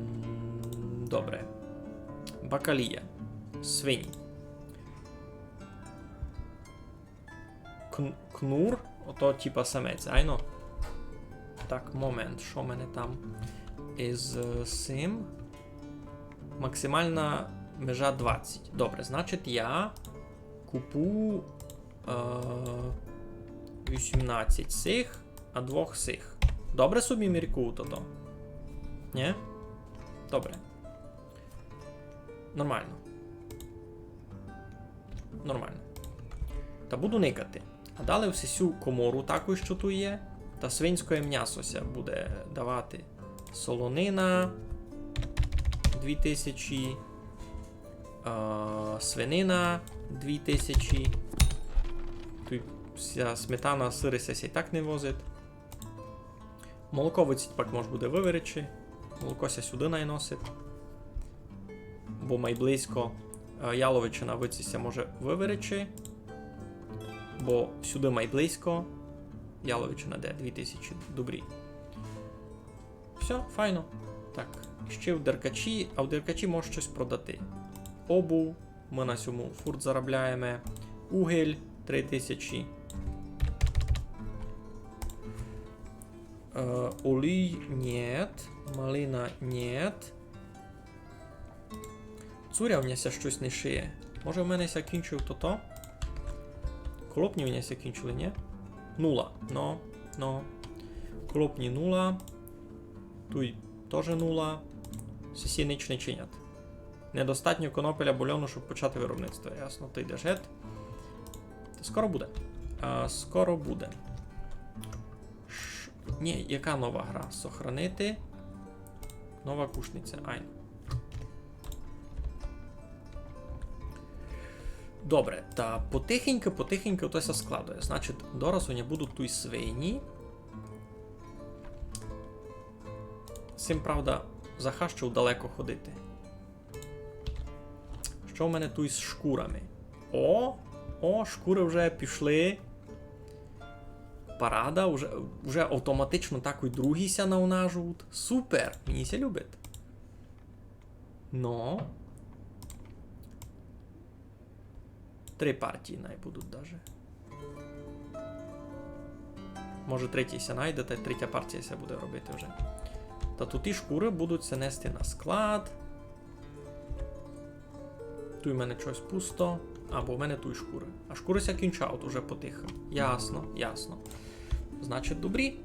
добре. Бакалія. Свині. Кн-, кнур, ото типа самець, айно? Так, момент, што в мене там із, е, сим? Максимална межа двадцять. Добре, значить, я купу, е, вісімнадцять сих, а двох сих. Добре собі міркую тото? Нї? Добре. Нормално. Нормално. Та буду никати. А далі всю сю комору таку, што туй є. Та свинськоє мнясо ся буде давати. Солонина дві тисячі. А, свинина дві тисячі. Туй ся сметана, сыр ся й так не возить. Молоко выдціть пак мож буде выверечи. Молоко ся сюды най носить. Бо май близько, е, яловичина выдціть ся може выверечи. Бо сюды май близько. Яловичина де? Дві тисячі. Добрі. Всьо, файно. Так, іщи в Деркачі, а в Деркачі мож штось продати. Обув, мы на сьому фурт заробляєме. Угель, три тисячі. Е, олій, нєт. Малина, нєт. Цуря в ня ся штось не шиє. Може, в мене ся кінчив тото? Колопні в ня ся кінчили, нї? Нула. Но, но. Колопні нула. Туй тоже нула. Сесі нич не чинять. Недостатньо конопеля або льону, щоб почати виробництво. Ясно, ты йдеш гет. Та скоро буде. А, скоро буде. Ш-, нї, яка нова гра? Сохранити. Нова кушниця. Айно. Добре, та потихеньку, потихеньку то ся складує. Значить, дораз у ня будуть туй свині. Сим, правда, захащу далеко ходити. Што в мене туй з шкурами? О, о, шкуры вже пішли. Парада, вже, вже автоматично такой другі ся наунажують. Супер, мені ся любить. Но. Три партії най будуть даже. Може, третій ся найде, та й третя партія ся буде робити вже. Та туй і шкуры будуть ся нести на склад. Туй в мене штось пусто, або в мене туй шкуры. А шкуры ся кінчають уже потихо. Ясно, ясно. Значить, добрі.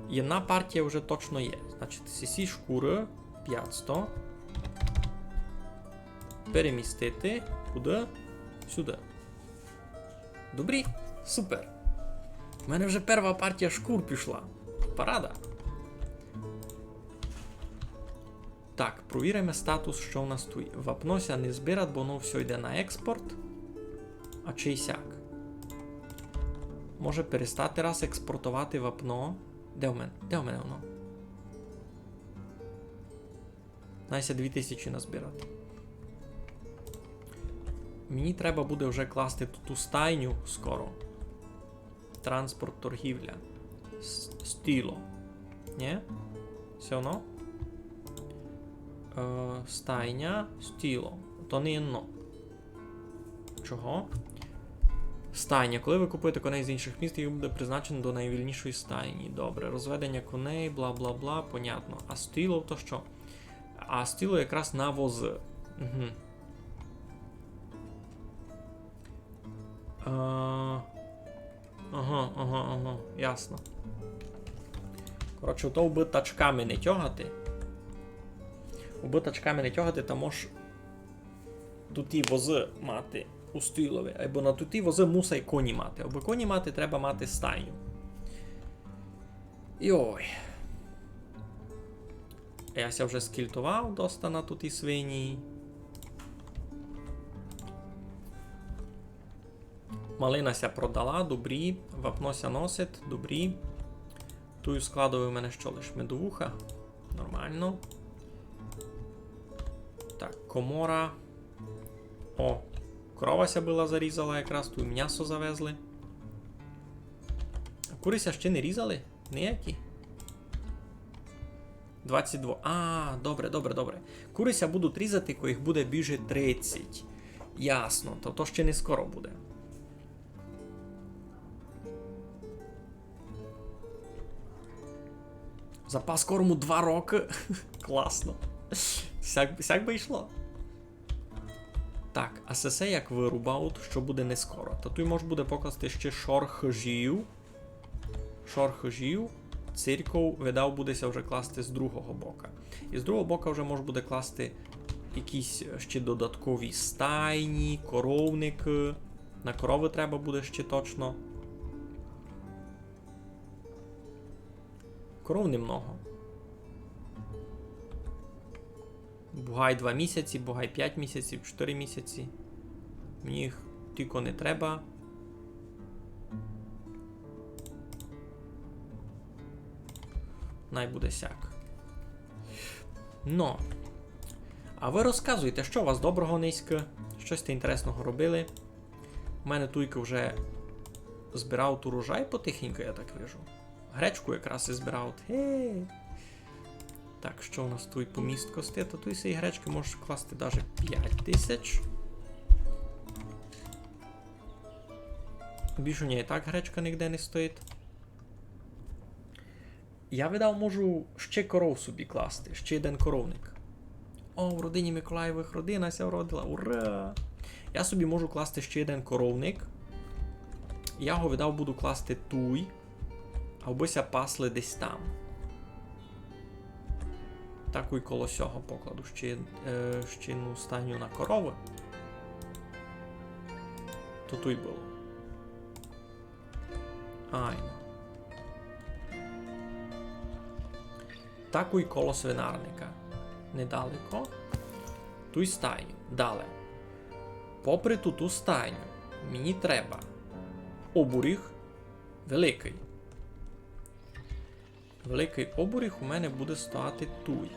Єдна партія вже точно є. Значить, сесі шкуры пятсто. Перемістити. Куды? Сюды. Добрі. Супер. У мене вже перва партія шкур пішла. Парада. Так, провіриме статус, што у нас туй. Вапно ся не збирать, бо воно всьо йде на експорт. А чи сяк? Може перестати раз експортовати вапно? Де в мене? Де в мене воно? Най ся дві тисячі назбирати. Мені треба буде вже класти ту, ту стайню скоро. Транспорт, торгівля. С-, стіло. Нї? Всьо одно? Е, стайня, стіло. То не єдно. Чого? Стайня. Коли ви купуєте коней з інших міст, їх буде призначено до найвільнішої стайні. Добре, розведення коней, бла-бла-бла, понятно. А стіло то що? А стіло якраз на вози. Угу. А, ага, ага, ага, ясно. Коротше, то вбы тачками не тягати. Вбы тачками не тягати, та мож туті вози мати у стілови. Айбо на туті вози мусай коні мати. Абы коні мати, треба мати стайню. Йой. Я ся вже скільтовав доста на туті свині. Малина ся продала, добрі. Вапно ся носить, добрі. Туй у складови в мене що лиш медовуха. Нормално. Так, комора. О, корова ся была зарізала якраз, туй мнясо завезли. А куры ся ще не різали? Ніякі? Двадцять два. А, добре, добре, добре. Куры ся будуть різати, коли їх буде більше тридцять. Ясно, то, то ще не скоро буде. Запас корму два рокы. Класно. Сяк, сяк бы йшло. Так, а сесе як вырубають, што буде не скоро. Та туй мож буде покласти ще шорхыжів. Шорхыжів. Церков, видав, буде ся вже класти з другого бока. І з другого бока вже мож буде класти якісь ще додаткові стайні, коровникы. На коровы треба буде ще точно. Коров немного. Бугай два місяці, бугай пять місяців, чотыри місяці. Мені їх тілько не треба. Най буде сяк. Но. А вы розказуйте, што у вас доброго нынька? Што сьте інтересного робили? У мене туйка вже збирав урожай потихеньку, я так вижу. Гречку якраз і збирав. Ге. Так, што у нас туй по місткости? Та туй сей гречкы можеш класти даже пять тисяч. Більш у неї і так гречка нигде не стоїть. Я, видав, можу ще коров собі класти, ще єден коровник. О, в родині Миколаєвых родина ся вродила, ура! Я собі можу класти ще єден коровник. Я го, видав, буду класти туй, абы ся пасли десь там. Такой коло сього покладу ще, е, ще одну стайню на коровы. То туй было. Айно. Такой коло свинарника. Недалеко. Туй стайню. Дале. Попри туту стайню мені треба обуріг великый. Великый обуріг у мене буде стояти туй.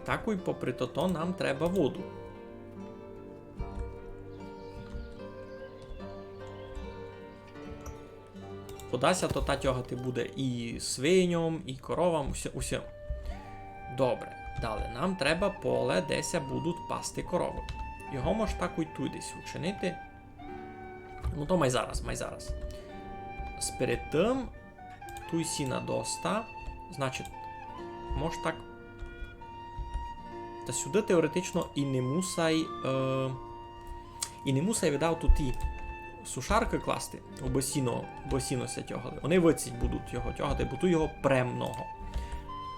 Такой попри тото нам треба воду. Вода ся тота тягати буде і свиньом, і коровам, усе, усе. Добре, дале. Нам треба поле, де ся будуть пасти коровы. Його мож такой туй десь учинити. Ну то май зараз, май зараз. Сперед тым, туй сіна доста. Значить, мож так. Та сюды теоретично і не мусай, е, і не мусай, видав, туй ті сушаркы класти, абы сіно, абы сіно ся тягали. Они выдцить будуть його тягати, бо туй його премного.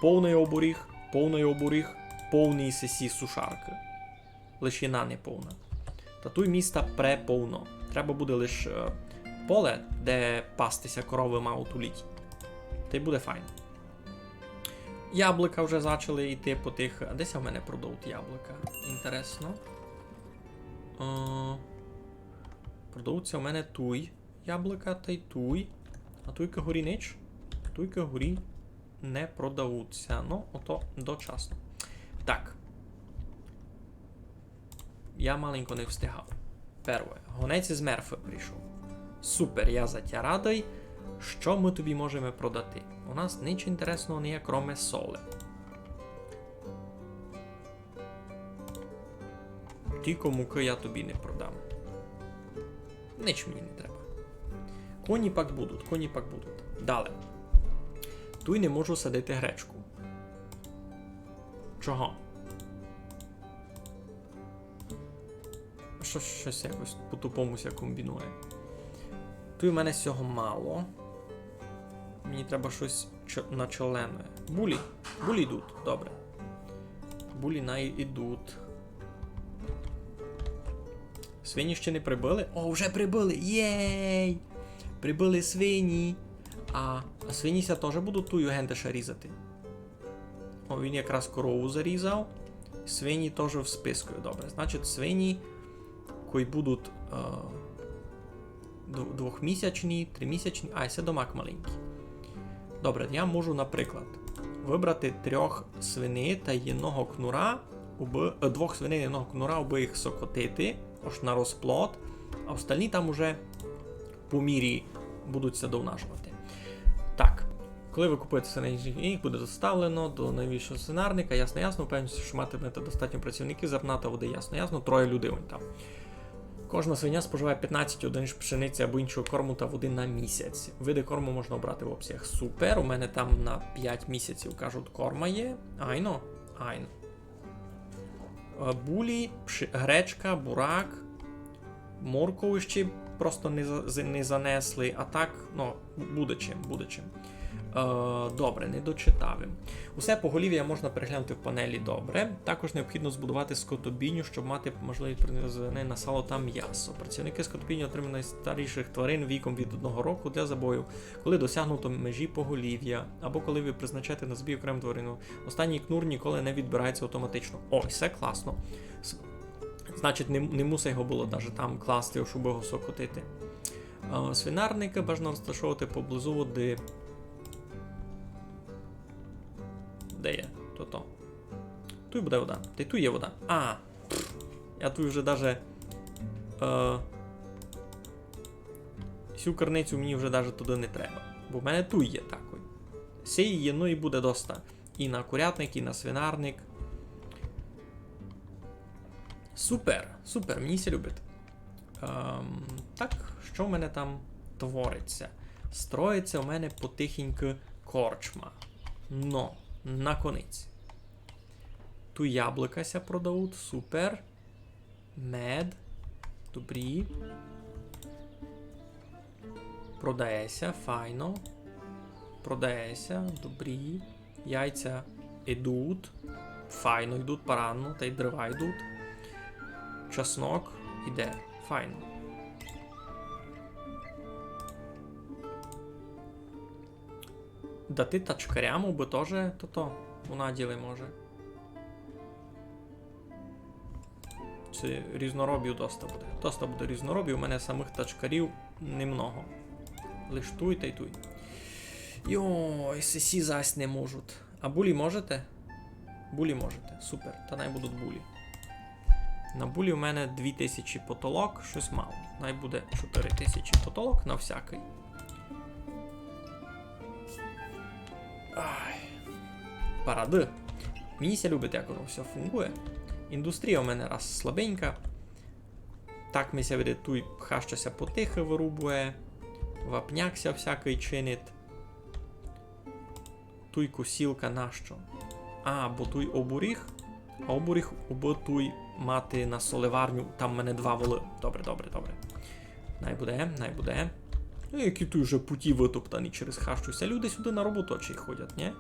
Повный обуріг, повный обуріг, повні сесі сушаркы. Лиш єдна неповна. Та туй міста преповно. Треба буде лиш, е, поле, де пасти ся коровы мають у літі. Тай буде файно. Яблука вже зачали йти по тых. А де ся в мене продають яблука? Інтересно. Е, продаються у мене туй яблука тай туй. А туйка горі нич? Туйка горі не продаються. Ну, ото дочасно. Так. Я маленько не встигав. Первоє. Гонець із Мерфы прийшов. Супер, я за тя радый. Што мы тобі можеме продати? У нас нич інтересного не є, кроме соли. Тілько мукы я тобі не продам. Нич мені не треба. Коні пак будуть, коні пак будуть. Дале. Туй не можу садити гречку. Чого? Што, штось якось по-тупому ся комбінує. Туй у мене сього мало. Мені треба штось ч-, на челлене. Булі. Булі йдуть. Добре. Булі най ідуть. Свині ще не прибыли? О, вже прибыли! Єй! Прибыли свині. А, а свині ся тоже будуть туй у гендеша різати? О, він якраз корову зарізав. Свині тоже в списку. Добре, значить, свині, кой будуть, е, дв-, двохмісячні, тримісячні, а, се домак маленькый. Добре, я можу, наприклад, выбрати трьох свиней та єдного кнура, убы, е, двох свиней, єдного кнура, убы їх сокотити, ож на розплод, а остальні там уже по мірі будуть ся довнашувати. Так, коли ви купуєте свиней, їх буде доставлено до найвищого свинарника, ясно, ясно, упевнюся, що матимете достатньо працівників, зерна та води, ясно, ясно, троє людей вон там. Кожна свиня споживає пятнадцять одиниць пшениці або іншого корму та води на місяць. Види корму можна обрати в опціях. Супер, у мене там на пять місяців, кажуть, корма є. Айно, айно. Е, булі, пши-, гречка, бурак, моркву ще просто не за-, з-, не занесли, а так, ну, буде чим, буде чим. Е, добре, не дочитав им. Усе поголів'я можна переглянути в панелі «Добре». Також необхідно збудувати скотобійню, щоб мати можливість принести на сало та м'ясо. Працівники скотобійні отримують найстаріших тварин віком від одного року для забою, коли досягнуто межі поголів'я, або коли ви призначаєте на забій окрему тварину. Останній кнур ніколи не відбирається автоматично. Ой, се класно. С-, значить, не, не мусить його было даже там класти, щоб його сокотити. Е, свинарника бажано розташовувати поблизу води. Де є? То-то. Туй буде вода. Та й туй є вода. А, пф, я туй вже даже, е, сю криницю мені вже даже туды не треба. Бо в мене туй є такой. Сей є, ну і буде доста. І на курятник, і на свинарник. Супер, супер, мені ся любить. Ем, так, што в мене там твориться? Строїться у мене потихеньку корчма. Но, наконець. Туй яблука ся продають, супер. Мед. Добрі. Продає ся, файно. Продає ся, добрі. Яйця йдуть. Файно йдуть, парадно, та й дрова йдуть. Чеснок іде. Файно. Дати тачкарям, убы тоже тото у наділі може. Се різноробів доста буде. Доста буде різноробів, у мене самых тачкарів немного. Лиш туй та й туй. Йой, сесі зась не можуть. А булі можете? Булі можете. Супер. Та най будуть булі. На булі у мене дві тисячі потолок, штось мало. Най буде чотири тисячі потолок на всякый. Ай. Парады. Мені ся любить, як воно всьо фунґує. Індустрія у мене раз слабенька. Так ми ся видить, туй хаща ся потихы вырубує. Вапняк ся всякый чинить. Туй косілка нащо? А, бо туй обуріг. А обуріг убы туй мати на соливарню, там в мене два волы. Добре, добре, добре. Най буде, най буде. Ну, які туй вже путі вытоптані через хащу. Ся люди сюды на роботу чи ходять, нї?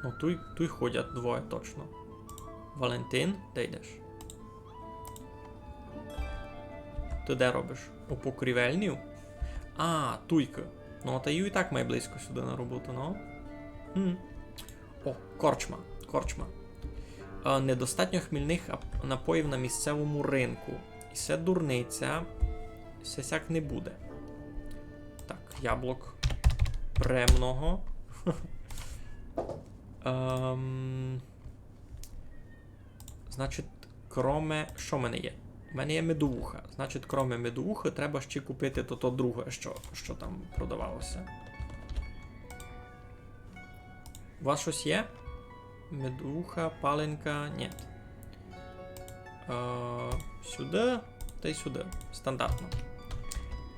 Ну, туй, туй ходять двоє точно. Валентин, де йдеш? Ты де робиш? У покрівельню? А, туйкы. Ну, та й і так май близько сюды на роботу, ну. Хм. О, корчма, корчма. Е, недостатньо хмільных ап-, напоїв на місцевому ринку. І се дурниця. Се сяк не буде. Так, яблок премного. Ем, Значить, кроме, што в мене є? У мене є медовуха. Значить, кроме медовухы, треба ще купити то, то друге, што, што там продавало ся. У вас штось є? Медовуха, паленка, ні. Е, сюды тай сюды. Стандартно.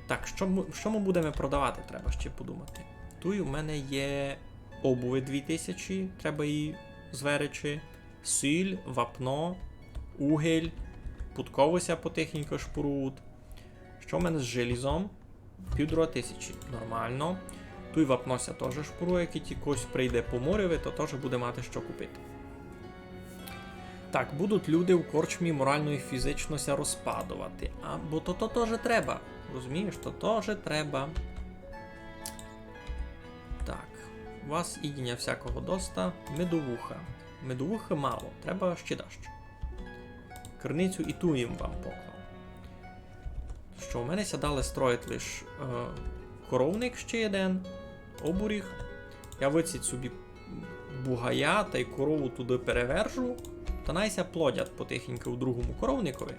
Так, што мы, што мы будеме продавати, треба ще подумати. Туй у мене є обуви дві тисячі, треба її зверечи. Сіль, вапно, угель, пудковы ся потихеньку шпурувут. Што в мене з желізом? Півдруга тисячі. Нормално. Туй вапно ся тоже шпурує, кідь кось прийде по морю, то тоже буде мати што купити. Так, будуть люди в корчмі морално і фізично ся розпадовати. А, бо то, то тоже треба. Розумієш, то тоже треба. Так, у вас їдіня всякого доста. Медовуха. Медовухы мало, треба ще дашто. Криницю і ту їм вам поклав. Што, у мене ся далі строїть лиш, е, коровник ще єден, обуріг. Я выціть собі бугая тай корову туды перевержу, та най ся плодять потихеньку у другому коровникови.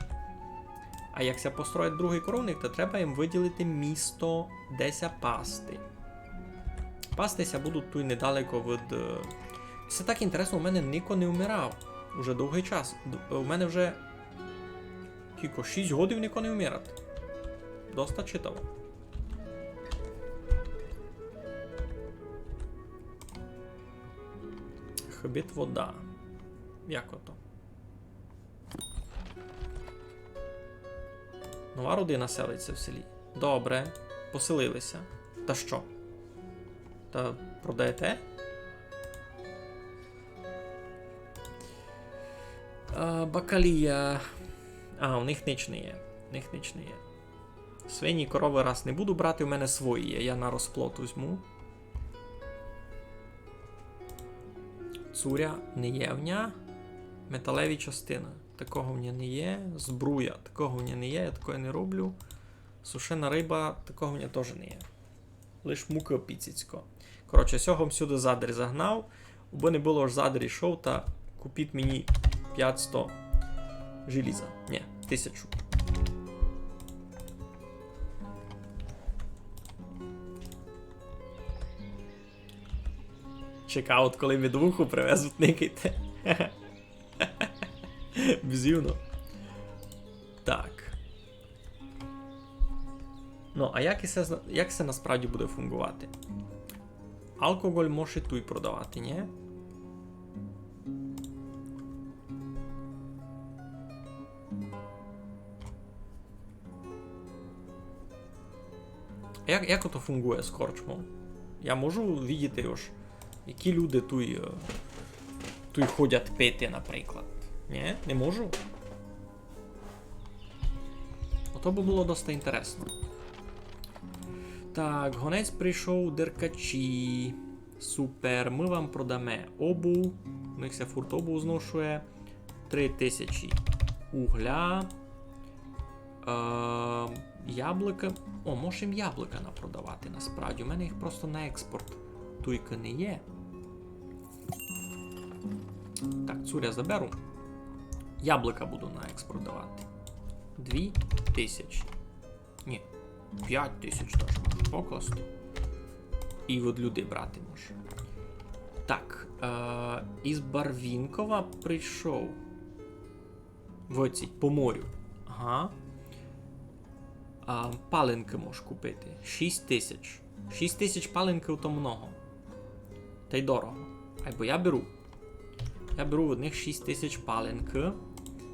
А як ся построїть другый коровник, то треба їм выділити місто, де ся пасти. Пасти ся будуть туй недалеко від, е, се так інтересно, у мене нико не вмирав уже довгый час. Д-, у мене вже кілько, шість годів нико не вмирать. Доста читаво. Хибить вода. Як ото? Нова родина селить ся в селі. Добре, поселили ся. Та што? Та продаєте? А, бакалія. А, у них нич не є. У них нич не є. Свині, коровы раз не буду брати, у мене свої є. Я на розплод возьму. Цуря не є в ня. Металеві частины. Такого в ня не є. Збруя. Такого в ня не є, я такого не роблю. Сушена риба, такого в ня тоже не є. Лиш мукы піціцько. Коротше, сього м сюды задарь загнав. Убы не было, ож задарь ішов, та купіть мені пятсто желіза. Ні, тисячу. Чекав, от коли медовуху привезуть, никайте. Бзівно. Так. Ну, а як се, як се насправді буде фунґовати? Алкоголь може туй продавати, ні? А як, як ото фунґує з корчмов? Я можу видіти, ож які люди туй, е, туй ходять пити, наприклад? Ні? Не можу? Ото бы было доста інтересно. Так, гонець прийшов, деркачі. Супер, мы вам продаме обув. У них ся фурт обув зношує. Три тисячі угля. Е, яблука. О, можем яблука напродавати, насправді. У мене їх просто на експорт туйка не є. Так, цуря заберу. Яблука буду на експорт давати. Дві тисячі. Ні, пять тисяч даже можу покласти. І від людей брати можу. Так, е, із Барвінкова прийшов. Выціть, по морю. Ага. А, паленкы можеш купити. Шість тисяч. Шість тисяч паленкы то много. Тай дорого. Айбо я беру. Я беру від них шість тисяч паленкы.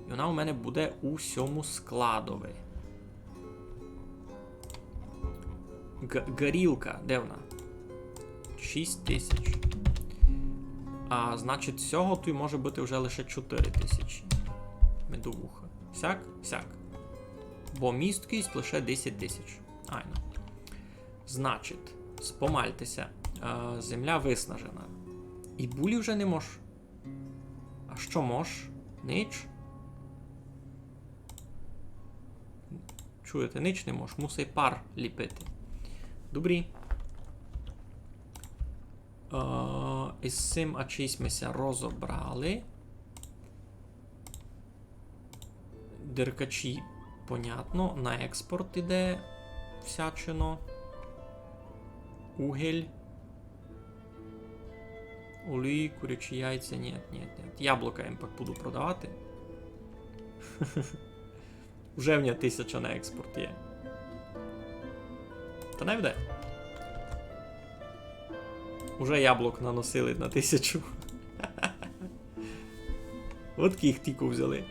І вона у мене буде у сьому складови. Г-, горілка, де вона? Шість тисяч. А, значить, сього туй може быти вже лише чотири тисячі. Медовуха. Сяк? Сяк. Бо місткість лише десять тисяч. Айно. Значить, спомальте ся. Е, земля виснажена. І булі вже не мож. А што мож? Нич? Чуєте, нич не мож. Мусить пар ліпити. Добрі. Е, із сим ачись ми ся розобрали. Деркачі, понятно, на експорт іде всячино. Угель. Олії, курячі яйця, ні, ні, ні. Яблука їм пак буду продавати. Уже в мене тисяча на експорт є. Та най буде. Уже яблук наносили на тисячу. От їх тілько взяли.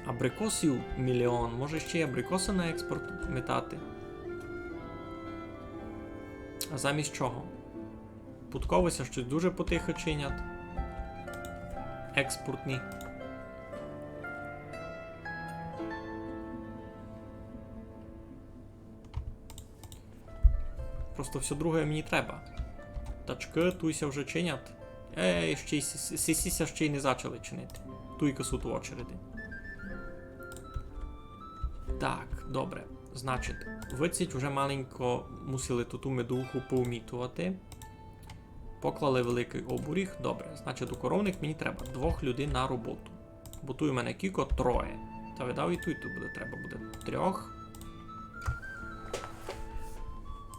Абрикосів мільйон. Може, ще й абрикоси на експорт метати? А замість чого? Пудкови ся щось дуже потихо чинять. Експортні. Просто всьо друге мені треба. Тачкы туй ся вже чинять. Ей, ще й сі-, сі-, сі ся ще й не зачали чинити. Туйка суть в очереди. Так, добре. Значить, выціть уже маленько мусили ту, ту медовуху повмітовати. Поклали великый обуріг. Добре, значить, у коровник мені треба двох людей на роботу. Бо туй у мене кілько? Троє. Та видав і туй, туй буде, треба буде трьох.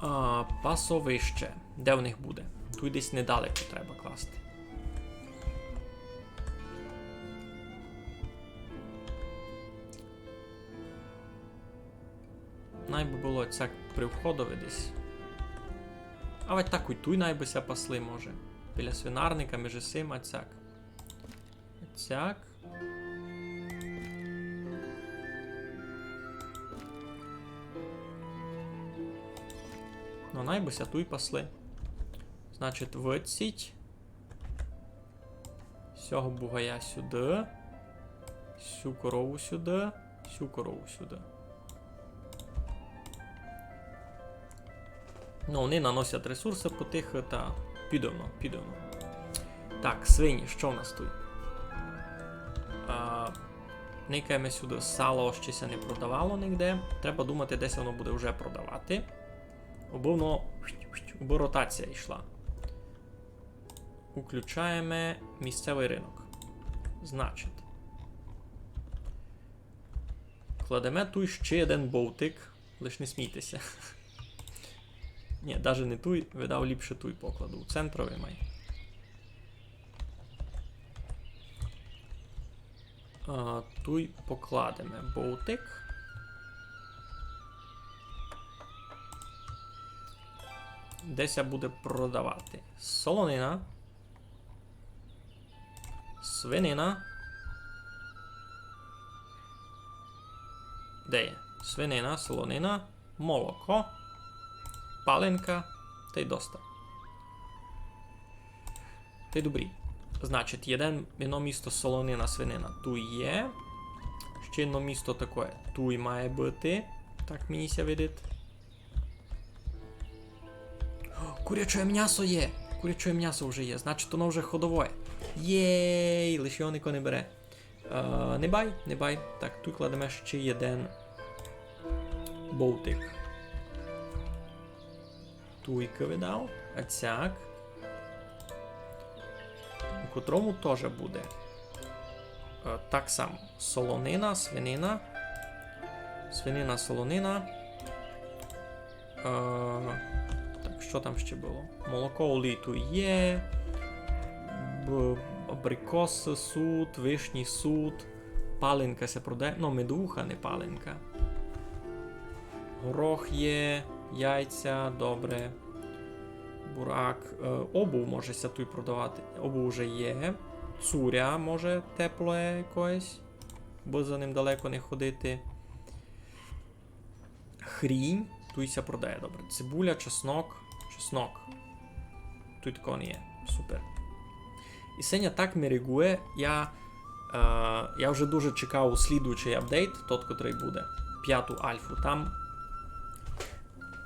А, пасовище. Де в них буде? Туй десь недалеко треба класти. Най бы было цяк при входови десь. А вать так і туй най бы ся пасли, може. Біля свинарника, межи сим, а цяк. А цяк. Ну, най бы ся туй пасли. Значить, выціть. Сього бугая сюды. Сю корову сюды. Сю корову сюды. Ну, они наносять ресурсы потихо, та підовно, підовно. Так, свині, што в нас туй? А, никаєме сюды. Сало ще ся не продавало нигде. Треба думати, де ся воно буде вже продавати. Обы воно, обы ротація йшла. Уключаєме місцевый рынок. Значить, кладеме туй ще єден бовтик, лиш не смійте ся. Ні, даже не туй, видав, ліпше туй покладу, у центрові май. А, туй покладеме бовтик. Де ся буде продавати? Солонина. Свинина. Де є? Свинина, солонина, молоко, паленка тай доста. Тай добрі. Значить, єден, єдно місто солонина, свинина туй є. Ще єдно місто такоє туй має быти. Так мені ся видить. О, куряче мнясо є! Куряче мнясо вже є, значить, воно вже ходовоє. Єй, лиш його нико не бере. Е, не бай, не бай. Так, туй кладеме ще єден бовтик. Туйка видав, а цяк. У котрому тоже буде. Е, так само. Солонина, свинина. Свинина, солонина. Е, так, што там ще было? Молоко, олій туй є. Б-, абрикосы суть, вишні суть. Паленка ся продає. Ну, медовуха, не паленка. Горох є, яйця, добре. Бурак. Е, обув може ся туй продавати. Обув уже є. Цуря може теплоє якоєсь, бо за ним далеко не ходити. Хрінь. Туй ся продає, добре. Цибуля, чеснок. Чеснок. Туй такого не є. Супер. І се ня так мерегує, я, е, я вже дуже чекав слідуючый апдейт, тот, котрый буде, пяту альфу. Там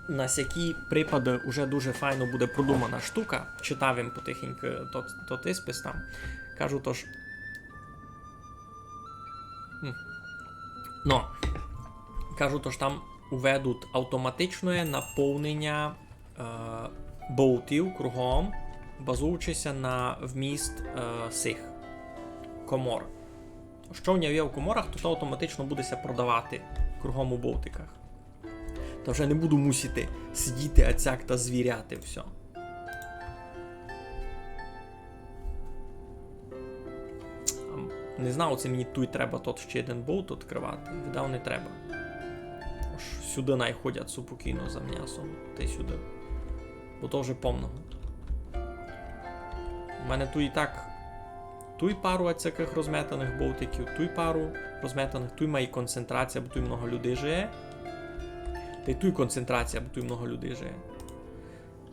на сякі припады уже дуже файно буде продумана штука. Читав им потихеньку тот, тот испис там. Кажу, тож... М. Но, кажу, тож там уведуть автоматичне наповнення, е, бовтів кругом. базуючи ся на вміст, е, сих комор. Што в нього є в коморах, то, то автоматично буде ся продавати кругом у бовтиках. Та вже не буду мусити сидіти, а цяк та звіряти всьо. Ам, не знав, ци мені туй треба тот ще єден бовт відкрывати. Видав, не треба. Ож сюды най ходять супокійно за мнясом. Тай сюды. Бо то вже повно. У мене туй і так, туй пару ацякых розметаных бовтиків, туй пару розметаных, туй має концентрація, бо туй много людей жиє. Тай туй концентрація, бо туй много людей жиє.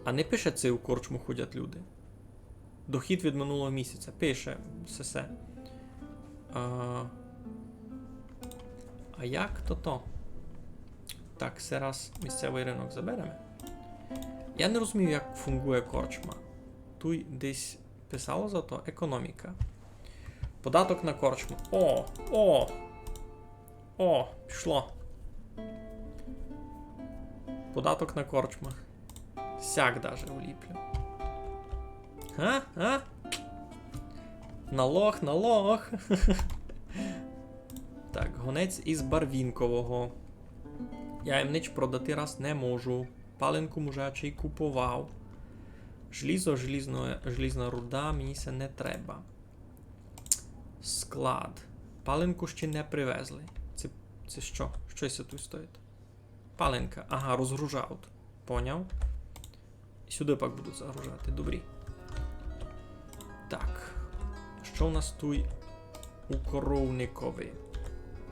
А не пише, ци у корчму ходять люди. Дохід від минулого місяця. Пише, всьо се. А, а як то то? Так, се раз місцевый рынок забереме. Я не розумію, як фунґує корчма. Туй десь писало за то економіка. Податок на корчму. О, о! О, пішло. Податок на корчму. Сяк даже вліплю. А? А? Налог, налог. Так, гонець із Барвінкового. Я їм нич продати раз не можу. Паленку, може, ачей куповав. Желізо, желізно, желізна руда, мені се не треба. Склад. Паленку ще не привезли. Ци, ци што? Што се туй стоїть? Паленка. Ага, розгружають. Поняв. І сюды пак будуть загружати. Добрі. Так. Што у нас туй у коровникови?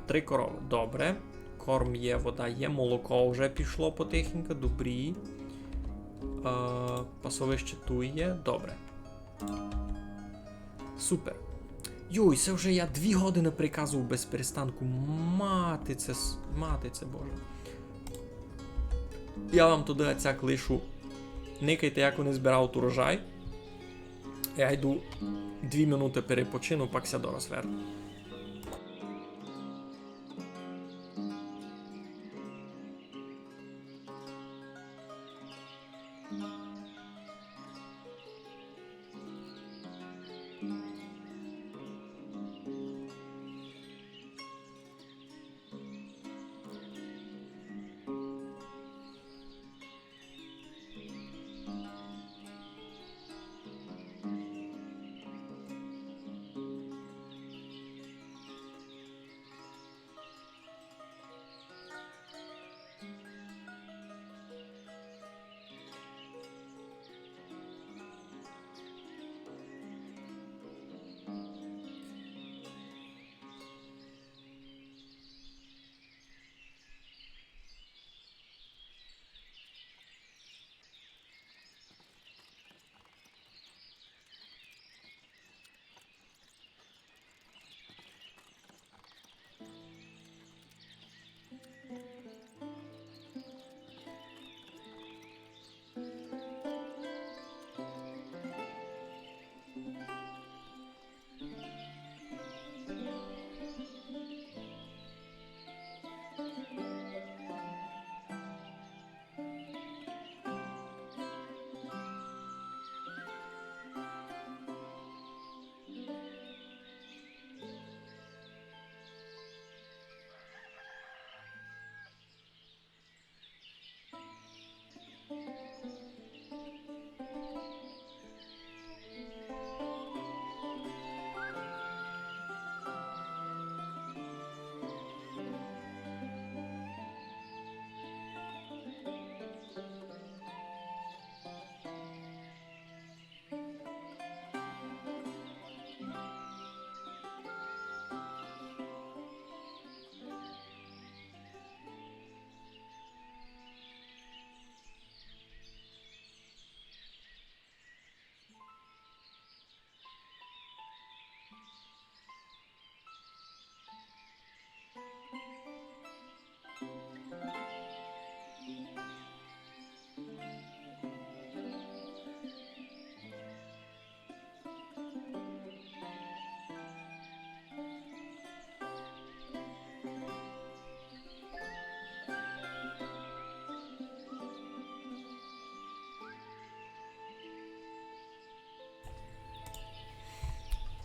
Три коровы. Добре. Корм є, вода є, молоко вже пішло потихеньку. Добрі. Е, пасовище туй є. Добре. Супер. Йой, се вже я дві годины приказував без перестанку. Мати це, с-, мати це, Боже. Я вам туды ацяк лишу. Никайте, як вони збирають урожай. Я йду дві минуты перепочину, пак ся дораз верну.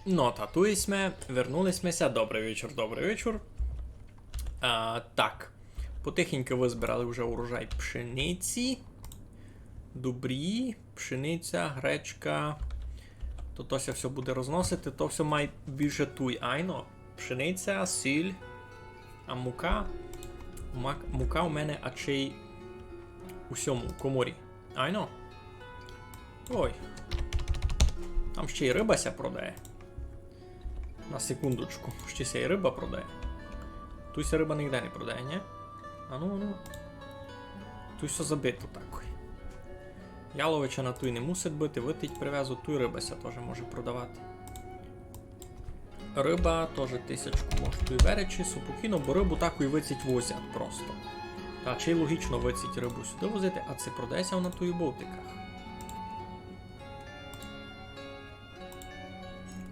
Но, та туй сьме, вернули сьме ся. Добрый вечур, добрый вечур. А, так, потихеньку вызбирали вже урожай пшениці. Добрі, пшениця, гречка. То, то ся всьо буде розносити, то всьо май більше туй, айно. Пшениця, сіль. А мука? Мак-, мука у мене ачей у сьому, у коморі. Айно. Ой. Там ще й рыба ся продає. На секундочку. Ще ся й рыба продає. Туй ся рыба нигде не продає, нї? Ану, ану. Туй всьо забито так. Яловичина туй не мусить быти, вытить привезу, туй рыба ся тоже може продавати. Рыба тоже тисячку може туй веречи, супокійно, бо рыбу так і вицить возять просто. Та чи логічно вицить рыбу сюды возити, а ци продає ся вона туй у бовтиках?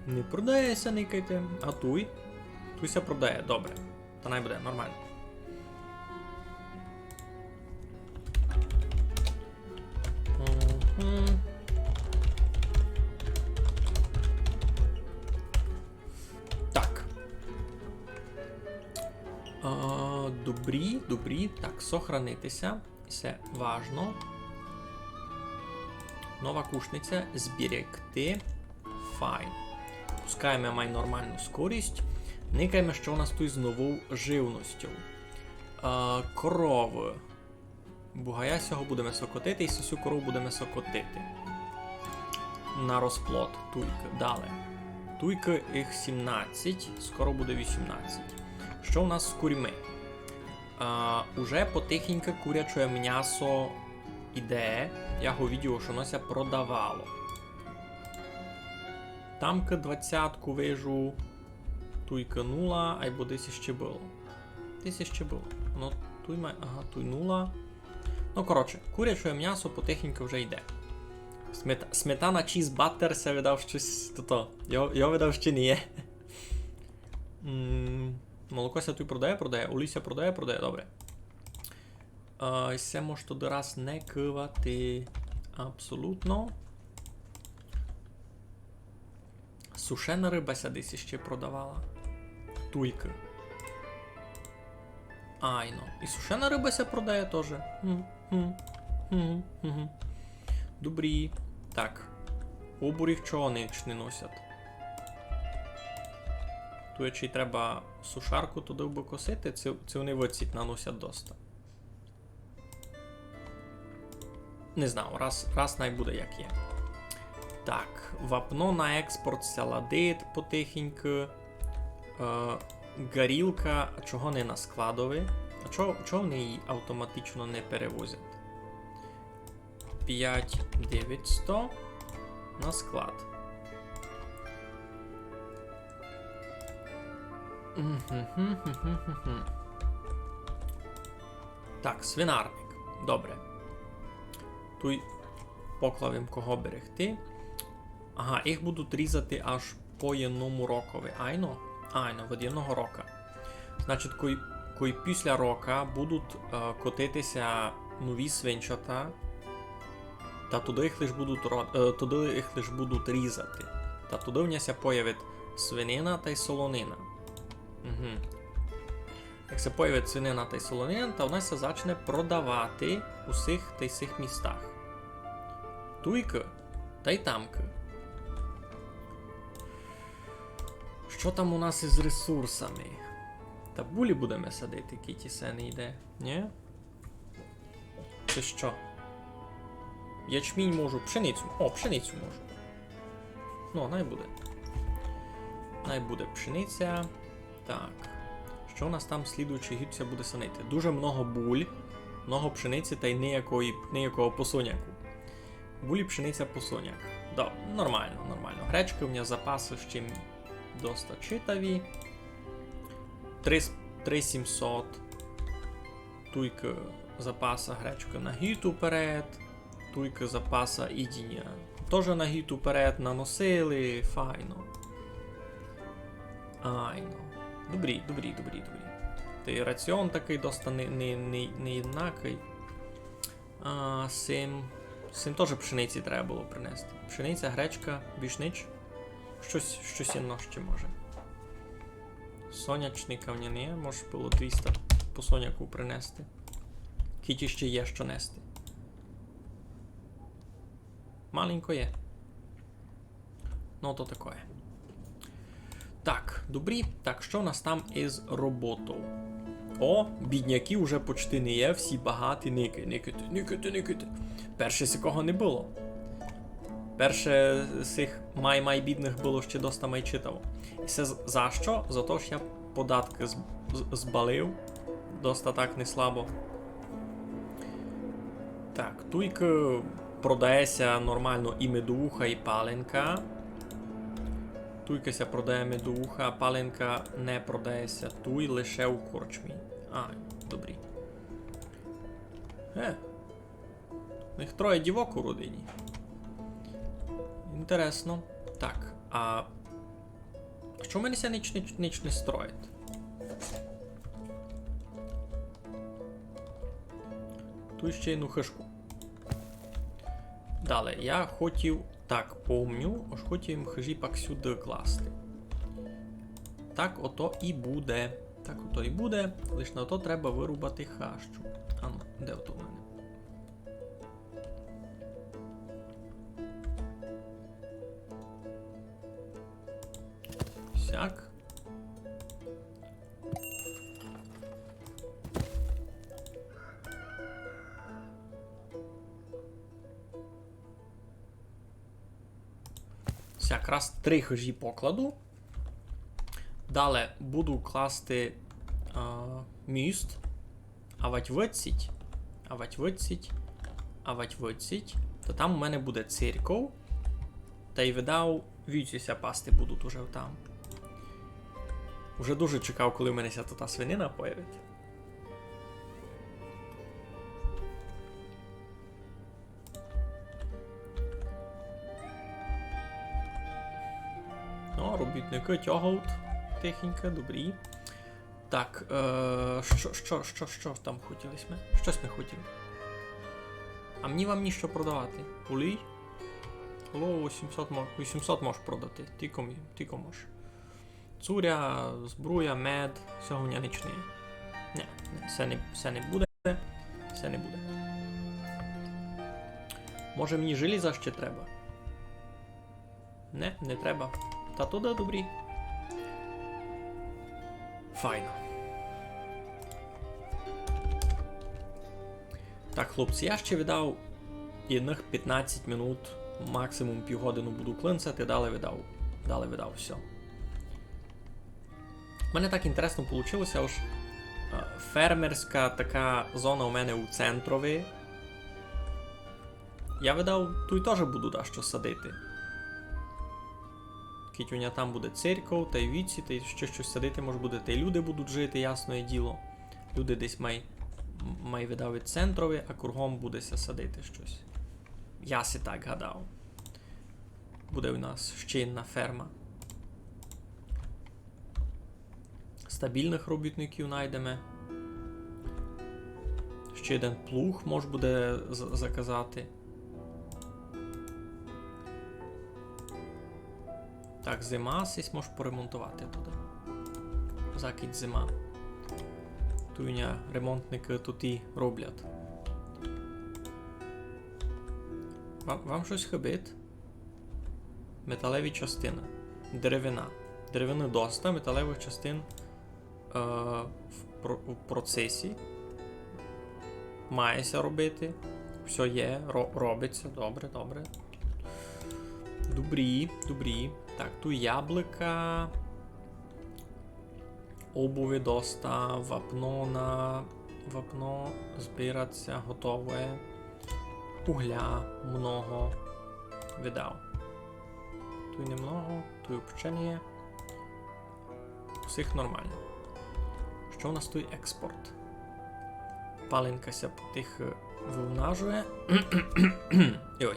Не продає ся, никайте. А туй? Туй ся продає, добре. Та най буде, нормално. Мгм. Так. А, добрі, добрі. Так, сохранити ся. Се важно. Нова кушниця, зберегти. Файн. Пускаєме май нормалну скорість. Никаєме, што у нас туй з новов живностю. А, коровы. Бугая сього будеме сокотити, і сосю корову будеме сокотити. На розплод. Туйкы. Дале. Туйкы їх сімнадцять, скоро буде вісімнадцять. Што у нас з курьми? А, уже потихеньку куряче мнясо іде. Я го видів, што воно ся продавало. Тамка двадцятку вижу, туйка нула, айбо десь іще было. Десь іще было. Ну, туй май, ага, туй нула. Ну, коротше, куряче мнясо потихеньку вже йде. Смета-, сметана, чіз, батер, ся видав штось тото. Його, його видав ще не є. М, молоко ся туй продає, продає, олій ся продає, продає, добре. А, і се мож туды раз не кывати. Абсолютно. Сушена рыба ся десь іще продавала. Туйкы. Айно. І сушена рыба ся продає тоже. Мгм, мгм, мгм, мгм. Добрі. Так. Обурі чого нич не носять. Туй ще й треба сушарку туды бы косити, ци, ци вони выцить наносять доста. Не знаю, раз, раз най буде, як є. Так, вапно на експорт ся ладить потихеньку. Е, горілка, а чого не на складови? А чого, чого вони її автоматично не перевозять? Пять девятьсто на склад. Мгм. Так, свинарник. Добре. Туй поклав им кого берегти. Ага, їх будуть різати аж по єдному рокови. Айно? Айно, від єдного рока. Значить, кой, кой після рока будуть, е, котити ся нові свинчата, та туды їх лиш будуть ро-, е, туды їх лиш будуть різати. Та туды в ня ся появить свинина тай солонина. Мгм. Як ся появить свинина тай солонина, та вона ся зачне продавати у сих тай сих містах. Туйкы тай тамкы. Што там у нас із ресурсами? Та булі будеме садити, кідь се не йде, нї? Ци што? Ячмінь можу, пшеницю. О, пшеницю можу. Ну, най буде. Най буде пшениця. Так. Што у нас там слідуючый гід ся буде санити? Дуже много буль, много пшениці тай ніякої, ніякого по соняку. Булі, пшениця, по соняк. Да, нормално, нормално. Гречкы у мене запасы ще доста читаві. Три с-, три сімсот. Туйкы запаса гречкы на гід уперед. Туйкы запаса їдіня тоже на гід уперед наносили, файно. Айно. Добрі, добрі, добрі, добрі. Тай раціон такый доста не, не, не, неєднакый. А, сим, сим тоже пшениці треба было принести. Пшениця, гречка, більш нич. Штось, штось єдно ще може. Сонячный камняный, може было двіста по соняку принести. Кідь іщи є што нести. Маленько є. Ну, то такоє. Так, добрі. Так, што у нас там из роботов? О, бідняків уже почти не є, всі багаті. Никай, никайте, никайте, никайте. Перше сякого не было. Перше сих май-май бідных было ще доста май читаво. І се з-, за што? За то, што я податкы з-, з-, збалив. Доста так не слабо. Так, туйкы продає ся нормално і медовуха, і паленка. Туйкы ся продає медовуха, а паленка не продає ся туй, лише у корчмі. А, добрі. Е, у них троє дівок у родині. Інтересно. Так, а што в мене ся нич, нич, нич не строїть? Туй ще єдну хыжку. Дале, я хотів, так, помню, ож хотів им хыжі пак сюды класти. Так ото і буде. Так ото і буде. Лиш на то треба вырубати хащу. Ану, де ото в мене? Сяк. Сяк, раз три хыжі покладу. Дале буду класти, а, міст. Авать выдсіть. Авать выдсіть. Авать выдсіть. Та там у мене буде церков. Тай видав, вівці ся пасти будуть уже там. Уже дуже чекав, коли в мене ся та свинина появить. Ну, робітникы тягають тихенько, добрі. Так, е, што, што, што, што там хотіли сьме? Штось сьме хотіли. А мені вам нішто продавати. Олій? Олово вісімсот мо-, вісімсот можеш продати. Тілько мі-, тілько можеш. Цуря, збруя, мед, сього в мене нич не є. Не, не, се не, се не буде. Се не буде. Може, мені желіза ще треба? Не, не треба. Та то да добрі. Файно. Так, хлопці, я ще видав єдных пятнадцять минут, максимум півгодину буду клинцати, далі видав, далі видав всьо. У мене так інтересно получило ся, ож, е, фермерська така зона у мене у центрови. Я видав, туй тоже буду дашто садити. Кідь у ня там буде церков, тай вівці, тай ще штось садити мож буде, тай люди будуть жити, ясноє діло. Люди десь май, май видав від центрови, а кругом буде ся садити штось. Я си так гадав. Буде у нас ще єдна ферма. Стабільных робітників найдеме. Ще єден плуг мож буде з-, заказати. Так, зима, сись мож поремонтовати туды. Закідь зима. Туй у ня ремонтникы туй і роблять. Вам, вам штось хыбить? Металеві частины. Деревина. Деревины доста, металевых частин, е, в про-, в процесі. Має ся робити. Всьо є, ро-, робить ся. Добре, добре. Добрі, добрі. Так, туй яблыка. Обуви доста, вапно на, вапно збирать ся, готове. Угля много видав. Туй немного, туй вообще не є. Усіх нормално. Што у нас туй? Експорт. Паленка ся потихы вымножує. Йой.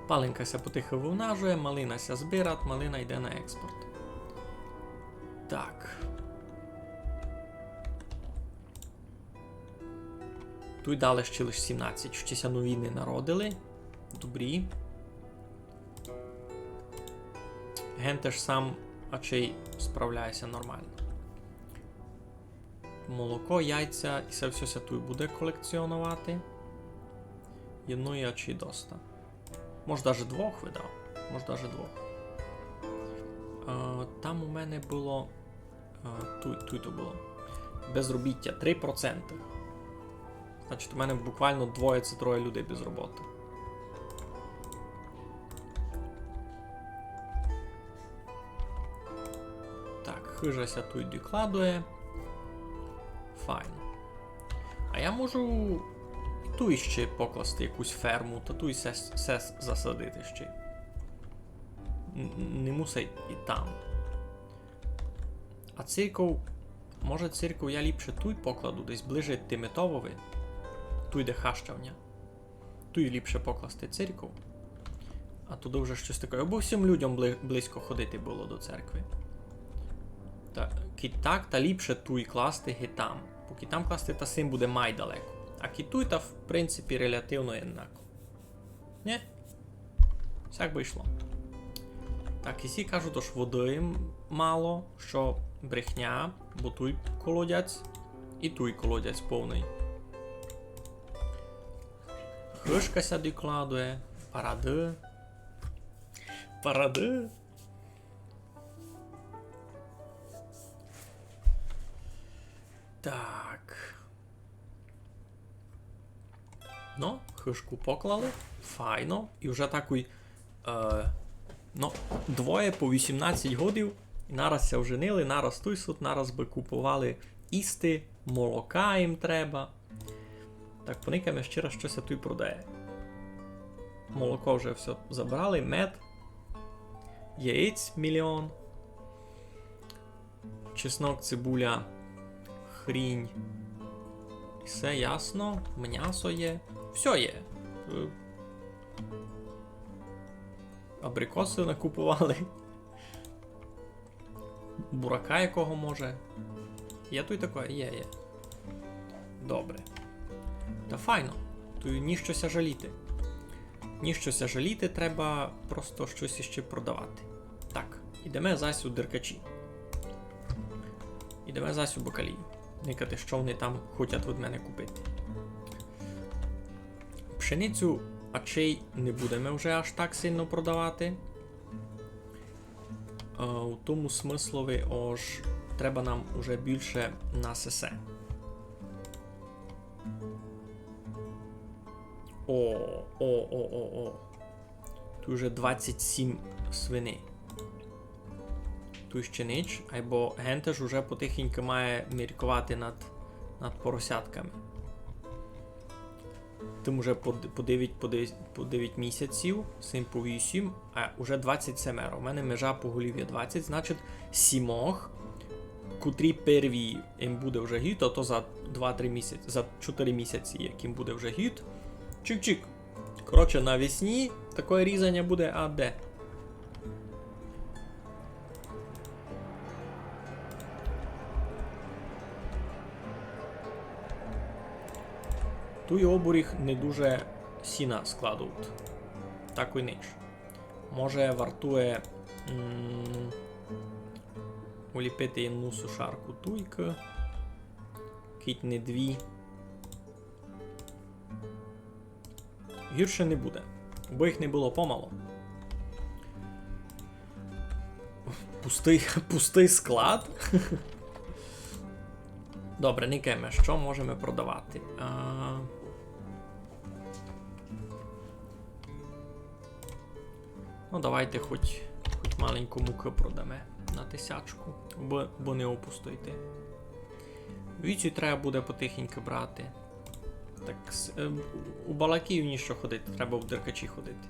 Паленка ся потихы вымножує, малина ся збирать, малина йде на експорт. Так. Туй далі ще лиш сімнадцять, ще ся нові не народили. Добрі. Ген теж сам ачей справляє ся нормално. Молоко, яйця, і се всьо ся туй буде колекціоновати. Єдної ачей доста. Мож даже двох видав. Мож даже двох. Е, там у мене было, е, туй, туй то было. Безробіття три проценты. Значить, у мене буквално двоє ци троє людей без роботы. Так, хыжа ся туй докладує. Файно. А я можу туй іщи покласти якусь ферму, та туй се, се засадити іщи. Н-, не мусить і там. А церков, може, церков я ліпше туй покладу, десь ближе Тимитовови. Туй, де хаща в ня. Туй ліпше покласти церков. А туды вже штось таке. Абы всім людям бли-, близько ходити было до церкви. Та, кідь так, та ліпше туй класти ги там. Бо кідь там класти, та сим буде май далеко. А кідь туй, та в принципі релятивно єднако. Нє? Сяк бы йшло. Так, і сі кажуть, ож воды їм мало, што брехня, бо туй колодязь, і туй колодязь повный. Хыжка ся докладує. Парады. Парады. Так. Но, хыжку поклали. Файно. І вже такой, е, но, двоє по вісімнадцять годів. І нараз ся оженили, нараз туй сут, нараз бы куповали їсти, молока їм треба. Так, поникаєме іщи раз, што ся туй продає. Молоко вже всьо забрали, мед. Яєць мільйон. Чеснок, цибуля, хрінь. Всьо ясно. Мнясо є. Всьо є. Е, абрикосы накуповали. Бурака якого може. Є туй такоє? Є, є. Добре. Та файно. Туй нішто ся жаліти. Нішто ся жаліти, треба просто штось іщи продавати. Так, ідеме зась у Деркачі. Ідеме зась у Бакалію. Никати, што они там хотять од мене купити. Пшеницю ачей не будеме вже аж так сильно продавати. Е, у тому смыслови, ож треба нам уже бульше на сесе. О, о, о, о, о. Туй уже двадцять сім свиней. Туй іщи нич, айбо ген теж уже потихеньку має мірковати над, над поросятками. Тым уже по д-, по девять, по девять, по девять місяців, сим по вісім, а уже двадцять семеро. У мене межа поголівя двадцять, значить, сімох, котрі перві їм буде вже гід, а то за два-три місяці, за чотири місяці, як їм буде вже гід. Чик-чик. Коротше, навесні таке різаня буде, а де? Туй оборіг не дуже сіна складуть. Так і нич. Може, вартує, м, уліпити єдну сушарку туйкы. Кідь не дві. Гірше не буде, бо їх не было помало. Пустый, пустый склад. Добре, никаєме, што можеме продавати. А, ну, давайте хоть, хоть маленько мукы продаме на тисячку, бо, бо не опустити. Віці треба буде потихеньку брати. Так, с-, е, у Балакію нішто ходити, треба в Деркачі ходити.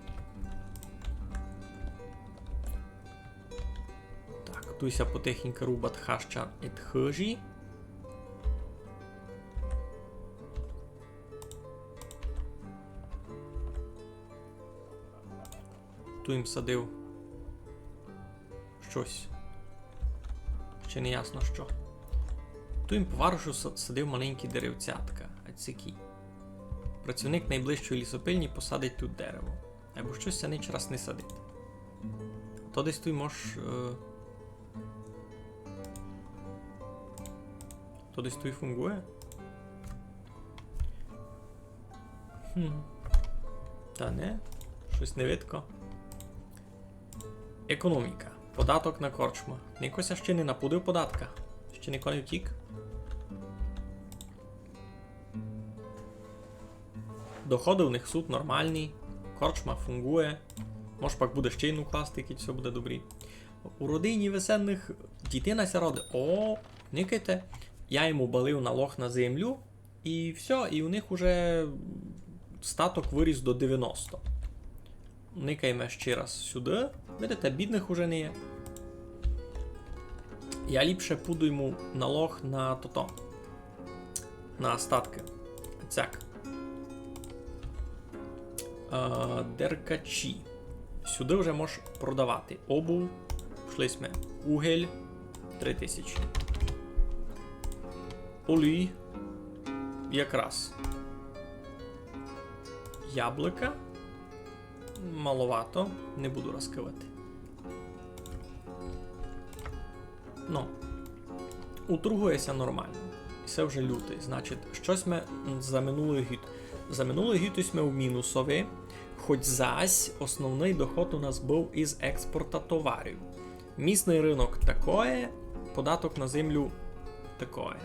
Так, туй ся потихеньку рубат хаща ид хыжі. Туй им садив штось. Ще не ясно што. Туй им по варошу са-, садив маленькі деревцятка, а цикі. Працівник найближчої лісопильні посадить тут дерево. Айбо штось ся нич раз не садить. То десь туй мож, е, то десь туй фунґує? Хм. Та не, штось не видко. Економіка. Податок на корчму. Нико ся ще не напудив податка. Ще нико не втік. Доходы у них суть нормалні. Корчма фунґує. Мож пак буде ще єдну класти, кідь всьо буде добрі. У родині веселых дітина ся родить. О, никайте. Я їм убалив налог на землю. І всьо, і у них уже статок выріс до девяносто. Никайме ще раз сюды. Видите, бідных уже не є. Я ліпше пуду йому налог на тото. На статкы. Цяк. Е, деркачі. Сюды вже мож продавати. Обув. Пішли сьме. Угель. Три тисячі. Олій. Якраз. Яблука. Маловато. Не буду розкривати. Ну. Уторгує ся нормално. І се вже лютый. Значить, штось сьме за минулый гід. За минулый гід сьме у мінусови, хоть зась основный доход у нас быв із експорта товарів. Місный рынок такоє, податок на землю такоє.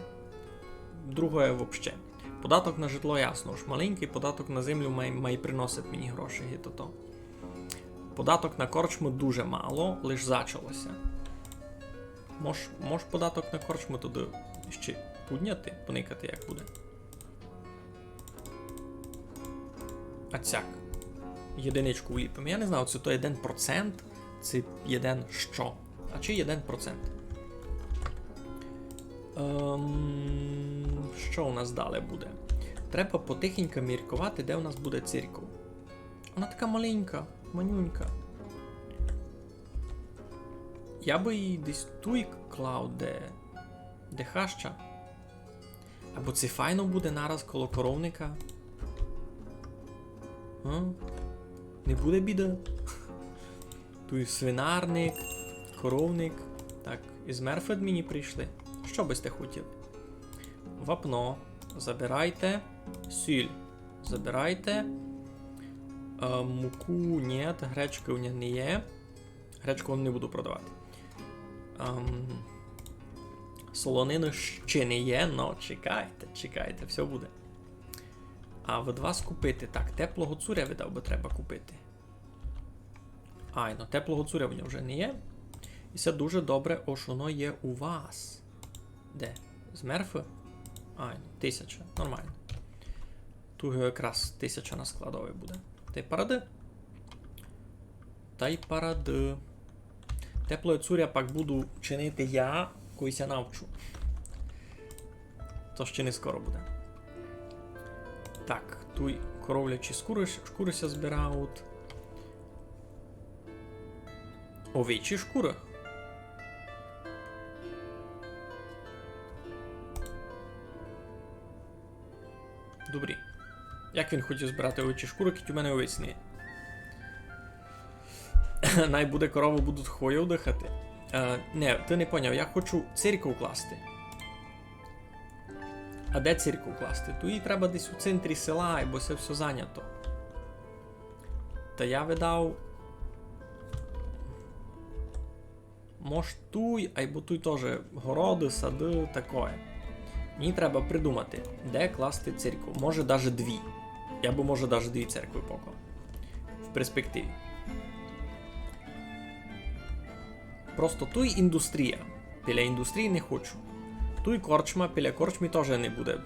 Другоє вообще. Податок на житло, ясно, ож маленькый, податок на землю май, май приносить мені гроші, і то то. Податок на корчму дуже мало, лиш зачало ся. Мож, мож податок на корчму туды ще пудняти, поникати, як буде. А цяк. Єдиничку уліпиме. Я не знаю, ци то єден процент, ци єден што. А ци єден процент. Ем, што у нас далі буде? Треба потихеньку міркувати, де у нас буде церков. Вона така маленька, манюнька. Я бы її десь туй клав, де, де хаща. Або ци файно буде нараз коло коровника. А? Не буде біды. Туй свинарник, коровник. Так, із Мерфи мені прийшли. Што бы сьте хотіли? Вапно. Забирайте. Сіль. Забирайте. Е, муку нєт, гречкы у мене не є. Гречку вам не буду продавати. Ем, солонину ще не є, но чекайте, чекайте, всьо буде. А від вас купити. Так, теплого цуря, видав бы, треба купити. Ай, ну теплого цуря в нього вже не є. І се дуже добре, ож воно є у вас. Де? З Мерфи? Ай, ну, тисяча, нормално. Туй якраз тисяча на складови буде. Тай парады. Тай парады. Теплоє цуря пак буду чинити я, кой ся навчу. То ще не скоро буде. Так, туй коровлячі шкуры, шкуры ся збирають. Овечі шкуры. Добрі. Як він хотів збирати овечі шкуры, кідь у мене овець не є? Най буде, коровы будуть хвойов дыхати. Е, не, ты не поняв, я хочу церков класти. А де церков класти? То її треба десь у центрі села, бо се всьо занято. Та я видав. Мож туй, айбо туй тоже городы, сады, такоє. Мені треба придумати, де класти церков. Може, даже дві. Я бы, може, даже дві церкви поклав. В перспективі. Просто туй індустрія. Біля індустрії не хочу. Туй корчма, біля корчмы тоже не буде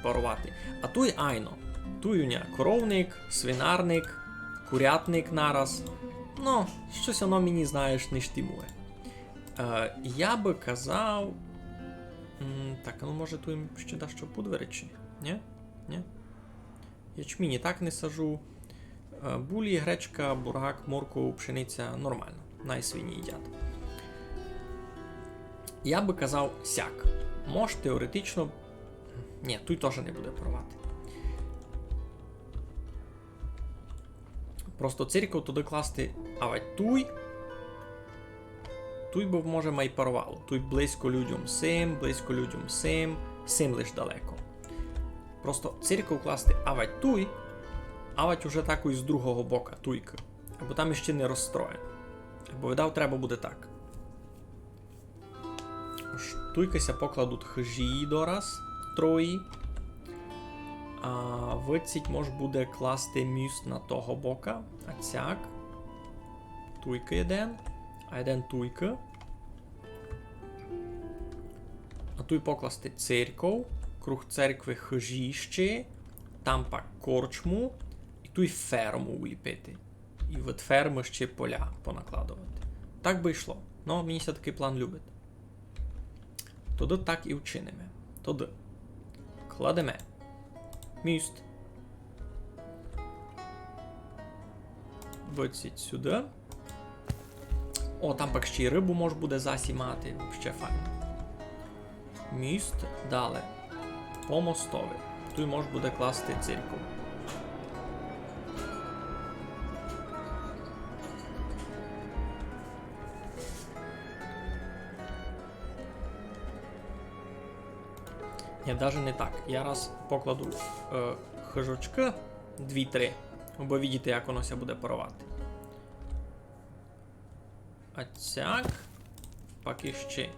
паровати. А туй айно. Туй у ня коровник, свинарник, курятник нараз. Ну, штось воно мені, знаєш, не штимує. Е, я бы казав, м, так, ну, може, туй ще дашто пудверечі? Нє? Нє? Ячмінь і так не сажу. Е, булі, гречка, бурак, морква, пшениця, нормално. Най свині їдять. Я бы казав сяк. Мож теоретично. Нє, туй тоже не буде паровати. Просто церков туды класти авать туй. Туй бы, може, май паровало. Туй близько людям сим, близько людям сим, сим лиш далеко. Просто церков класти авать туй, авать уже такой з другого бока, туйкы. Або там іщи не розстроєно. Або, видав, треба буде так. Ож туйкы ся покладуть хыжі дораз, трої. А выдцїть мож буде класти мюст на того бока. А цяк. Туйкы єден. А єден туйкы. А туй покласти церков, круг церкви хыжі іщи, там пак корчму, і туй ферму уліпити. І від фермы іщи поля понакладовати. Так бы йшло. Но, мені ся такый план любить. Тогды так і вчиниме. Тогды кладеме мюст. Выдцїть сюды. О, там пак іщи й рыбу мож буде засімати. Вообще файно. Мюст дале. По мостови. Туй мож буде класти церков. Ні, даже не так. Я раз покладу, е, хыжочкы дві-три, бо видїте, як воно ся буде паровати. А цяк. Пак іщи.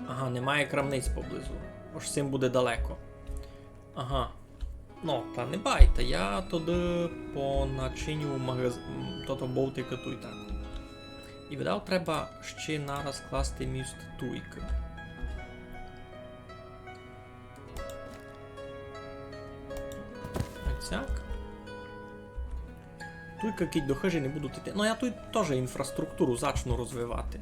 Ага, немає крамниць поблизу. Ож сим буде далеко. Ага. Но, та не бай, та я тогды поначиню магаз-, м, тото бовтика туй так. І видав, треба іщи нараз класти мюст туйкы. Оцяк. Туйкы кідь до хыжі не будуть іти. Но, я туй тоже інфраструктуру зачну розвивати.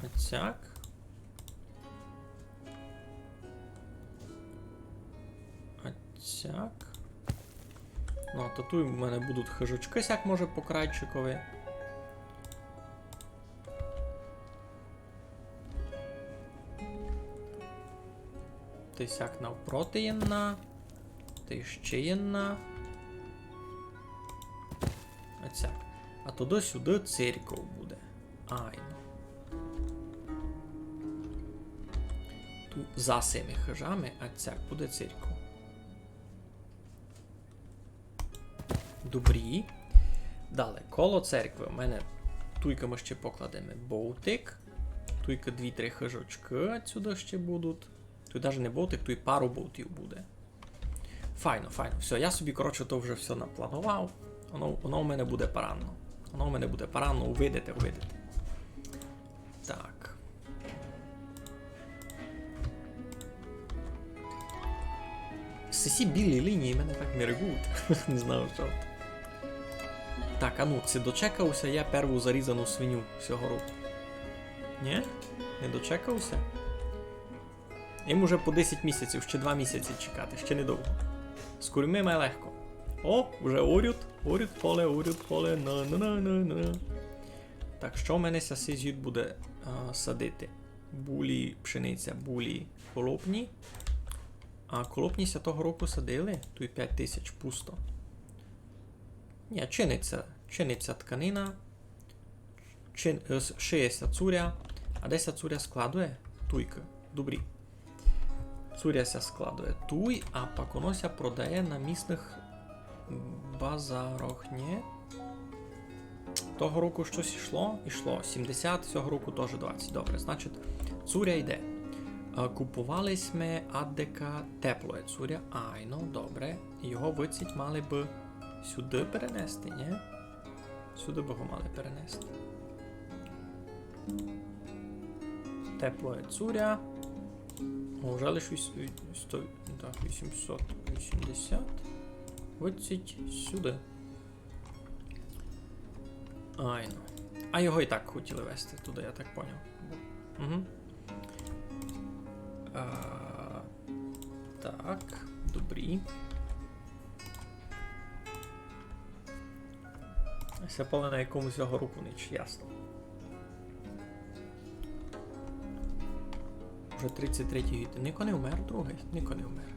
Оцяк. Оцяк. Но, та туй у мене будуть хыжочкы, сяк може по крайчикови. Тай сяк навпроти єдна. Тай іщи єдна. Оцяк. А туды-сюды церков буде. Айно. Ту за сими хыжами, а цяк буде церков. Добрі. Дале, коло церкви у мене туйкы мы іщи покладеме бовтик. Туйкы дві-три хыжочкы отсюды іщи будуть. Туй даже не бовтик, туй пару бовтів буде. Файно, файно. Всьо, я собі, коротше, то вже всьо напланував. Воно, воно у мене буде паранно. Воно у мене буде паранно, увидите, увидите. Так. Сесі білі лінії мене так нервують. Не знаю, што. Так, а ну, ци дочекав ся я перву зарізану свиню сього року? Нї? Не дочекав ся? Їм уже по десять місяців, іщи два місяці чекати, іщи недовго. З курми май легко. О, уже орють, орють поле, орють поле, на-на-на-на-на. Так, што в мене ся сись гід буде, а, садити? Булі, пшениця, булі, колопні. А колопні ся того року садили, туй пять тисяч пусто. Нї, чинить ся, чинить ся тканина. Чин-, е, с-, шиє ся цуря. А де ся цуря складує? Туйкы. Добрі. Цуря ся складує туй, а пак воно ся продає на місных базарох, нї? Того року штось ішло? Ішло. Сімдесят, сього року тоже двадцять. Добре, значить, цуря йде. Е, купували сьме аддека теплоє цуря. Айно, добре. Його выдцїть мали бы сюды перенести, нї? Сюды бы го мали перенести. Теплоє цуря. О, вже лиш віс-, ві-, сто, так, вісімсот вісімдесят. Выдцїть сюды. Айно. А його і так хотіли вести туды, я так поняв. Угу. А, так, добрі. Се поле, на якому сього року ніч, ясно. Тридцять третій гід. Нико не вмер другый? Нико не вмер.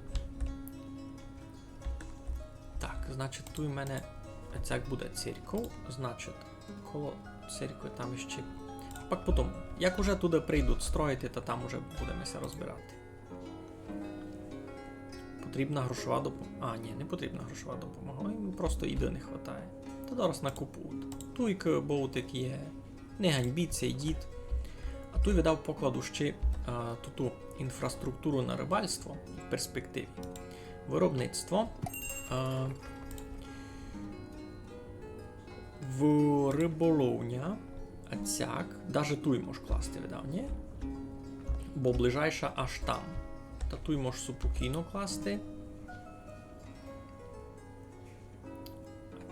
Так, значить, туй у мене цяк буде церков, значить, коло церкви там іщи. Пак потом, як уже туды прийдуть строїти, та там уже будеме ся розбирати. Потрібна грошова допомога. А, ні, не потрібна грошова допомога. Їм просто їды не хватає. Та зараз накупують. Туйкы, бовтик є. Не ганьбіть ся, йдіть. А туй видав покладу ще, а, ту, ту інфраструктуру на рыбальство в перспективі. Виробництво. А, в рыболовня. А цяк. Даже туй мож класти, видав, ні? Бо ближайша аж там. Та туй мож супокійно класти.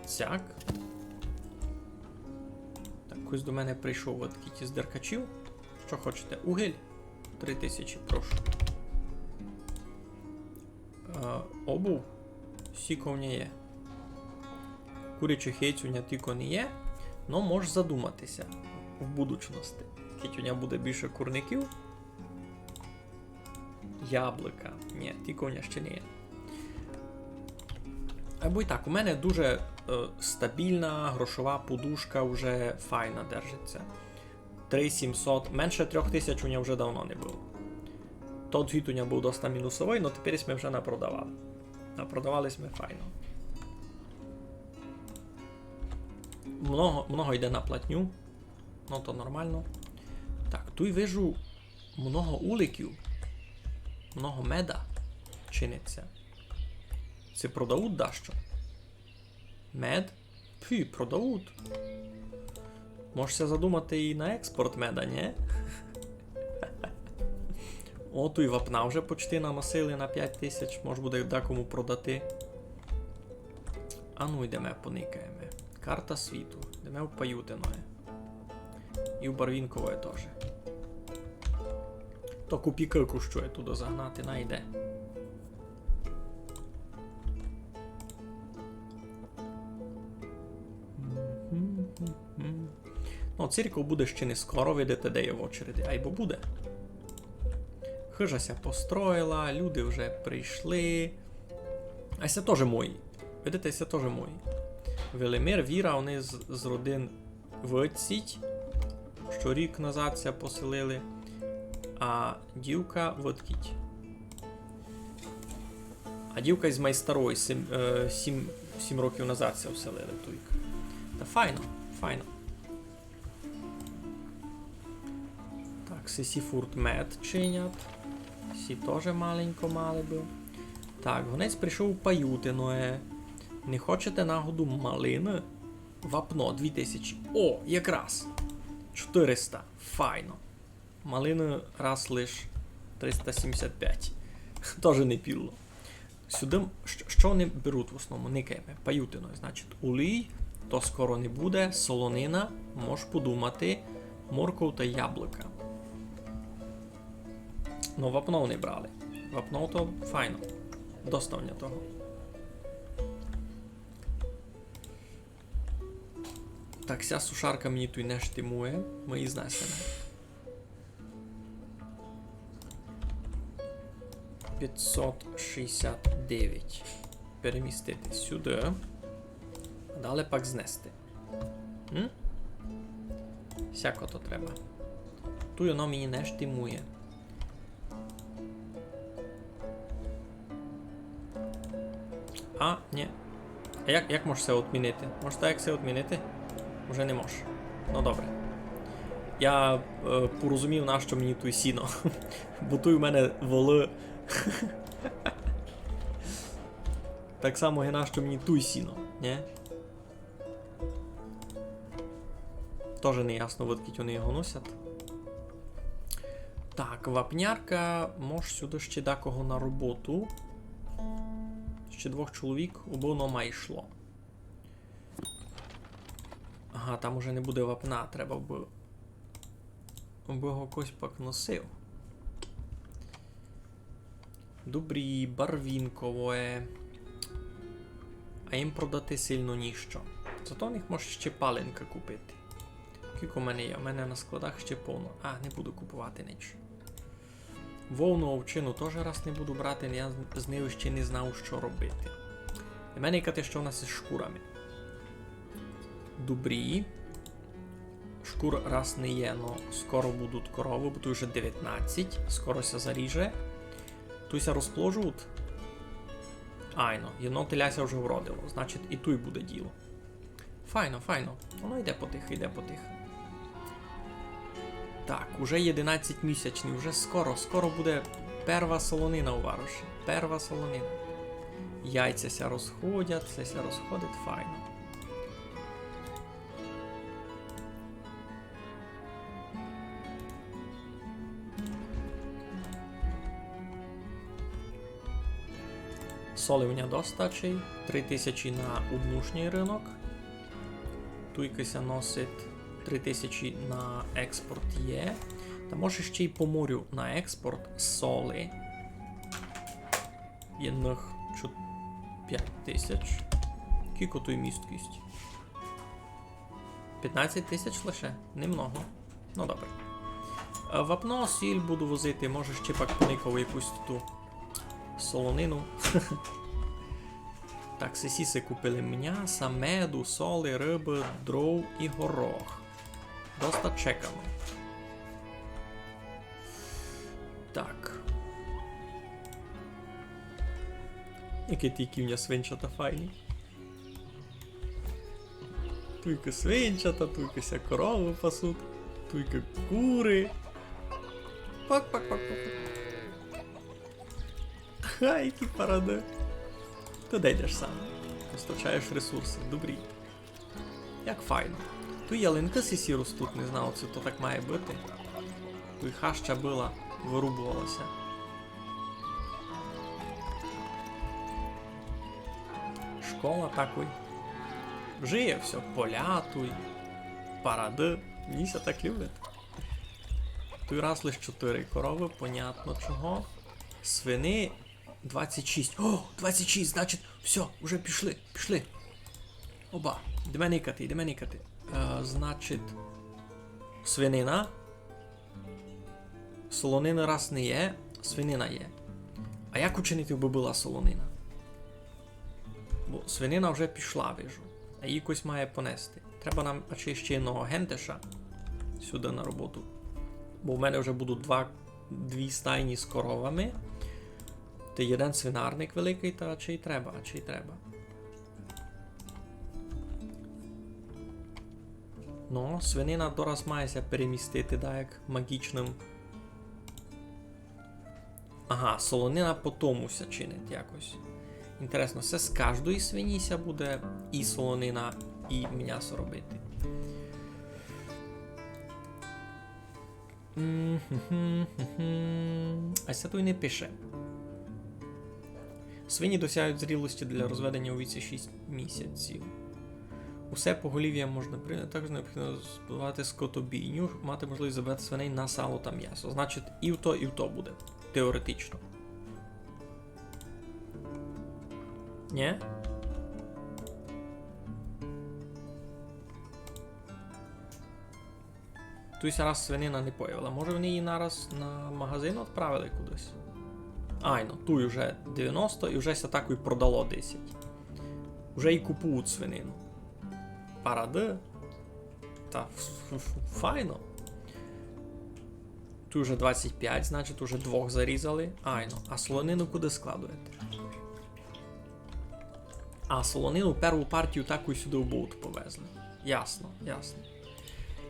Цяк. Так, хтось до мене прийшов от кіт із Деркачів. Што хочете? Угіль? Три тисячі, прошу. Е, обув? Сіко в ня є. Курячых яйць у ня тілько не є, но мож задумати ся в будучности. Кідь у ня буде більше курників. Яблука. Ні, тілько в ня ще не є. Або й так, у мене дуже, е, стабільна грошова подушка вже файна держить ся. Три сімсот, менше трьох тисяч у ня вже давно не было. Тот гід у ня быв доста мінусовый, но тепер сьме вже напродавали. Напродавали сьме файно. Много, много йде на платню. Но то нормално. Так, туй вижу много уликів. Много меда чинить ся. Ци продають дашто? Мед? Пфі, продають. Мож ся задумати і на експорт меда, ні? О, туй вапна вже почти наносили на пять тисяч, мож буде декому продати. Ану, йдеме, поникаєме. Карта світу. Йдеме в Паютиноє. І в Барвінковоє тоже. То купікы коштує туды загнати, найде. Ну, церков буде ще не скоро, видите, де є в очереди, айбо буде. Хыжа ся построїла, люди вже прийшли. А се тоже мої. Видите, се тоже мої. Велимир, Віра, они з, з родин Выдсіть, што рік назад ся поселили, а дівка выдкіть. А дівка із Майстарої сім, е, сім, сім років назад ся вселили туйк. Та файно, файно. Так, сесі фурт мед чинять. Сі тоже маленько мали бы. Так, гонець прийшов у Паютиноє. Не хочете нагоду малины? Вапно, дві тисячі. О, якраз. Чотириста. Файно. Малины раз лиш триста сімдесят пять. Тоже не піло. Сюды, м-, што, што они беруть в основному? Никаєме. Паютино, значить, улій, то скоро не буде, солонина, мож подумати, морков та яблука. Но вапно не брали. Вапно то файно. Доста в ня того. Так, ся сушарка мені туй не штимує, мы її знесеме. Пятьсот шістдесят девять. Перемістити сюды. А далі пак знести. М? Сяко то треба. Туй воно мені не штимує. А, ні. А як, як можеш се отмінити? Може так як се отмінити? Уже не можеш. Ну добре. Я, е, порозумів, нащо мені туй сіно. Бо туй у мене волы. Так само є, нащо мені туй сіно, ні? Тоже не ясно, выдкіть они його носять. Так, вапнярка, мож сюды ще дакого на роботу. Ще двох чоловік, убы оно май йшло. Ага, там уже не буде вапна, треба бы, бы го хтось пак носив. Добрі, барвінкове. А їм продати сильно ніщо. Зато в них може ще паленка купити. Кілько в мене є? У мене на складах ще повно. А, не буду купувати ніч. Вовну овчину тоже раз не буду брати, я з нею ще не знав, што робити. Йдеме никати, што в нас із шкурами. Добрі. Шкур раз не є, но скоро будуть коровы, бо туй уже девятнадцять, скоро ся заріже. Туй ся розплоджують. Айно, єдно теля ся вже вродило, значить, і туй буде діло. Файно, файно. Воно йде потихы, йде потихы. Так, уже єдинадцятьмісячный, уже скоро, скоро буде перва солонина у вароші. Перва солонина. Яйця ся розходять, всьо ся розходить, файно. Соли у мене достачі, три тисячі на уднушній рынок. Туйкы ся носить, три тисячі на експорт є. Та може ще й по морю на експорт соли. Єдных чу-, пять тисяч. Кіко туй місткость? Пятнадцять тисяч лише? Немного. Ну, добре. Е, вапно, сіль буду возити, може ще пак поникав якусь ту солонину. Так, сесі си купили мняса, меду, соли, рыбы, дров і горох. Доста чекамо. Так. Які ті ківня свинчата файні. Туйкы свинчата, туйкы ся коровы пасуть, туйкы куры. Пак, пак, пак, пак. Ха, які парады. Ты де йдеш сам? Постачаєш ресурсы. Добрі. Як файно. Туй ялинкы сисі ростуть, не знав, ци то так має быти. Туй хаща была, вырубовала ся. Школа такой. Жиє всьо, поля туй, парады. Мені ся так любить. Туй раз лиш чотыри коровы, понятно чого. Свині двадцять шість. О, двадцять шість, значить, всьо, уже пішли, пішли. Оба, йдеме никати, йдеме никати. Е, значить, свинина. Солонина раз не є, свинина є. А як учинити, бы была солонина? Бо свинина вже пішла, вижу. А її хтось має понести. Треба нам, а чи ще одного гентеша сюды на роботу. Бо в мене вже будуть два, дві стайні з коровами. Та єден свинарник великый, та чи й треба, а чи й треба. Ну, свинина дораз має ся перемістити, да, як магічным. Ага, солонина по тому ся чинить якось. Інтересно, се з каждої свині ся буде і солонина, і мнясо робити. Мгм, мгм. А се туй не пише. Свині досягають зрілості для розведення у віці шість місяців. Усе поголів'я можна прийняти, також необхідно збудувати скотобійню, мати можливість забирати свиней на сало та м'ясо. Значить, і в то, і в то буде. Теоретично. Нє? Туй ся раз свинина не появила. Може, вони її нараз на магазин відправили кудись? Айно, туй уже девяносто і вже ся такой продало десять. Уже і купують свинину. Парады. Та ф-, ф-, ф-, файно. Туй уже двадцять пять, значить, уже двох зарізали. Айно. А солонину куды складуєте? А солонину перву партію таку й сюды в болт повезли. Ясно, ясно.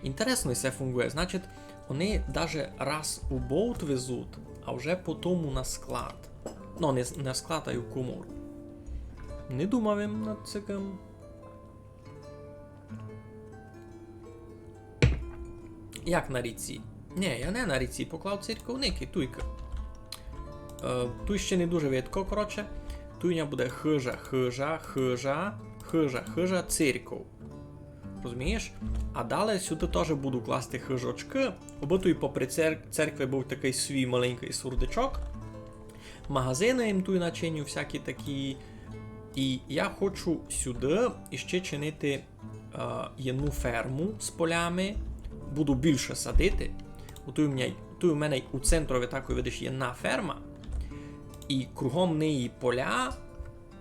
Інтересно се фунґує. Значить, вони даже раз у болт везуть, а вже по тому на склад. Ну, не, не склад, а й у комору. Не думав им над сякым. Як на ріці? Нє, я не на ріці, поклав церковникы, туйка. Е, туй ще не дуже видко, коротше. Туй у мене буде хыжа, хыжа, хыжа, хыжа, хыжа, церков. Розумієш? А далі сюды тоже буду класти хыжочкы, абы туй попри цер-, церкви быв такый свій маленькый сурдичок. Магазины им туй начиню, всякі такі. І я хочу сюды іще чинити е, єдну ферму з полями, буду більше садити. От у мене Туй у мене у центрові, так, видиш, є на ферма, і кругом неї поля,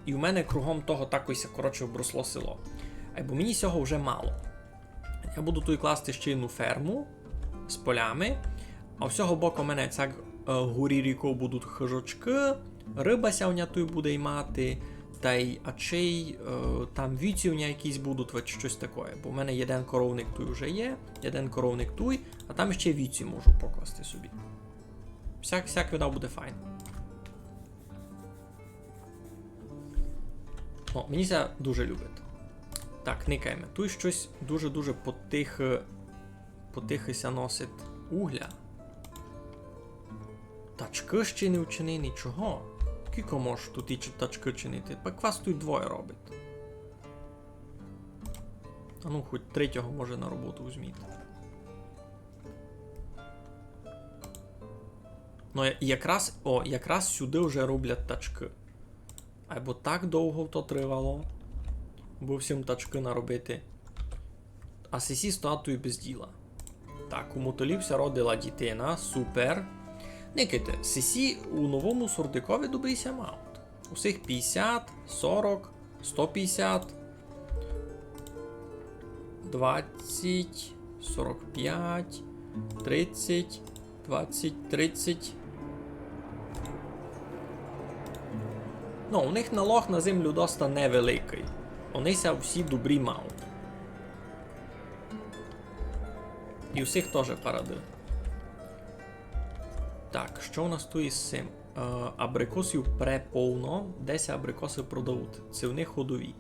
і у мене кругом того такой ся, коротше, обросло село. Айбо мені сього вже мало. Я буду туй класти ще одну ферму з полями, а з сього боку у мене цяк, е, горі ріков будуть хижочкы, рыба ся у ня туй буде й мати, тай ачей, е, там вівці у ня якісь будуть, вать штось такоє. Бо в мене єден коровник туй уже є, єден коровник туй, а там ще вівці можу покласти собі. Всяк, всяк видав буде файно. О, мені ся дуже любить. Так, никайме. Туй штось дуже-дуже потихы, потихы ся носить угля. Тачкы ще не вчинені, чого? Кіко можеш туй і чи-, тачкы чинити? Пак вас туй двоє робить. А ну, хоть третього, може, на роботу возьміть. Ну, я-, якраз, о, якраз сюды вже роблять тачкы. Айбо так довго то тривало, бо всім тачкы наробити. А сесі стоять туй без діла. Так, у мотолів ся родила дітина, супер. Никайте, сесі у новому сордикові добрі ся мають. Усіх пятдесят, сорок, сто пятдесят, двадцять, сорок пять, тридцять, двадцять, тридцять. Ну, у них налог на землю доста невеликый. Они ся всі добрі мають. І усіх тоже парады. Так, што у нас туй із сим? Е, абрикосів преповно. Де ся абрикосы продають? Ци в них ходові?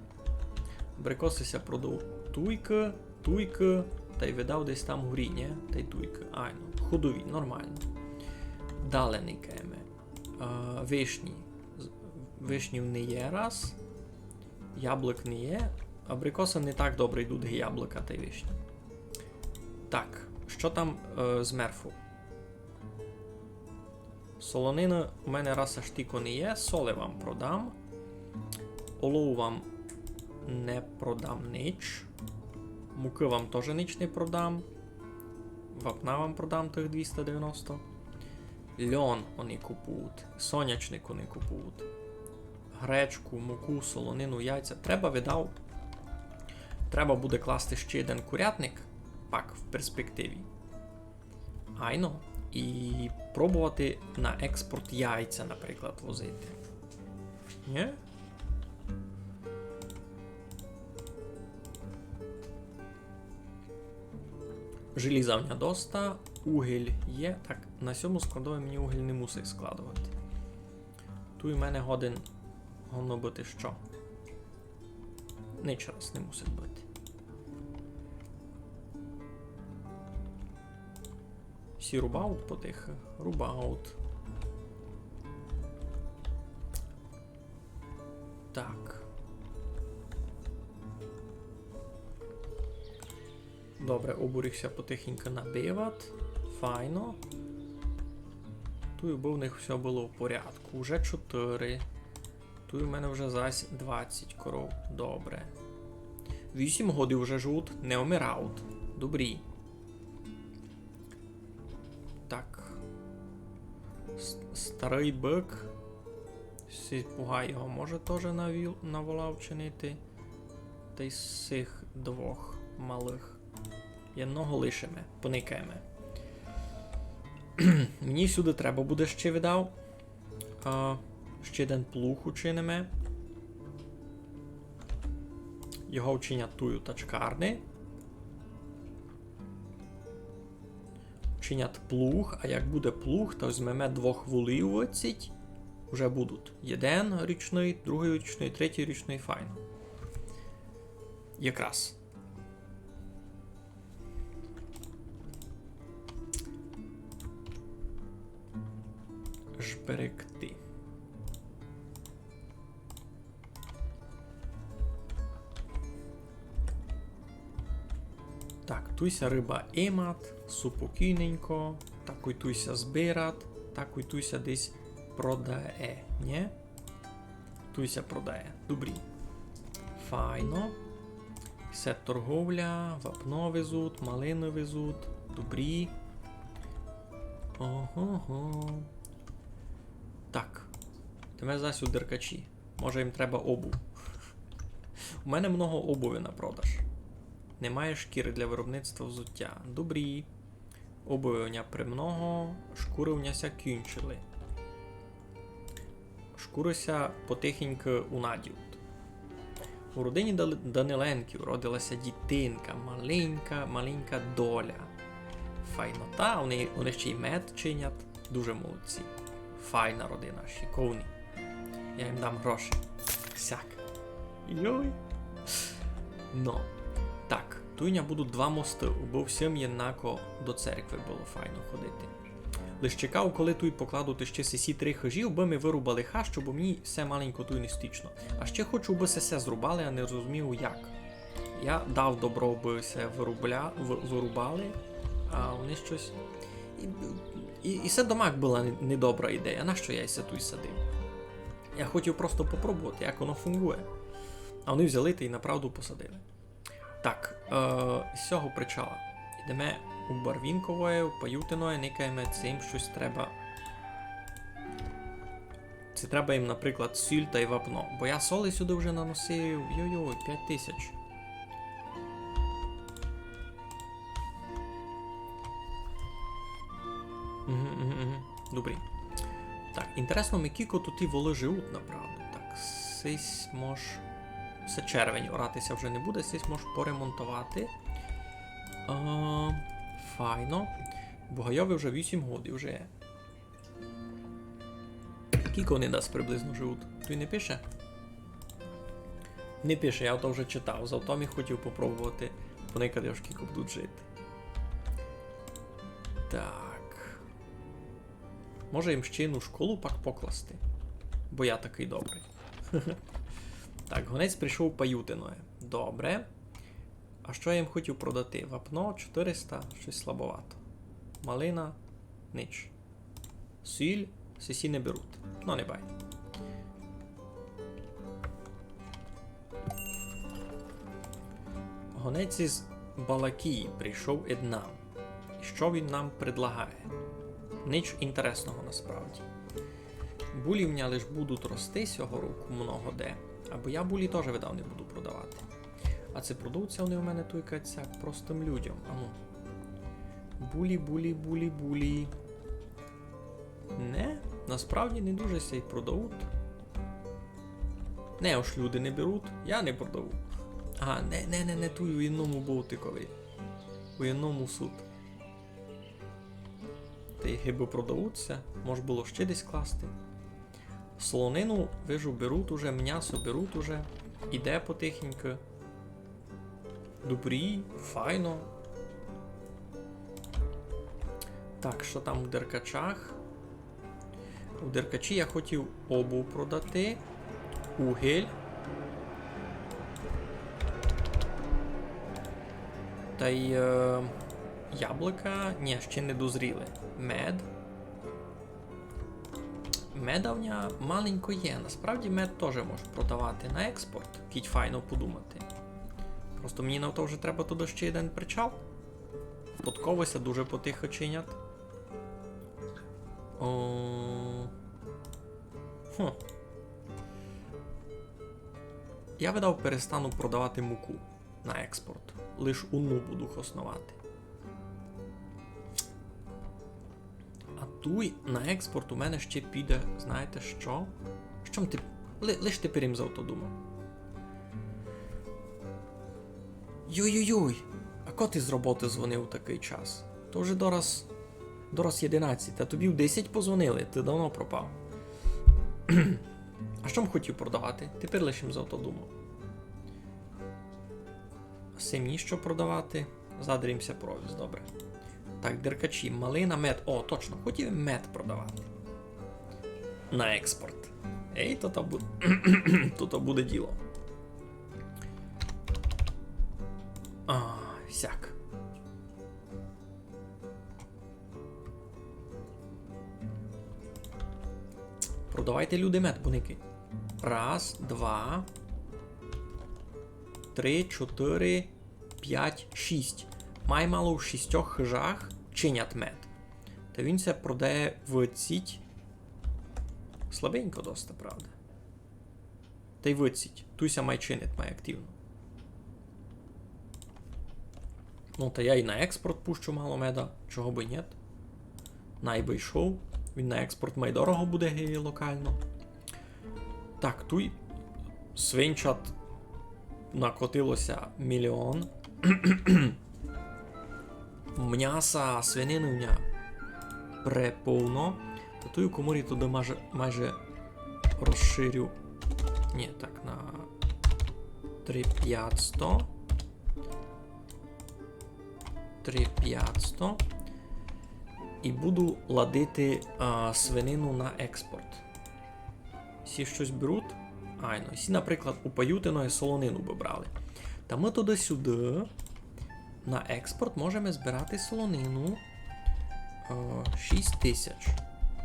Абрикосы ся продають туйкы, туйкы, тай видав десь там горі, нї? Тай туйкы. Айно, ходові, нормално. Дале никаєме. Е, вишні. З-, вишнів не є раз. Яблук не є. Абрикосы не так добре йдуть, ги яблука тай вишні. Так, што там, е, з мерфу? Солонины у мене раз аж тілько не є, соли вам продам. Олову вам не продам нич. Мукы вам тоже нич не продам. Вапна вам продам тых двіста девяносто. Льон они купують, сонячник они купують. Гречку, муку, солонину, яйця. Треба, видав, треба буде класти ще єден курятник, пак в перспективі. Айно. І пробовати на експорт яйця, наприклад, возити. Нї? Желіза в мене доста, угіль є. Так, на сьому складови мені угіль не мусить складовати. Туй у мене годен, годно быти што? Нич раз не мусить быти. Всі рубаут потихы? Рубаут. Так. Добре, обуріг ся потихеньку набиват. Файно. Туй бы в них всьо было в порядку. Уже чотыри. Туй у мене вже зась двадцять коров. Добре. Вісім годів вже живуть, не вмирають. Добрі. Так. С-, старый бык. Сись пугай його може тоже на віл-, на вола вчинити. Тай сих двох малых. Єдного лишиме, поникаєме. Мені сюды треба буде ще, видав. А, ще єден плуг учиниме. Його вчинять туй у тачкарни. Вчинять плуг, а як буде плуг, то возьмеме двох волів оціть. Уже будуть. Єден ручный, другый ручный, третій ручный, файно. Якраз. Жберегти. Так, туй ся рыба имат, супокійненько, такой туй ся збират, такой туй ся десь продає, нї? Туй ся продає. Добрі. Файно. Се торговля, вапно везуть, малины везуть. Добрі. Ого-го. Так. Йдеме зась у Деркачі. Може, їм треба обув. У мене много обуви на продаж. Немає шкіры для виробництва взуття. Добрі. Обуви у ня премного, шкуры у ня ся кінчили. Шкуры ся потихеньку унадють. У родині Дали-, Даниленків родила ся дітинка, маленька, маленька Доля. Файнота, вони, вони ще й мед чинять. Дуже молодці. Файна родина, шиковні. Я їм дам гроші. Сяк. Йой. Но. Так, туй у ня будуть два мосты, убы всім єднако до церкви было файно ходити. Лиш чекав, коли туй покладуть іщи сесі три хыжі, убы ми вырубали хащу, бо мені все маленько туй не стічно. А ще хочу, убы се все зрубали, а не розумію як. Я дав добро, убы се вырубля-, вы-, вырубали, а вони штось. І, і, і се домак была не-, недобра ідея. Нащо я се туй садив? Я хотів просто попробовати, як воно фунґує. А вони взяли та й направду посадили. Так, е, з сього причала. Йдеме у Барвінковоє, у Паютиноє, никаєме, ци їм штось треба. Ци треба їм, наприклад, сіль тай вапно. Бо я соли сюды вже наносив, йой-йой, пять тисяч. Угу, угу, угу. Добрі. Так, інтересно ми, кілько туй і волы живуть, направду. Так, сись мож... Се червень, орати ся вже не буде, сись мож поремонтовати. А, файно. Бугайови вже вісім годів вже є. Кілько вони десь приблизно живуть? Туй не пише? Не пише, я то вже читав, зато м хотів попробовати поникати, аж кілько будуть жити. Так. Може їм ще єдну школу пак покласти? Бо я такый добрый. Так, гонець прийшов у Паютиноє. Добре. А што я їм хотів продати? Вапно чотириста, штось слабовато. Малина, нич. Сіль, сесі не беруть. Но, не бай. Гонець із Балакії прийшов ид нам. І што він нам предлагає? Нич інтересного насправді. Булі в ня лиш будуть рости сього року много де, або я булі тоже, видав, не буду продавати. А ци продавуть ся вони у мене туйка сяк простым людям? Ану. Булі, булі, булі, булі. Не, насправді не дуже ся й продавуть. Не, ож люди не беруть, я не продаву. Ага, не, не, не, не туй у єдному бовтикови. У єдному сут. Тай гибы продавуть ся, мож было ще десь класти. Солонину, вижу, беруть уже, мнясо беруть уже. Іде потихеньку. Добрі, файно. Так, што там у Деркачах? У Деркачі я хотів обув продати, угіль. Тай, е, яблука, ні, ще не дозріли. Мед. Меда в ня маленько є. Насправді мед тоже мож продавати на експорт, кідь файно подумати. Просто мені на то вже треба туды ще єден причал. Подковы ся дуже потихо чинять. О. Хм. Я, видав, перестану продавати муку на експорт. Лиш уну буду хосновати. А туй на експорт у мене ще піде, знаєте што? Што м ти... ли-, лиш тепер им за то думав. Йой-йой-йой, а ко ти з роботы дзвонив у такый час? То вже дораз, дораз єдинадцять, та тобі в десять позвонили, ти давно пропав. А што м хотів продавати? Тепер лиш им за то думав. Сим ніщо продавати. Задрімся провіз, добре. Так, Деркачі, малина, мед. О, точно, хотів мед продавати. На експорт. Ей, то, то бу-, то, то буде діло. А, сяк. Продавайте, люди, мед, бо никай. Раз, два, три, чотыри, пять, шість. Май мало в шістьох хыжах чинять мед. Та він ся продає в ціть. Слабенько доста, правда. Та й в ціть. Туй ся май чинить, май активно. Ну, та я й на експорт пущу мало меда, чого бы нєт. Най бы йшов. Він на експорт май дорого буде ги локално. Так, туй свинчат накотило ся міліон. Мняса, свинины в ня преповно. Та туй у коморі туды майже, майже розширю. Нї, так, на три пятсто. Три пятсто. І буду ладити, а, свинину на експорт. Сі штось беруть? Айно, сі, наприклад, у Паютино солонину бы брали. Та мы туды-сюды на експорт можеме збирати солонину. Е, шість тисяч.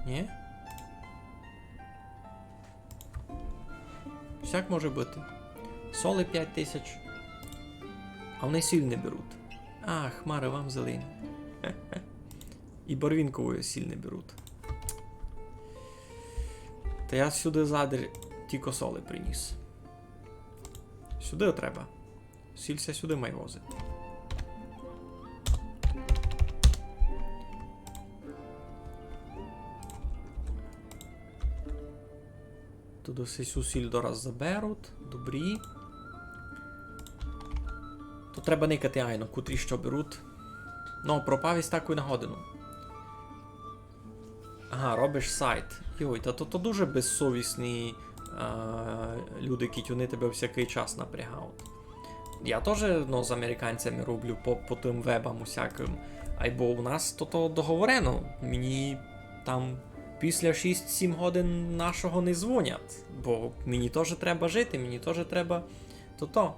Нї? Всяк може быти. Соли пять тисяч. А вони сіль не беруть. А, хмары вам зелені. І барвінкову сіль не беруть. Та я сюды задарь тілько соли приніс. Сюды треба. Сіль ся сюды май возить. Туды сесю сіль дораз заберуть. Добрі. То треба никати, айно, котрі што беруть. Ну, пропав із такою на годину. Ага, робиш сайт. Йой, та то, то дуже безсовісні, а, люди, кідь вони тебе всякый час напрягають. Я тоже, ну, з американцями роблю по, по тым вебам усякым. Айбо у нас то, то договорено. Мені там після шість-сім годин нашого не дзвонять. Бо мені тоже треба жити, мені тоже треба то-то.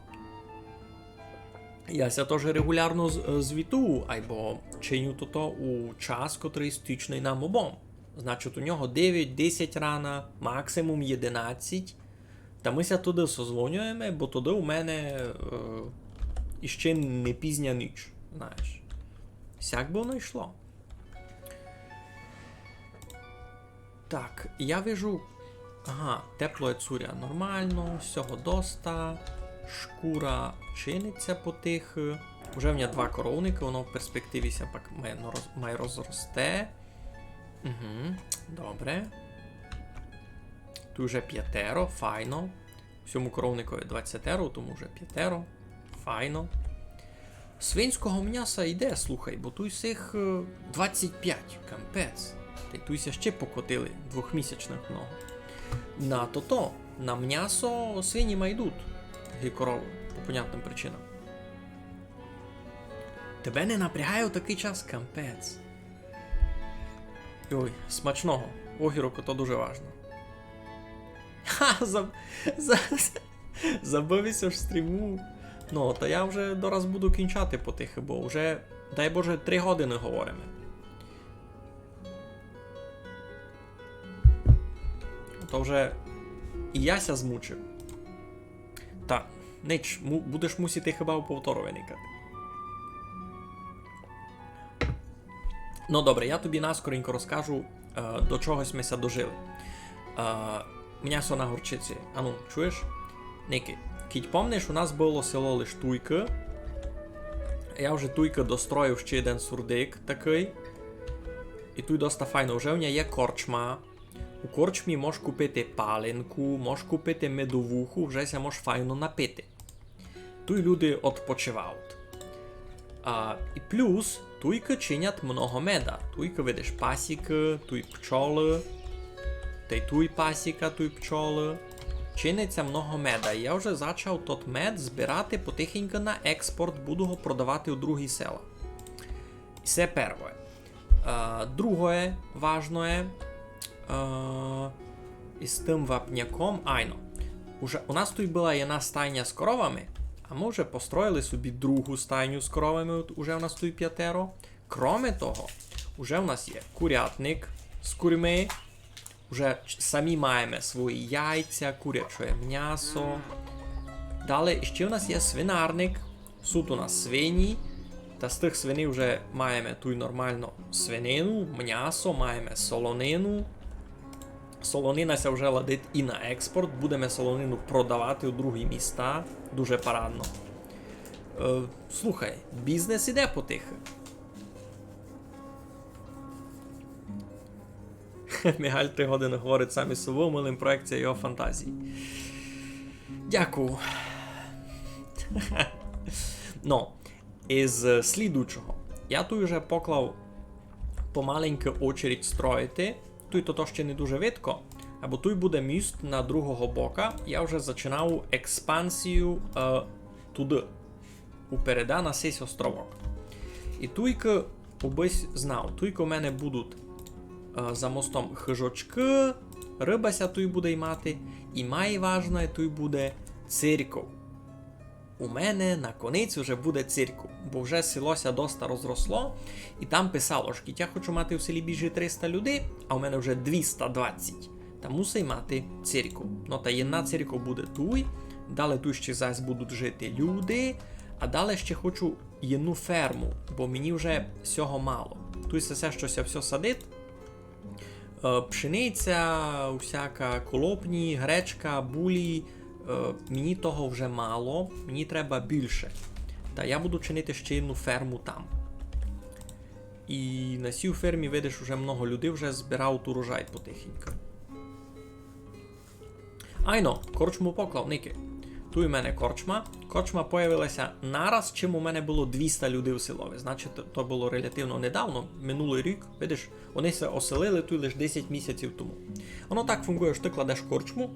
Я ся тоже регулярно з-, е, звітую, айбо чиню тото у час, котрый стичный нам обом. Значить, у нього девять, десять рана, максимум єдинадцять. Та мы ся туды созвонюєме, бо туды у мене, е, іще не пізня ніч, знаєш. Сяк бы воно йшло. Так, я вижу. Ага, теплоє цуря нормално, всього доста. Шкура чинить ся потихы. Уже в мене два коровникы, воно в перспективі ся пак май, роз-, май розросте. Угу, добре. Туй уже пятеро, файно. Сьому коровникови двадцятеро, тому вже пятеро. Файно. Свинського мняса йде, слухай, бо туй сих, е, двадцять пять, капець. Та й туй ся ще покотили двохмісячных много. На тото, на мнясо свині май йдуть, ги коровы, по понятным причинам. Тебе не напрягає у такый час, капець. Йой, смачного. Огірок, то дуже важно. Ха, заб-, за-, забыв ся в стріму. Ну, та я вже дораз буду кінчати потихы, бо вже, дай Боже, три годины говориме. То вже і я ся змучив. Та, нич, му-, будеш мусити хіба у повтору виникати. Ну, добре, я тобі наскоренько розкажу, е, до чого сьме ся дожили. Е, мнясо на горчиці. Ану, чуєш? Ники, кідь помниш, у нас было село лиш туйкы. Я вже туйкы достроїв ще єден сурдик такый. І туй доста файно. Вже в ня є корчма. У корчмі мож купити паленку, мож купити медовуху, вже ся мож файно напити. Туй люди одпочивають. А, і плюс, туйкы чинять много меда. Туйкы, видиш, пасікы, туй пчолы, тай туй пасіка, туй пчолы. Чинить ся много меда. І я вже зачав тот мед збирати потихеньку на експорт, буду го продавати у другі села. І се первоє. Е, другоє важноє, е, із тым вапняком, айно. Уже у нас туй была єдна стайня з коровами, а мы вже построїли собі другу стайню з коровами, от уже у нас туй пятеро. Кроме того, уже у нас є курятник з курьми, уже ч-, самі маєме свої яйця, куряче мнясо. Далі ще у нас є свинарник, суть у нас свині. Та з тых свиней вже маєме туй нормално свинину, мнясо, маєме солонину. Солонина ся вже ладить і на експорт. Будеме солонину продавати у другі міста. Дуже парадно. Е, слухай, бізнес іде потихы. Мігаль три годины говорить сам із собою, мы лим проєкція його фантазії. Дякую. Но, із слідуючого. Я туй уже поклав помаленьки очередь строїти. Туй то, то ще не дуже видко, або туй буде міст на другого бока. Я вже зачинав експансію, е, туды. Упереда на сись островок. І туйкы, обысь знав, туйкы у мене будуть, е, за мостом хыжочкы, рыба ся туй буде ймати, і май важне, туй буде церков. У мене наконець уже буде церков, бо вже село ся доста розросло, і там писало, што я хочу мати в селі більше триста людей, а у мене вже двіста двадцять. Та мусить мати церков. Но та єдна церков буде туй, далі туй ще зась будуть жити люди, а далі ще хочу єдну ферму, бо мені вже всього мало. Туй се все, што ся все садить, е, пшениця, усяка колопні, гречка, булі. Е, мені того вже мало, мені треба більше. Та я буду чинити ще єдну ферму там. І на сій фермі, видиш, уже много людей вже збирають урожай потихеньку. Айно, корчму поклав, никай. Туй у мене корчма. Корчма появила ся нараз, чим у мене было двіста людей в селови. Значить, то, то было релятивно недавно, минулый рік. Видиш, они ся оселили туй лиш десять місяців тому. Воно так фунґує, што ты кладеш корчму,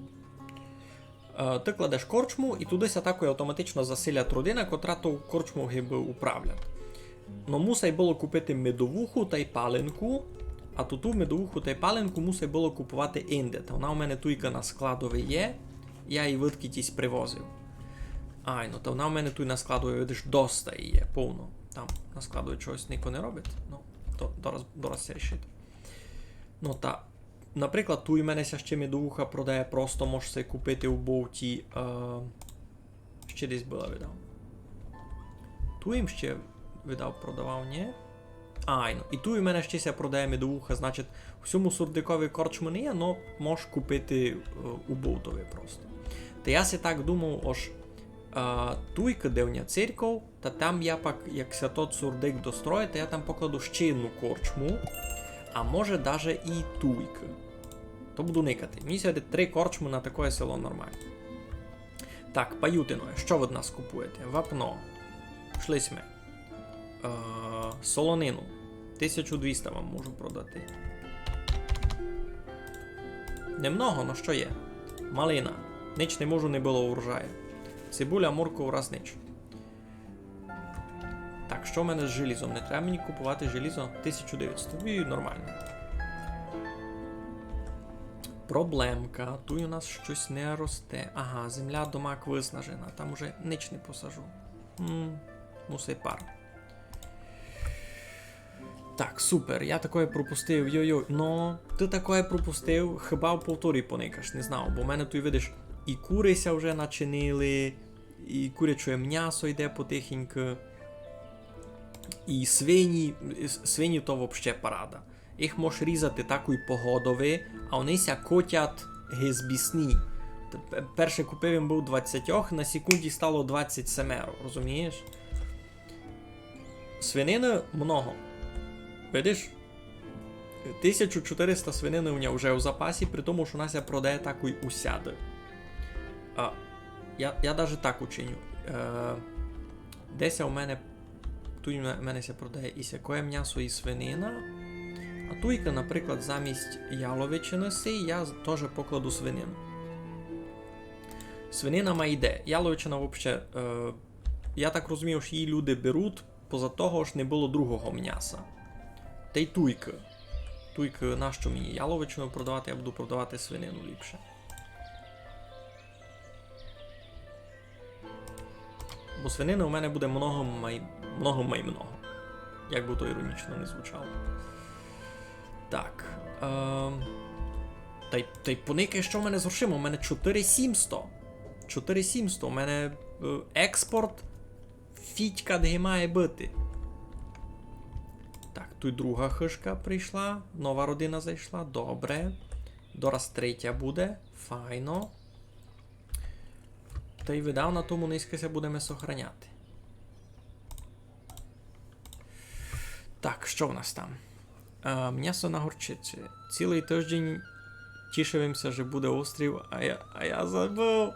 е, ты кладеш корчму, і туды ся такой автоматично заселять родина, котра ту корчму гибы управлять. Но мусай было купити медовуху тай паленку, а ту, ту медовуху тай паленку мусай было куповати инде. Та вона у мене туйка на складови є, я її выдкіть ись привозив. Айно, та вона у мене туй на складови, видиш, доста її є, повно. Там на складови чогось нико не робить. Ну, то дораз, дораз ся рішить. Ну та, наприклад, туй у мене ся ще медовуха продає, просто можеш се купити у бовті, е, ще десь была, видав. Туй їм ще, видав, продавав, ні? Айно. І туй у мене ще ся продає медовуха, значить, у сьому сурдикови корчмы не є, но можеш купити, е, у бовтови просто. Та я си так думав, ож, е, туйка, де у ня церков, та там я пак, як ся тот сурдик достроїть, та я там покладу ще єдну корчму, а може даже і туйка. То буду никати. Мені ся видить, три корчмы на такоє село нормално. Так, паютино, што вы од нас купуєте? Вапно. Пішли сьме. Е, солонину. Тисячу двіста вам можу продати. Немного, но што є. Малина. Нич не можу, не было урожаю. Цибуля, морква, раз нич. Так, што в мене з желізом? Не треба мені купувати желізо? Тисячу девятсот. І нормално. Проблемка. Туй у нас штось не росте. Ага, земля домак выснажена. Там уже нич не посажу. М, мусай пар. Так, супер, я такоє пропустив, йой-йой. Но, ты такоє пропустив, хіба в повторі поникаш, не знав, бо в мене туй, видиш, і куры ся вже начинили, і курячоє мнясо йде потихеньку, і свині, с-, свині то вообще парада. Їх можеш різати такой по годови, а они ся котять гез бісні. Т-, пе-, перше купив им быв двадцятьох, на секунді стало двадцять семеро, розумієш? Свинины много. Видиш? Тисячу чотириста свинины у ня вже в запасі, при тому, што она ся продає такой усяды. А, я, я даже так учиню. Е, де ся у мене, туй у мене ся продає і сякоє мнясо, і свинина. А туйка, наприклад, замість яловичины сей я з-, тоже покладу свинину. Свинина май йде. Яловичина вообще, е, я так розумію, што її люди беруть поза того, ож не было другого мняса. Тай туйкы. Туйкы, нащо мені яловичину продавати, я буду продавати свинину ліпше. Бо свинины у мене буде много май, много май много. Як бы то іронічно не звучало. Так. Ем, тай, тай поникай, што в мене з грошима. У мене чотири сімсто. Чотири сімсто. У мене, е, експорт фітька де має быти. Туй друга хыжка прийшла, нова родина зайшла, добре. Дораз третя буде, файно. Тай видав, на тому нынька ся будеме сохраняти. Так, што в нас там? Е, мнясо на горчиці. Цілый тыждень тішив им ся, же буде острів, а я, а я забыв.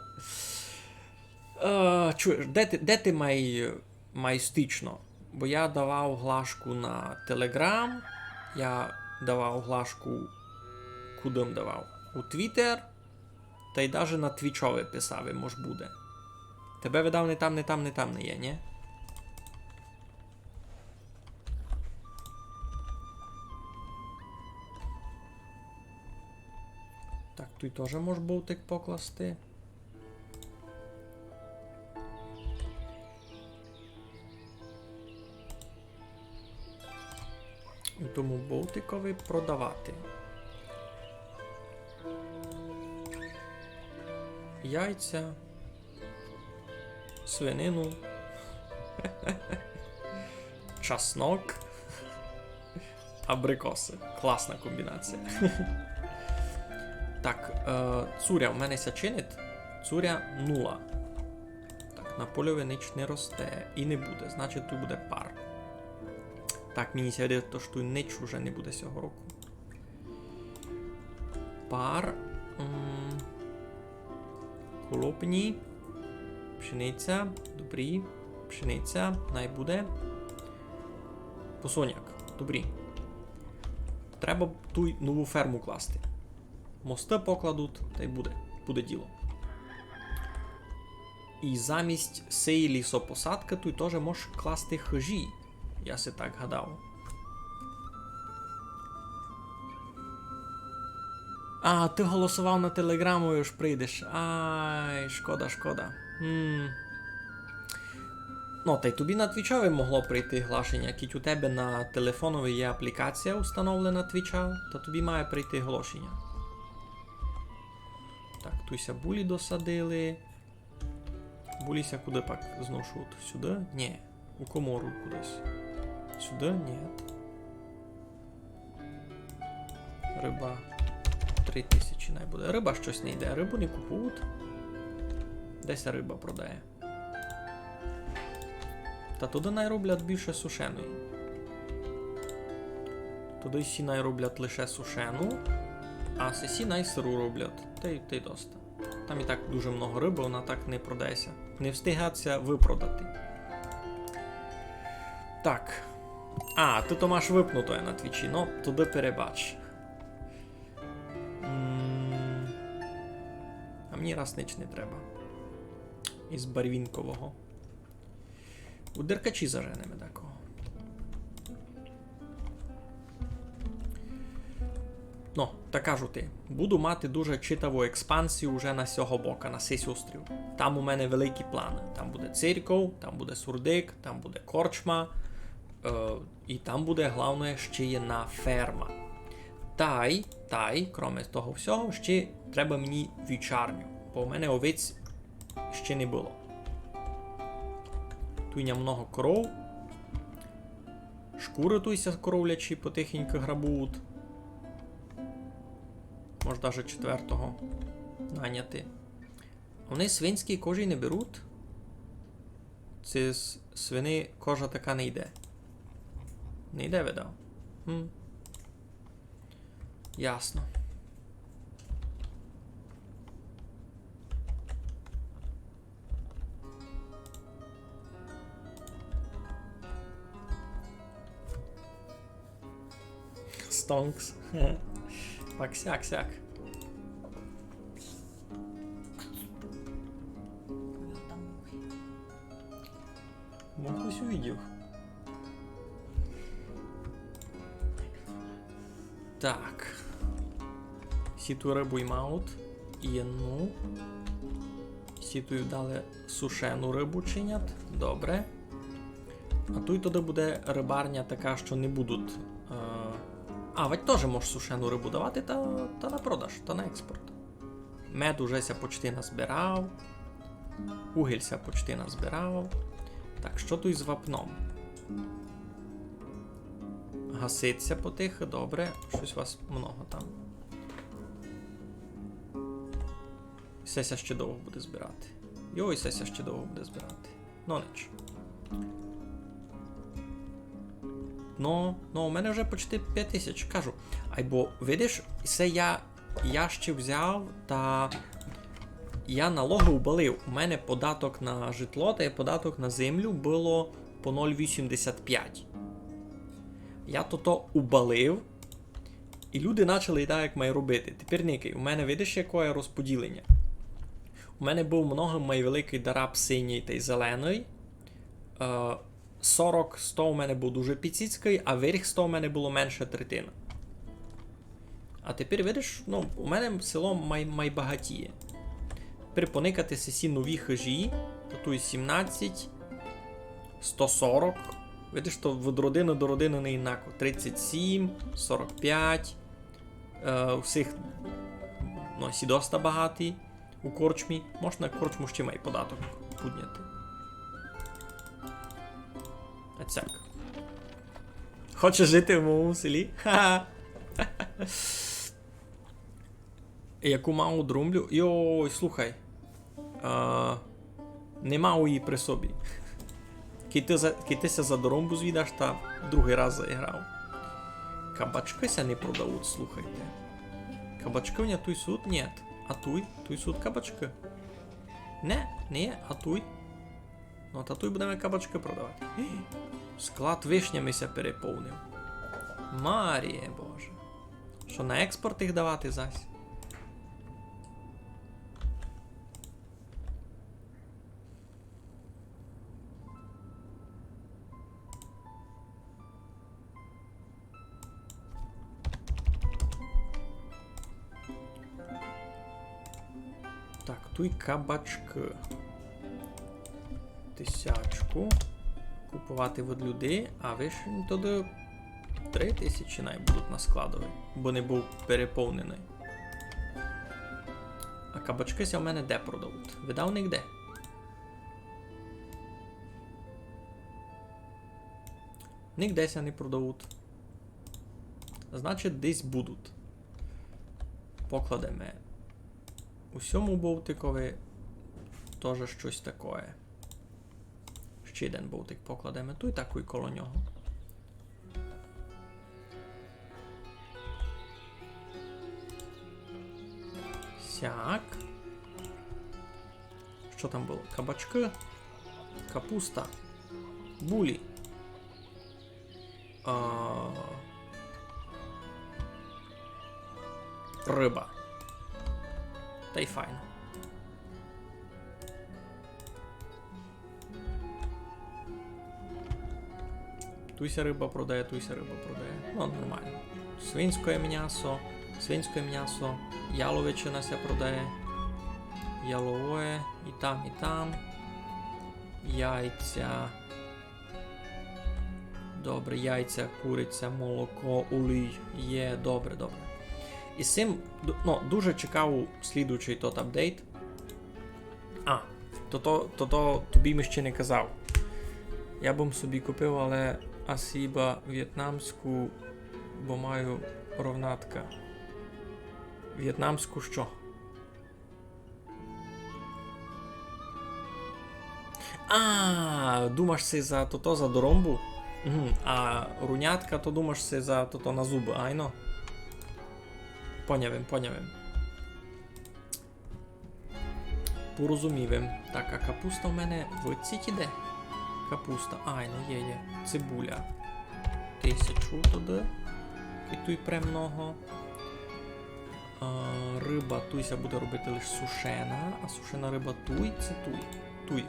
Е, чуєш, де ты, де ты май, май стично? Бо я давав глашку на Телеґрам, я давав глашку, куды м давав? У Твіттер, тай даже на Твічови писав, мож буде. Тебе, видав, не там, не там, не там не є, нї? Так, туй тоже мож бовтик покласти. І тому бовтикови продавати. Яйця, свинину, часнок, абрикосы. Класна комбінація. Так, е, цуря в мене ся чинить. Цуря нула. Так, на польови нич не росте і не буде. Значить, туй буде пар. Так, мені ся видить, што туй нич уже не буде сього року. Пар. М, кулопні. Пшениця. Добрі. Пшениця. Най буде. Посоняк. Добрі. Треба туй нову ферму класти. Мосты покладуть, тай буде. Буде діло. І замість сеї лісопосадкы туй тоже мож класти хыжі. Я си так гадав. А, ты голосовав на Телеґраму, ож прийдеш. Ай, шкода, шкода. М. Ну, тай тобі на Твічови могло прийти глашеня, кідь у тебе на телефонови є аплікація установлена Твіча, та тобі має прийти оголошеня. Так, туй ся булі досадили. Булі ся куды пак зношують? Сюды? Нї. У комору кудысь. Сюды? Нї. Рыба три тисячі най буде. Рыба штось не йде. Рыбу не купують. Де ся рыба продає? Та туды най роблять більше сушеної. Туды сі най роблять лише сушену, а сесі най сиру роблять. Тай, тай доста. Там і так дуже много рыбы, она так не продає ся. Не встигать ся выпродати. Так. А, ты то маш выпнутоє на Твічі, но, туды перебач. М, а мені раз нич не треба. Із барвінкового. У Деркачі заженеме такого. Ну, та кажу ти, буду мати дуже читаву експансію уже на сього бока, на сись острів. Там у мене великі планы. Там буде церков, там буде сурдик, там буде корчма. Е, і там буде, главне, ще єдна ферма. Тай, тай, кроме того всього, ще треба мені вівчарню, бо в мене овець ще не было. Туй ня много коров. Шкуры туй ся коровлячі потихеньку грабують. Мож даже четвертого наняти. Вони свинські кожі не беруть? Ци з свини кожа така не йде? Не йде, видав. Гм. Ясно. Стонкс. Так, сяк, сяк. Мог хтось увидів. Так. Сі ту рыбу й мають. Єдну. Сі ту й далі сушену рыбу чинять. Добре. А туй тоді буде рыбарня така, што не будуть, е, а, вадь тоже можеш сушену рыбу давати, та, та на продаж, та на експорт. Мед уже ся почти назбирав. Угіль ся почти назбирав. Так, што туй з вапном? гасить ся потихы, добре. Штось вас много там. Се ся ще довго буде збирати. Йой, се ся ще довго буде збирати. Ну, нич. Ну, ну, у мене вже почти пять тисяч, кажу. Айбо, видиш, се я, я ще взяв, та я налогы убалив. У мене податок на житло та податок на землю было по ноль вісімдесят пять. Я тото убалив, і люди начали так, як май робити. Тепер никай, у мене, видиш, якоє розподіленя. У мене быв много май великый дараб синій тай зеленый. Е, сорок сто у мене быв дуже піціцькый, а верх сто у мене было менше третины. А тепер, видиш, ну, у мене село май, май багатіє. Тепер поникати сесі нові хыжі, та туй сімнадцять, сто сорок. Видиш, то від родины до родины не інако. Тридцять сім, сорок пять. Е, у всіх, ну, сі доста багаті у корчмі. Можна корчму ще май податок підняти. А цяк. Хочеш жити в моєму селі? Ха-ха. Яку маву дромблю? Йой, слухай. А, не мав її при собі. Кидь ты за, кидь ты ся за дромбу звідаш, та другый раз заіграв. Кабачкы ся не продавуть, слухайте. Кабачкы у мене туй суть? Нєт. А туй? Туй суть кабачкы? Не, не є, а туй? Ну, та туй будеме кабачкы продавати. Склад вишнями ся переповнив. Маріє Боже. Што, на експорт їх давати зась? Так, туй кабачкы. Тисячку. Купувати від людей, а вишень тоді три тисячі най будуть на складови, бо не быв переповненый. А кабачкы ся в мене де продавуть? Видав, нигде. Нигде ся не продавуть. Значить, десь будуть. Покладеме у сьому бовтикови тоже штось такоє. Ще єден бовтик покладеме туй, такый коло нього. Сяк. Што там было? Кабачкы, капуста, булі. А, рыба. Тай файно. Туй ся рыба продає, туй ся рыба продає. Ну, нормално. Свинськоє мнясо, свинськоє мнясо, яловичина ся продає. Яловоє і там, і там. Яйця. Добре, яйця, куриця, молоко, улій є. Добре, добре. І з цим ду-, ну, дуже чекав слідуючый тот апдейт. А, то, то, то, то тобі ми ще не казав. Я бым собі купив, але асі іба вєтнамську, бо маю ровнатка. Вєтнамську што? А, думаш си за тото, за доромбу? Мгм. А рунятка, то думаш си за тото на зубы, айно? Поняв им, поняв им. Порозумів им. Так, а капуста в мене в цій іде? Капуста. Айно, є, є. Цибуля. Тисячу туды. І туй премного. А, рыба туй ся буде робити лиш сушена, а сушена рыба туй, се туй. Туй.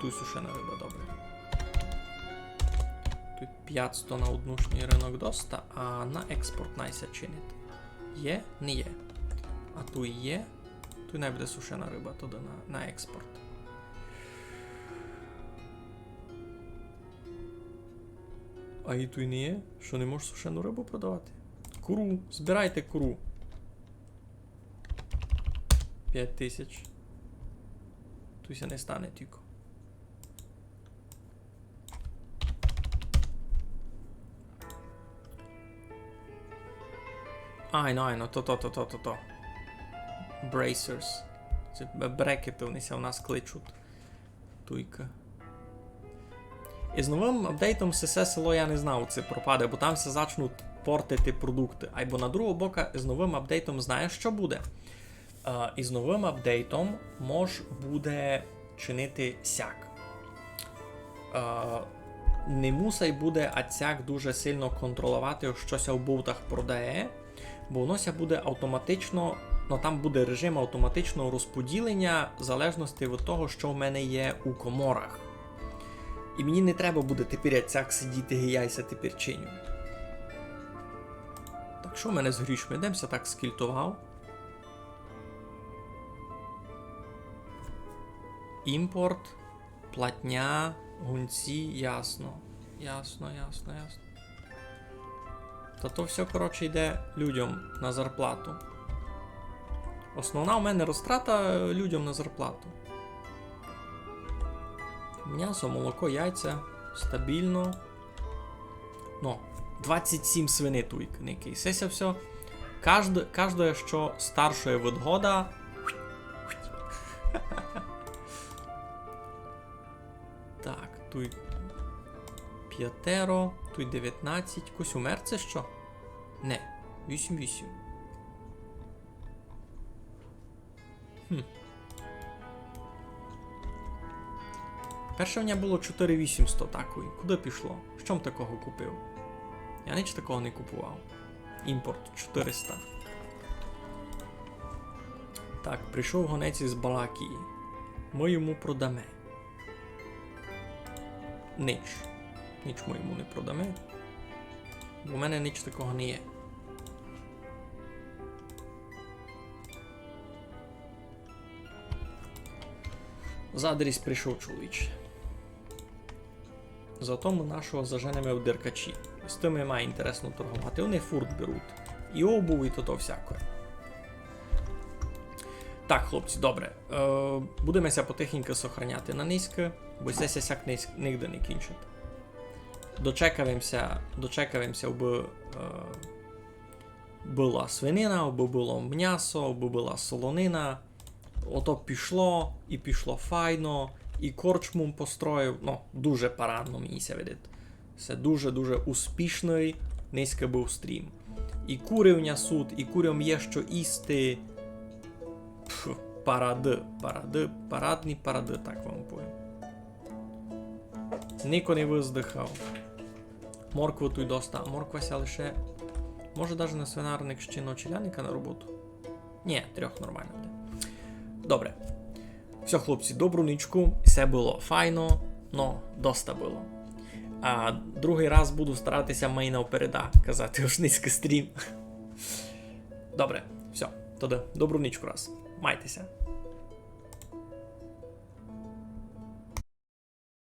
Туй сушена рыба, добре. Туй пятсто на однушній рынок доста, а на експорт най ся чинить. Є? Не є. А туй є. Туй най буде сушена рыба туды на, на експорт. А і туй не є? Што не можеш сушену рыбу продавати? Куру, збирайте куру. Пять тисяч. Туй ся не стане тілько. Айно, айно, то, то, то, то, то, то. Bracers. Се б-, брекеты, они ся в нас кличуть. Туйка. Из новым апдейтом сесе село, я не знав, ци пропаде, бо там ся зачнуть портити продукты. Айбо на другого бока, из новым апдейтом знаєш, што буде? Е, из новым апдейтом мож буде чинити сяк. Е, не мусай буде ацяк дуже сильно контроловати, што ся в бовтах продає, бо воно ся буде автоматично, ну, там буде режим автоматичного розподілення в залежності від того, што в мене є у коморах. І мені не треба буде тепер ацяк сидіти, ги я ся тепер чиню. Так, што в мене з грішми? Де м ся так скільтовав? Імпорт, платня, гунці, ясно. Ясно, ясно, ясно. Та то всьо, коротше, йде людям на зарплату. Основна у мене розтрата, е, людям на зарплату. Мнясо, молоко, яйця стабільно. Ну, двадцять сім свини туй никай. Се ся всьо. Кажд-, каждоє, што старшоє від года. Так, туй пятеро, туй девятнадцять. Кось умер, ци што? Не, вісім вісім. Хм. Перше в мене было чотири вісімсто такої. Куды пішло? Што м такого купив? Я нич такого не купував. Імпорт чотириста. Так, прийшов гонець из Балакії. Мы йому продаме. Нич. Нич мы йому не продаме. Бо в мене нич такого не є. Задрість прийшов чоловіче. Зато мы нашого заженеме в Деркачі. З тыми має інтересно торговати. Они фурт беруть. І обув, і тото всяке. Так, хлопці, добре. Е, будеме ся потихеньку сохраняти на низько, бо се ся сяк низь-, нигде не кінчить. Дочекавим ся, дочекавим ся, абы, е, была свинина, абы было мнясо, абы была солонина. Ото пішло, і пішло файно, і корчму м построїв, ну, дуже парадно мені ся видить. Се дуже-дуже успішный низько быв стрім. І куры в ня суть, і курям є што їсти. Пф, парады, парады, парадні парады, так вам повім. Нико не виздыхав. Морквы туй доста, а морква ся лише. Може, даже на свинарник ще на очеляника на роботу? Ні, трьох нормално буде. Добре. Всьо, хлопці, добру ничку. Все было файно, но доста было. А другый раз буду старати ся май навпереда казати, ож низько стрім. Добре, всьо. Тогды добру ничку раз. Майте ся.